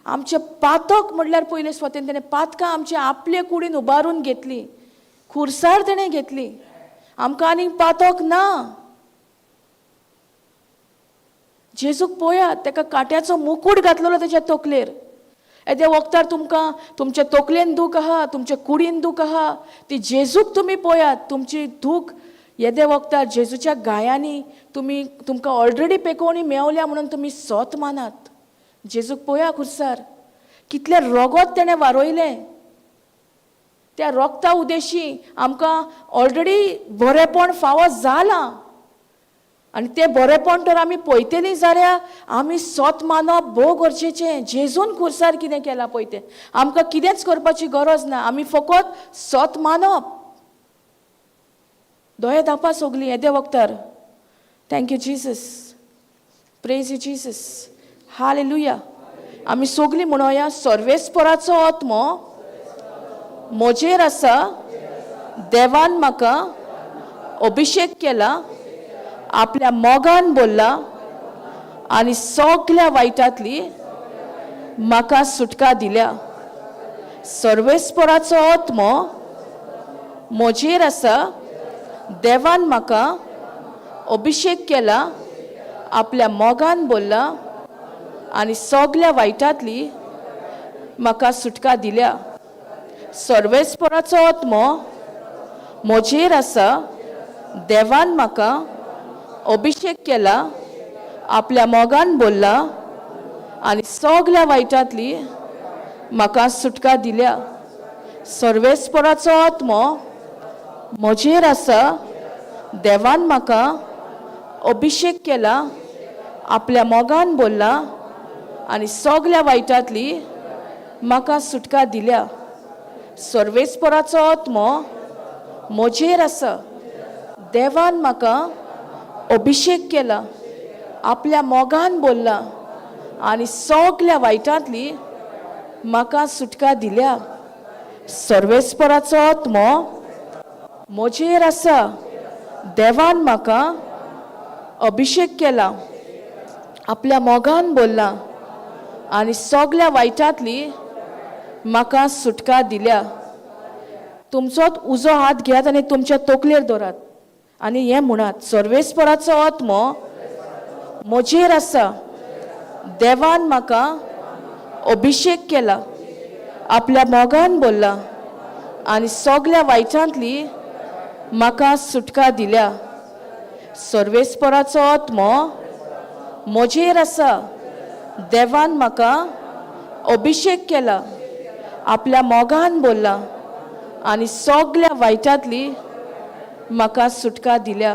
आमचे पातक म्हणल्यार पयले स्वतेन तेणें पातकां आमचे आपले कुडीन उबारून घेतली, खुर्सार तेणें घेतली. आमकां आनीक पातक ना. जेजूक पळयात, तेका कांट्याचो मुकूट घातलेलो तेच्या तकलेर. येद्या वखदार तुमकां तुमच्या तकलेन दूख आहा, तुमच्या कुडीन दूख आहा, ती जेजूक तुमी पळयात. तुमची दूख येद्या वखदार जेजूच्या गायांनी तुमी तुमकां ऑलरेडी पेकोवणी मेवल्या म्हणून तुमी सोत मानात. जेजूक पळया खुर्सार कितलें रगत तेणें वारयलें. त्या रोगता उदेशी आमकां ऑलरेडी बरेंपण फावो जालां आनी तें बरेंपण तर आमी पळयतलीं जाल्यार आमी सोत मानप भोव गरजेचें. जेजून खुर्सार कितें केलां पळय तें आमकां कितेंच करपाची गरज ना, आमी फकत सोत मानप. दोळे धांपा सगलीं येद्या वखदार. Thank you Jesus, praise you Jesus. Hallelujah. आमी सगलीं म्हणोया, सर्वेस्पराचो आत्मो म्हजेर आसा, देवान म्हाका अभिशेक केला, आपल्या मोगान बोल्ला आनी सगल्या वायटांतली म्हाका सुटका दिल्या. सर्वेस्पराचो आत्मो म्हजेर आसा, देवान म्हाका अभिशेक केला, आपल्या मोगान बोल्ला आनी सगल्या वायटांतली म्हाका सुटका दिल्या. सर्वेस्पराचो आत्मो म्हजेर आसा, देवान म्हाका अभिशेक केला, आपल्या मोगान बोल्ला आनी सगल्या वायटांतली म्हाका सुटका दिल्या. सर्वेस्पराचो आत्मो म्हजेर आसा, देवान म्हाका अभिशेक केला, आपल्या मोगान बोल्ला आनी सगल्या वायटांतली म्हाका सुटका दिल्या. सर्वेस्पराचो आत्मो म्हजेर आसा, देवान म्हाका अभिशेक केला, आपल्या मोगान बोल्ला आनी सगल्या वायटांतली म्हाका सुटका दिल्या. सर्वेस्पराचो आत्मो म्हजेर आसा, देवान म्हाका अभिशेक केला, आपल्या मोगान बोल्ला आनी सगल्या वायटांतली म्हाका सुटका दिल्या. तुमचोच उजो हात घेयात आनी तुमच्या तकलेर दवरात आनी हें म्हणात, सर्वेस्पराचो आत्मो म्हजेर आसा, देवान म्हाका अभिशेक केला, आपल्या मोगान बोल्ला आनी सगल्या वायटांतली म्हाका सुटका दिल्या. सर्वेस्पराचो आत्मो म्हजेर आसा, देवान म्हाका अभिशेक केला, आपल्या मोगान बोल्ला आनी सगल्या वायटांतली म्हाका सुटका दिल्या.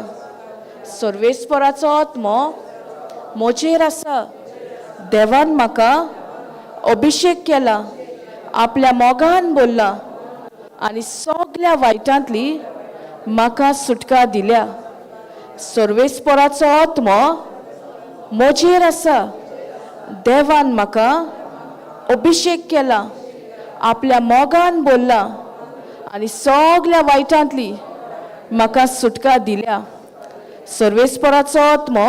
सर्वेस्पराचो आत्मो म्हजेर आसा, देवान म्हाका अभिशेक केला, आपल्या मोगान बोल्ला आनी सगल्या वायटांतली म्हाका सुटका दिल्या. सर्वेस्पराचो आत्मो म्हजेर आसा, देवान म्हाका अभिशेक केला, आपल्या मोगान बोल्ला आनी सगल्या वायटांतली म्हाका सुटका दिल्या. सर्वेस्पराचो आत्मो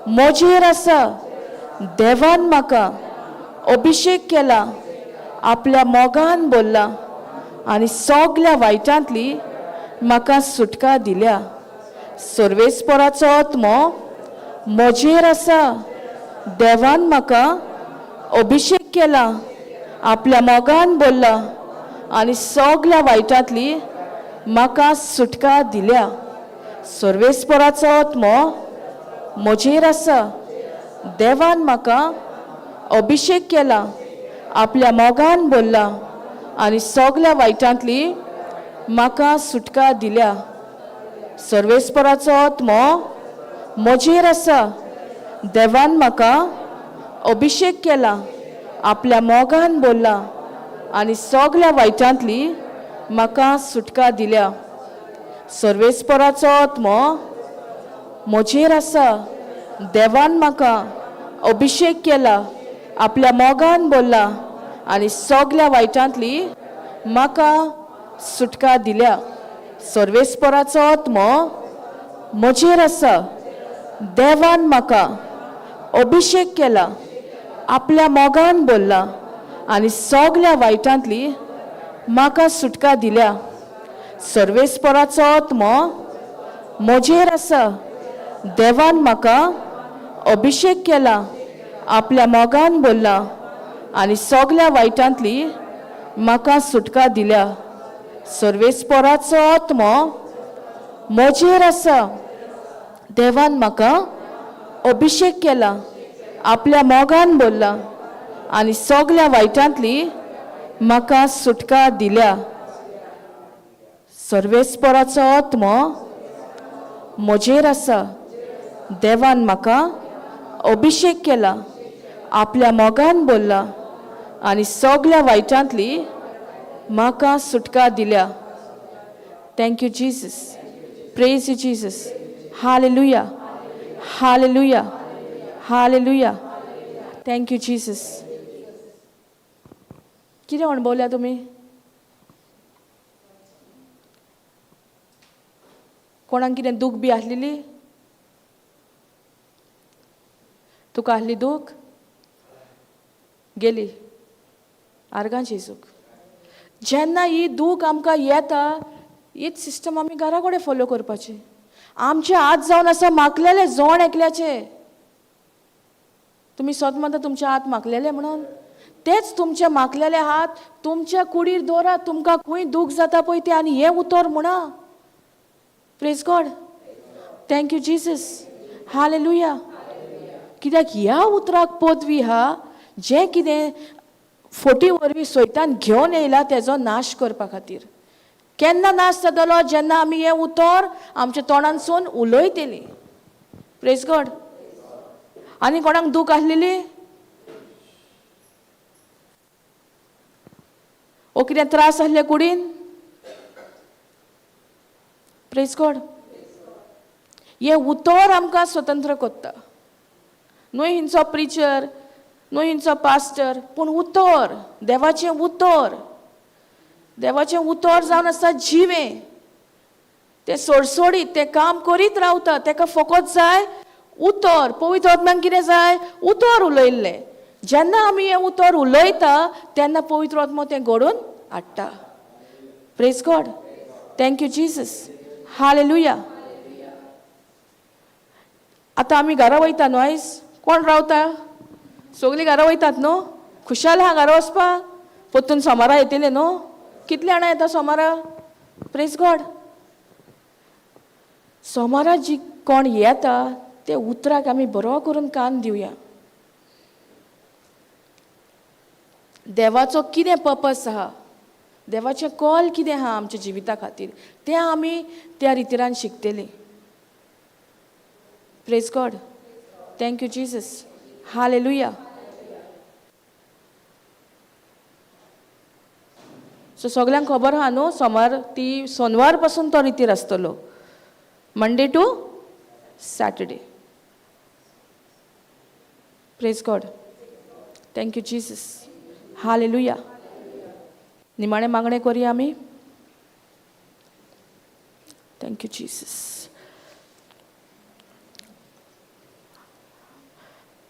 म्हजेर आसा, देवान म्हाका अभिशेक केला, आपल्या मोगान बोल्ला आनी सगल्या वायटांतली म्हाका सुटका दिल्या. सर्वेस्पराचो आत्मो म्हजेर आसा. देवान म्हाका अभिशेक केला, आपल्या मोगान बोल्ला आनी सगल्या वायटांतली म्हाका सुटका दिल्या. सर्वेस्पराचो आत्मो म्हजेर आसा. देवान म्हाका अभिशेक केला, आपल्या मोगान बोल्ला आनी सगल्या वायटांतली म्हाका सुटका दिल्या. सर्वेस्पराचो आत्मो म्हजेर आसा. देवान म्हाका अभिशेक केला, आपल्या मोगान बोल्ला आनी सगल्या वायटांतली म्हाका सुटका दिल्या. सर्वेस्पराचो आत्मो म्हजेर आसा. देवान म्हाका अभिशेक केला, आपल्या मोगान बोल्ला आनी सगल्या वायटांतली म्हाका सुटका दिल्या. सर्वेस्पराचो आत्मो म्हजेर आसा. देवान म्हाका अभिशेक केला, आपल्या मोगान बोल्ला आनी सगल्या वायटांतली म्हाका सुटका दिल्या. सर्वेस्पराचो आत्मो म्हजेर आसा. देवान म्हाका अभिशेक केला, आपल्या मोगान बोल्ला आनी सगल्या वायटांतली म्हाका सुटका दिल्या. सर्वेस्पराचो आत्मो म्हजेर आसा. देवान म्हाका अभिशेक केला, आपल्या मोगान बोल्ला आनी सगल्या वायटांतली म्हाका सुटका दिल्या. सर्वेस्पराचो आत्मो म्हजेर आसा. देवान म्हाका अभिशेक केला, आपल्या मोगान बोल्ला आनी सगल्या वायटांतली म्हाका सुटका दिल्या. Thank you Jesus. Praise you Jesus. Hallelujah, hallelujah, hallelujah. Thank you Jesus. कितें अणभवल्या तुमी? कोणाक कितें दूख बी आसलेली? तुका आसली दूख? गेली. आर्गां जेजूक. जेन्ना ही दूख आमकां येता, हीच सिस्टम आमी घरा कडेन फोलो करपाची. आमचे हात जावन आसा मागलेले जोण एकल्याचे. तुमी सोद म्हणटा तुमचे हात मागलेले म्हणून, तेच तुमचे मागलेले हात तुमच्या कुडीर दवरात. तुमकां खंय दूख जाता पळय तें, आनी हें उतर म्हणा. Praise God. Thank you Jesus. Hallelujah. कित्याक ह्या उतराक पदवी आहा, जें कितें फोटी वरवीं सैतान घेवन येयला तेजो नाश करपा खातीर. केन्ना नाश जातलो? जेन्ना आमी हें उतर आमच्या तोंडांतसून उलयतली. Praise God. आनी कोणाक दूख आसलेली? ओ कितें त्रास आसले कुडीन? Praise God. हें उतर आमकां स्वतंत्र करता. न्हय हिंचो प्रिचर, न्हय हिंचो पास्टर, पूण उतर, देवाचें उतर. देवाचें उतर जावन आसा जिवें. तें सोडसोडीत तें काम करीत रावता. तेका फकत जाय उतर. पवित्र आत्म्याक कितें जाय? उतर उलयल्लें. जेन्ना आमी हें उतर उलयता तेन्ना पवित्र आत्मो तें घडोवन हाडटा. Praise God. Thank you Jesus. Hallelujah. आतां आमी घरा वयता न्हू आयज? कोण रावता? सगलीं घरा वयतात न्हू? खुशाल आहा घरा वचपाक? परतून सोमारा येतले न्हू? कितले जाणां येता सोमारा? Praise God. सोमारा जी कोण येता ते उतराक आमी बरो करून कान दिवया. देवाचो कितें पर्पस आहा, देवाचें कॉल कितें आहा आमच्या जिविता खातीर, तें आमी त्या रितीरान शिकतलीं. Praise God. Thank you Jesus. Hallelujah. So सगल्यांक खबर आहा न्हू, सोमार ती सोनवार पासून तो रितीर आसतलो, Monday to Saturday. Praise God. Thank you Jesus. Hallelujah. निमाणें मागणें करुया आमी. Thank you Jesus.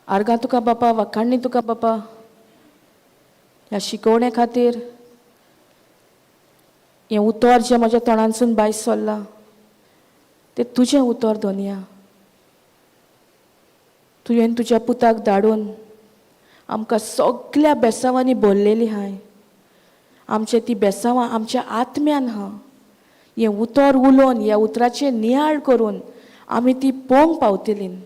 आर्गां तुका बापा, वाखाणणी तुका बापा. ह्या शिकोवणे खातीर, हें उतर जें म्हज्या तोंडांसून भायर सरलां तें तुजें उतर धोनया. तुवें तुज्या पुताक धाडून आमकां सगल्या बेसांवांनी भरलेली आहाय. आमचे ती बेसांवां आमच्या आत्म्यान आहा. हें उतर उलोवन, ह्या उतराचें नियाळ करून आमी ती पोवंक पावतलीं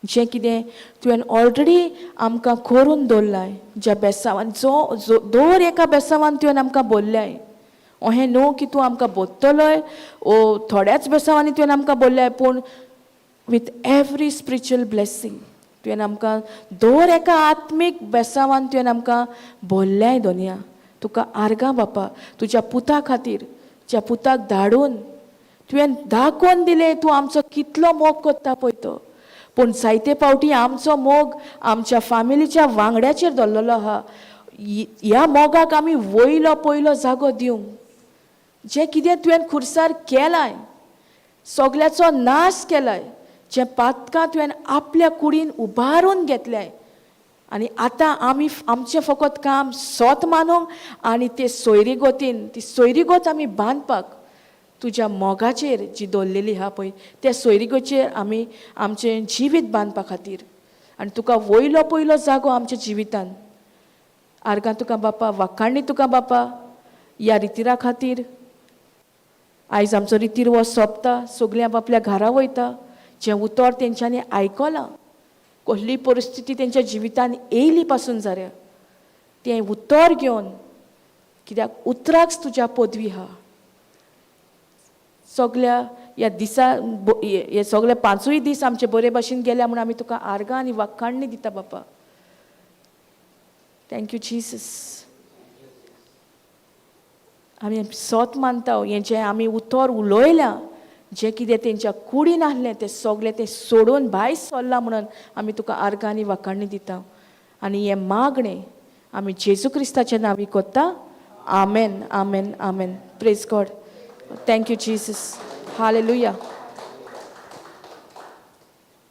जें कितें तुवें ऑलरेडी आमकां करून दवरलाय. ज्या बेसांवान जो जो दर एका बेसांवान तुवें आमकां बोल्ल्याय, अहें न्हू की तूं आमकां बोत्तलोय ओ थोड्याच बेसांवांनी तुवें आमकां बोल्ल्याय, पूण विथ एवरी स्पिरिच्युअल ब्लेसींग तुवें आमकां दर एका आत्मीक बेसांवान तुवें आमकां बोल्ल्याय. दोनया तुका आर्गां बापा, तुज्या पुता खातीर, ज्या पुताक धाडून तुवें दाखोवन दिलें तूं आमचो कितलो मोग करता पळय तो. पूण जायते फावटी आमचो मोग आमच्या फामिलीच्या वांगड्याचेर दवरलेलो आहा. ह्या मोगाक आमी वयलो पयलो जागो दिवंक जें कितें तुवें खुर्सार केलाय, सगल्याचो नाश केलाय, जें पातकां तुवें आपल्या कुडीन उबारून घेतलें आनी आतां आमी आमचें फकत काम सोत मानूंक आनी ते सोयरीगोतीन ती सोयरीगोत आमी बांदपाक तुज्या मोगाचेर जी दवरलेली आहा पळय त्या सोयरीगोचेर आमी आमचें जिवीत बांदपा खातीर आनी तुका वयलो पयलो जागो आमच्या जिवितान. आर्गां तुका बापा, वाखाणणी तुका बापा ह्या रितिरा खातीर. आयज आमचो रितीर हो सोंपता, सगळीं आपल्या घरा वयता. जें उतर तेंच्यांनी आयकलां, कसली परिस्थिती तेंच्या जिवितान येयली पासून जाल्यार तें उतर घेवन, कित्याक उतराक तुज्या पदवी आहा. सगल्या ह्या दिसा हे सगळे पांचूय दीस आमचे बरे भाशेन गेल्या म्हूण आमी तुका आर्गां आनी वाखाणणी दिता बापा. Thank you Jesus. आमी सोत मानता हें जें आमी उतर उलयलां, जें कितें तेंच्या कुडीन आहलें तें सगळें तें सोडून भायर सरलां म्हणून आमी तुका आर्गां आनी वाखाणणी दिता. आनी हें मागणें आमी जेजू क्रिस्ताच्या नांवी कोत्ता. आमेन, आमेन, आमेन. Praise God. Thank you Jesus. Hallelujah.